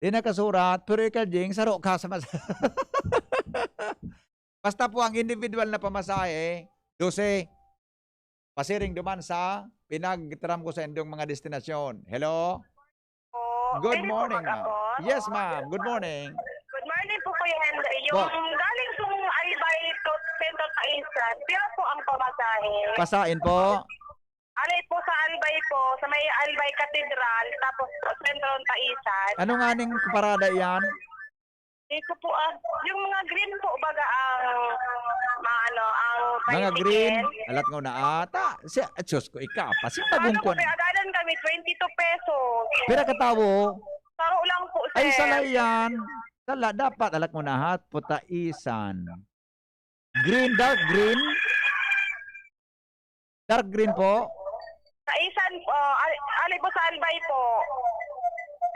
Di nakasurat, pero ikaw, Jing, saro ka sa mas-, Basta po ang individual na pamasahe, dose. Pasiring duman sa pinagtaram ko sa indong mga destinasyon. Hello? Po. Good Pwede po morning, ma'am. mag-abot? Yes, ma'am. Good morning. Good morning po, Kuya Henry. Yung Po. galing pong Albay to Centro Taisan, pila po ang pamasahe? Pasain po. Alay po sa Albay po, sa may Albay Cathedral, tapos po Centro Taisan. Ano nga ning parada yan? Di ko po, ah, yung mga green po, baga ang, mga ano, ang Mga tricycle. green? Alat nga na ata. Si, ah, Diyos ko, ika, Ano pasipagong po, kwan. kaya agadan kami, twenty-two pesos. Pira ka tawo? Saro lang po, Ay, sir. sala yan. Sala, dapat, alat mo na, ha? Putaisan. Green, dark green? Dark green po? Taisan po. Al-, ali po sa Albay po.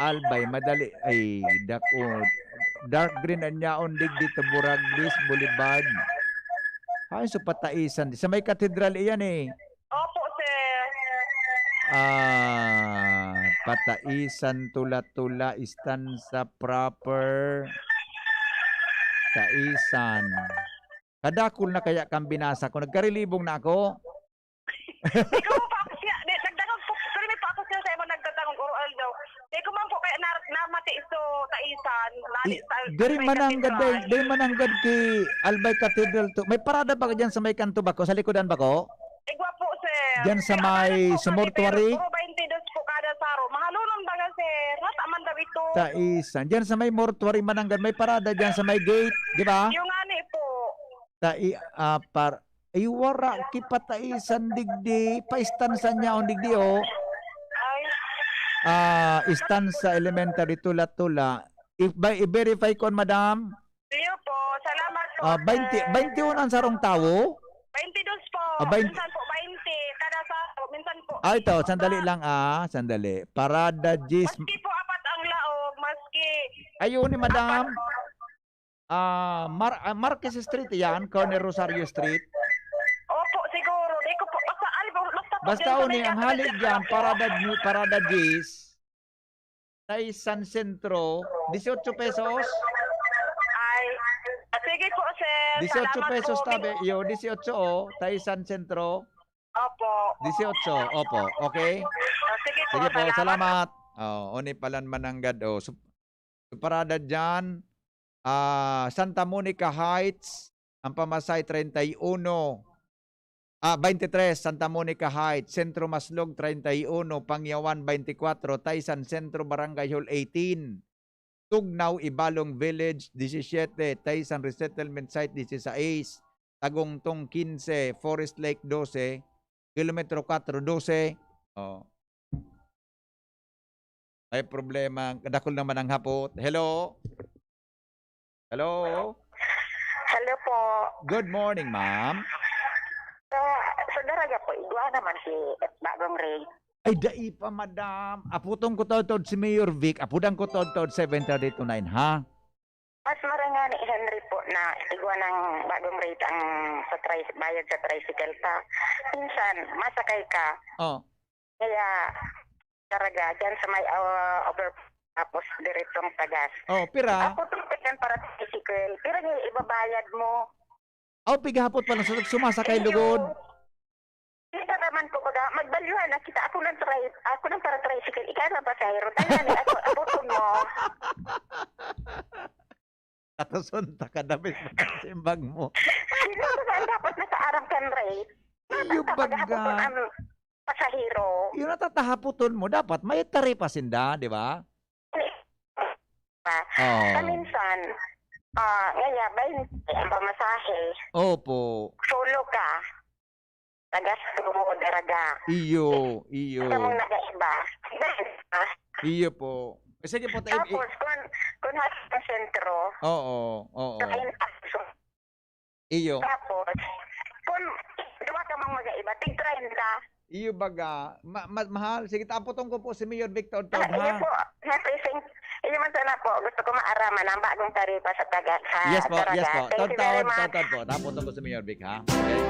Albay, madali. Ay, dako. Dark green an yaon digdi, Taburaglis Boulevard. Ay, so pataisan. Sa may katedral iyan eh. Opo, sir. Ah, pataisan, tula-tula, istansa proper. Taisan. Kadakul na kaya kang binasa ko. Nagkarilibong na ako. Di ko pa ako siya, di, nagdangog po, pero may pa ako siya sa imo nagdadangog, oro aldaw. Di ko man po kaya na, namati so, Taisan, nani, Di, sa, diri sa may mananggad, katedral. Diri, diri mananggad ki Albay Cathedral to. May parada ba dyan sa may kanto ba ko? Sa likodan ba ko? Igwa po, sir. Dyan sa Kaya may ano po, Cemetery? Puro twenty-two po kada saro. Mahalunon ba nga, sir? Hata man daw ito. Taisan. Dyan sa may mortuary mananggad, may parada dyan sa may gate, di ba? Yung ani po. Tai-, ah, par-, ay, wara, kipataisan digdi, paistansa niya on digdi, oh. Ay. Ah, istansa elementary, tula-tula. If by, i-verify ko, madam. Iyo po, salamat po, Ah, twenty, sir. twenty-one ang sarong tawo? Twenty-two po. Ah, twenty. Minsan po, twenty. Kada sa, minsan po. Ah, ito, sandali lang, ah, sandali. Parada, Jis. Maski po apat ang laog, maski Ayun ni madam. apat po. Ah, Mar-, ah, Marquez Street yan, corner Rosario Street. Opo, siguro. Di ko po, basta, ay, basta po Basta dyan sa uni, may ang hali Cathedral dyan, po. Parada, Parada Jis. Taisan Sentro, dieciocho pesos. Ay, sige po, sir. Dieciocho Salamat pesos po. tabi. Yo, dieciocho, oh. Taisan Sentro. Opo. Dieciocho, opo. Okay? Ah, sige po, Sige po, salamat. salamat. Oh, uni palan mananggad, oh. So, so parada dyan, ah, Santa Monica Heights, ang pamasahe, treinta y uno. Ah, twenty-three, Santa Monica Heights, Centro Maslog, treinta y uno, Pangyawan, twenty-four, Taysan Centro, Barangay Hall, eighteen, Tugnaw, Ibalong Village, disisyete, Taysan Resettlement Site, dieciséis, Tagungtong, quince, Forest Lake, doce, Kilometro four, doce. Oh. May problema. Kadakul naman ang hapot. Hello? Hello? Hello po. Good morning, ma'am. Sa, sa Daraga po, igwa naman si Bagong Ray. Ay, dai pa, madam. Aputon ko taod-taod si Mayor Vic. Apudan ko taod-taod seven thirty to nine, ha? Mas maranga ni Henry po na igwa ng Bagong Ray ang sa tri-, bayad sa tricycle pa. Minsan, masakay ka. Oh. Kaya, Daraga, dyan sa may, ah, over, tapos diretsong Tagas. Oh, pira? Ako, tingnan para tricycle. Pira niya ibabayad mo? Aw, pighapot pa lang sa sumasakay Ayun. lugod. Kita naman ko, baga, magbalyuhan na kita. Ako nang tri-, ako nang para tricycle. Ikaw na pasahero. Tayo na ni, ako, abuton mo. Katuson ta ka, dapit mo ang simbag mo. Sino ba ang dapat nasa arang kan rate? Iyo Dapat baga. paghabuton ang pasahero. pasahero. Yung natatahapoton mo, dapat may taripa sinda, di ba? Pa. Oo. Sa minsan, ah, ngaya, baynte ang pamasahe. Opo. Solo ka. Taga Sugbo, Daraga. Iyo, iyo. Sa mong nagaiba. Dahil pa. Iyo po. Eh, sige po, ta-, Tapos, i- kung, kung nasa sentro, Oo, oo. sa Kain Aso. Iyo. Tapos, kung duwa ka mang magaiba, tig treinta. Iyo baga, ma-, ma-, mahal. Sige, taputon ko po si Mayor Victor Tod, Ah, iyo ha? po. Siyempre, sing-, iyo man sana po. Gusto ko maaraman ang bagong taripa sa taga, sa Yes po, Daraga. Yes po. Thank you very Tod, Tod, much. Tod, Tod po. Taputon ko si Mayor Vic, ha? Okay.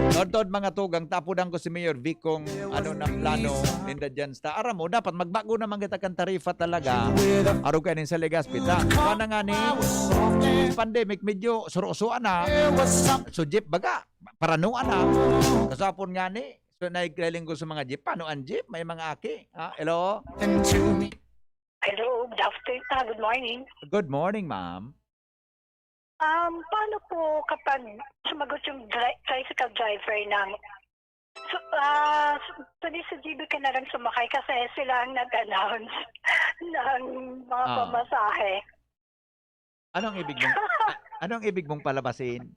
Tod, Tod, mga tugang, tapudan ko si Mayor Vic kung ano nang plano ninda dyan. Sa aram mo, dapat magbago naman kita kan tarifa talaga. Arog kayo nin sa Legazpi. Ta, pa na nga ni pandemic, medyo surusuan na. So, jeep, baga, paranuan na. Kasapon nga ni, so, nagkaling ko sa mga jeep. Paano ang jeep? May mga aki. Ha? Hello? Hello, good afternoon. Ah, good morning. Good morning, ma'am. Um, paano po kapag sumagot yung dri-, tricycle driver ng, so, ah, s-, pwede sa G B ka na lang sumakay kasi sila ang nag-announce ng mga Ah. pamasahe? Anong ibig mong, a-, anong ibig mong palabasin?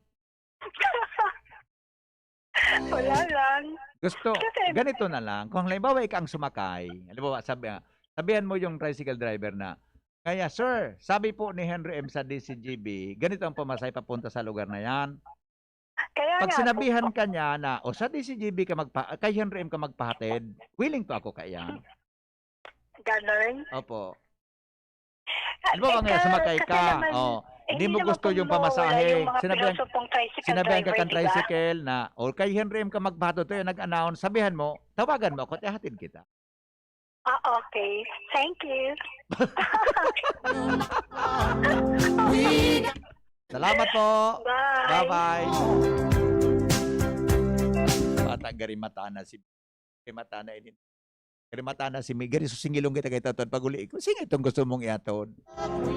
Wala lang. Gusto, Kasi ganito na lang. Kung halimbawa, ikaw ang sumakay, halimbawa, sabi, ah, sabihan mo yung tricycle driver na, "Kaya, sir, sabi po ni Henry M sa D C G B, ganito ang pamasahe papunta sa lugar na yan." Kaya Pag nga, sinabihan po. ka niya na, "O, sa D C G B ka magpa-, kay Henry M ka magpahatid, willing to ako kaiyan." Ganon? Opo. Ah, Halimbawa eh, ngayon, ka-, sumakay kasi ka, naman, oh, eh, hindi hindi mo naman gusto po yung mawala pamasahe. yung mga Sinabihan, pinusupong tricycle sinabihan ka driver, kan di ba? tricycle na, "O, kay Henry M ka magpahatid, to yung nag-announce." Sabihan mo, "Tawagan mo ako, tihatid kita." Ah, okay. Thank you. Salamat po. Bye. Bye-bye. Bata, garimata na si, garimata na ini. Garimata na si Mi-, gari susingilong kita kay Tatod pag-uli. Kung sino itong gusto mong ihatod?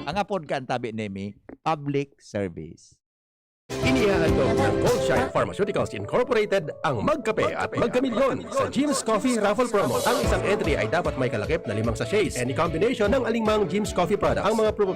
Ang apod ka, ang tabi ni Mi, public service. Inihahandog ng Goldshine Pharmaceuticals Incorporated ang Magkape at Magkamilyon sa Jim's Coffee Raffle Promo. Ang isang entry ay dapat may kalakip na limang sachets, any combination ng alingmang Jim's Coffee product. Ang mga promo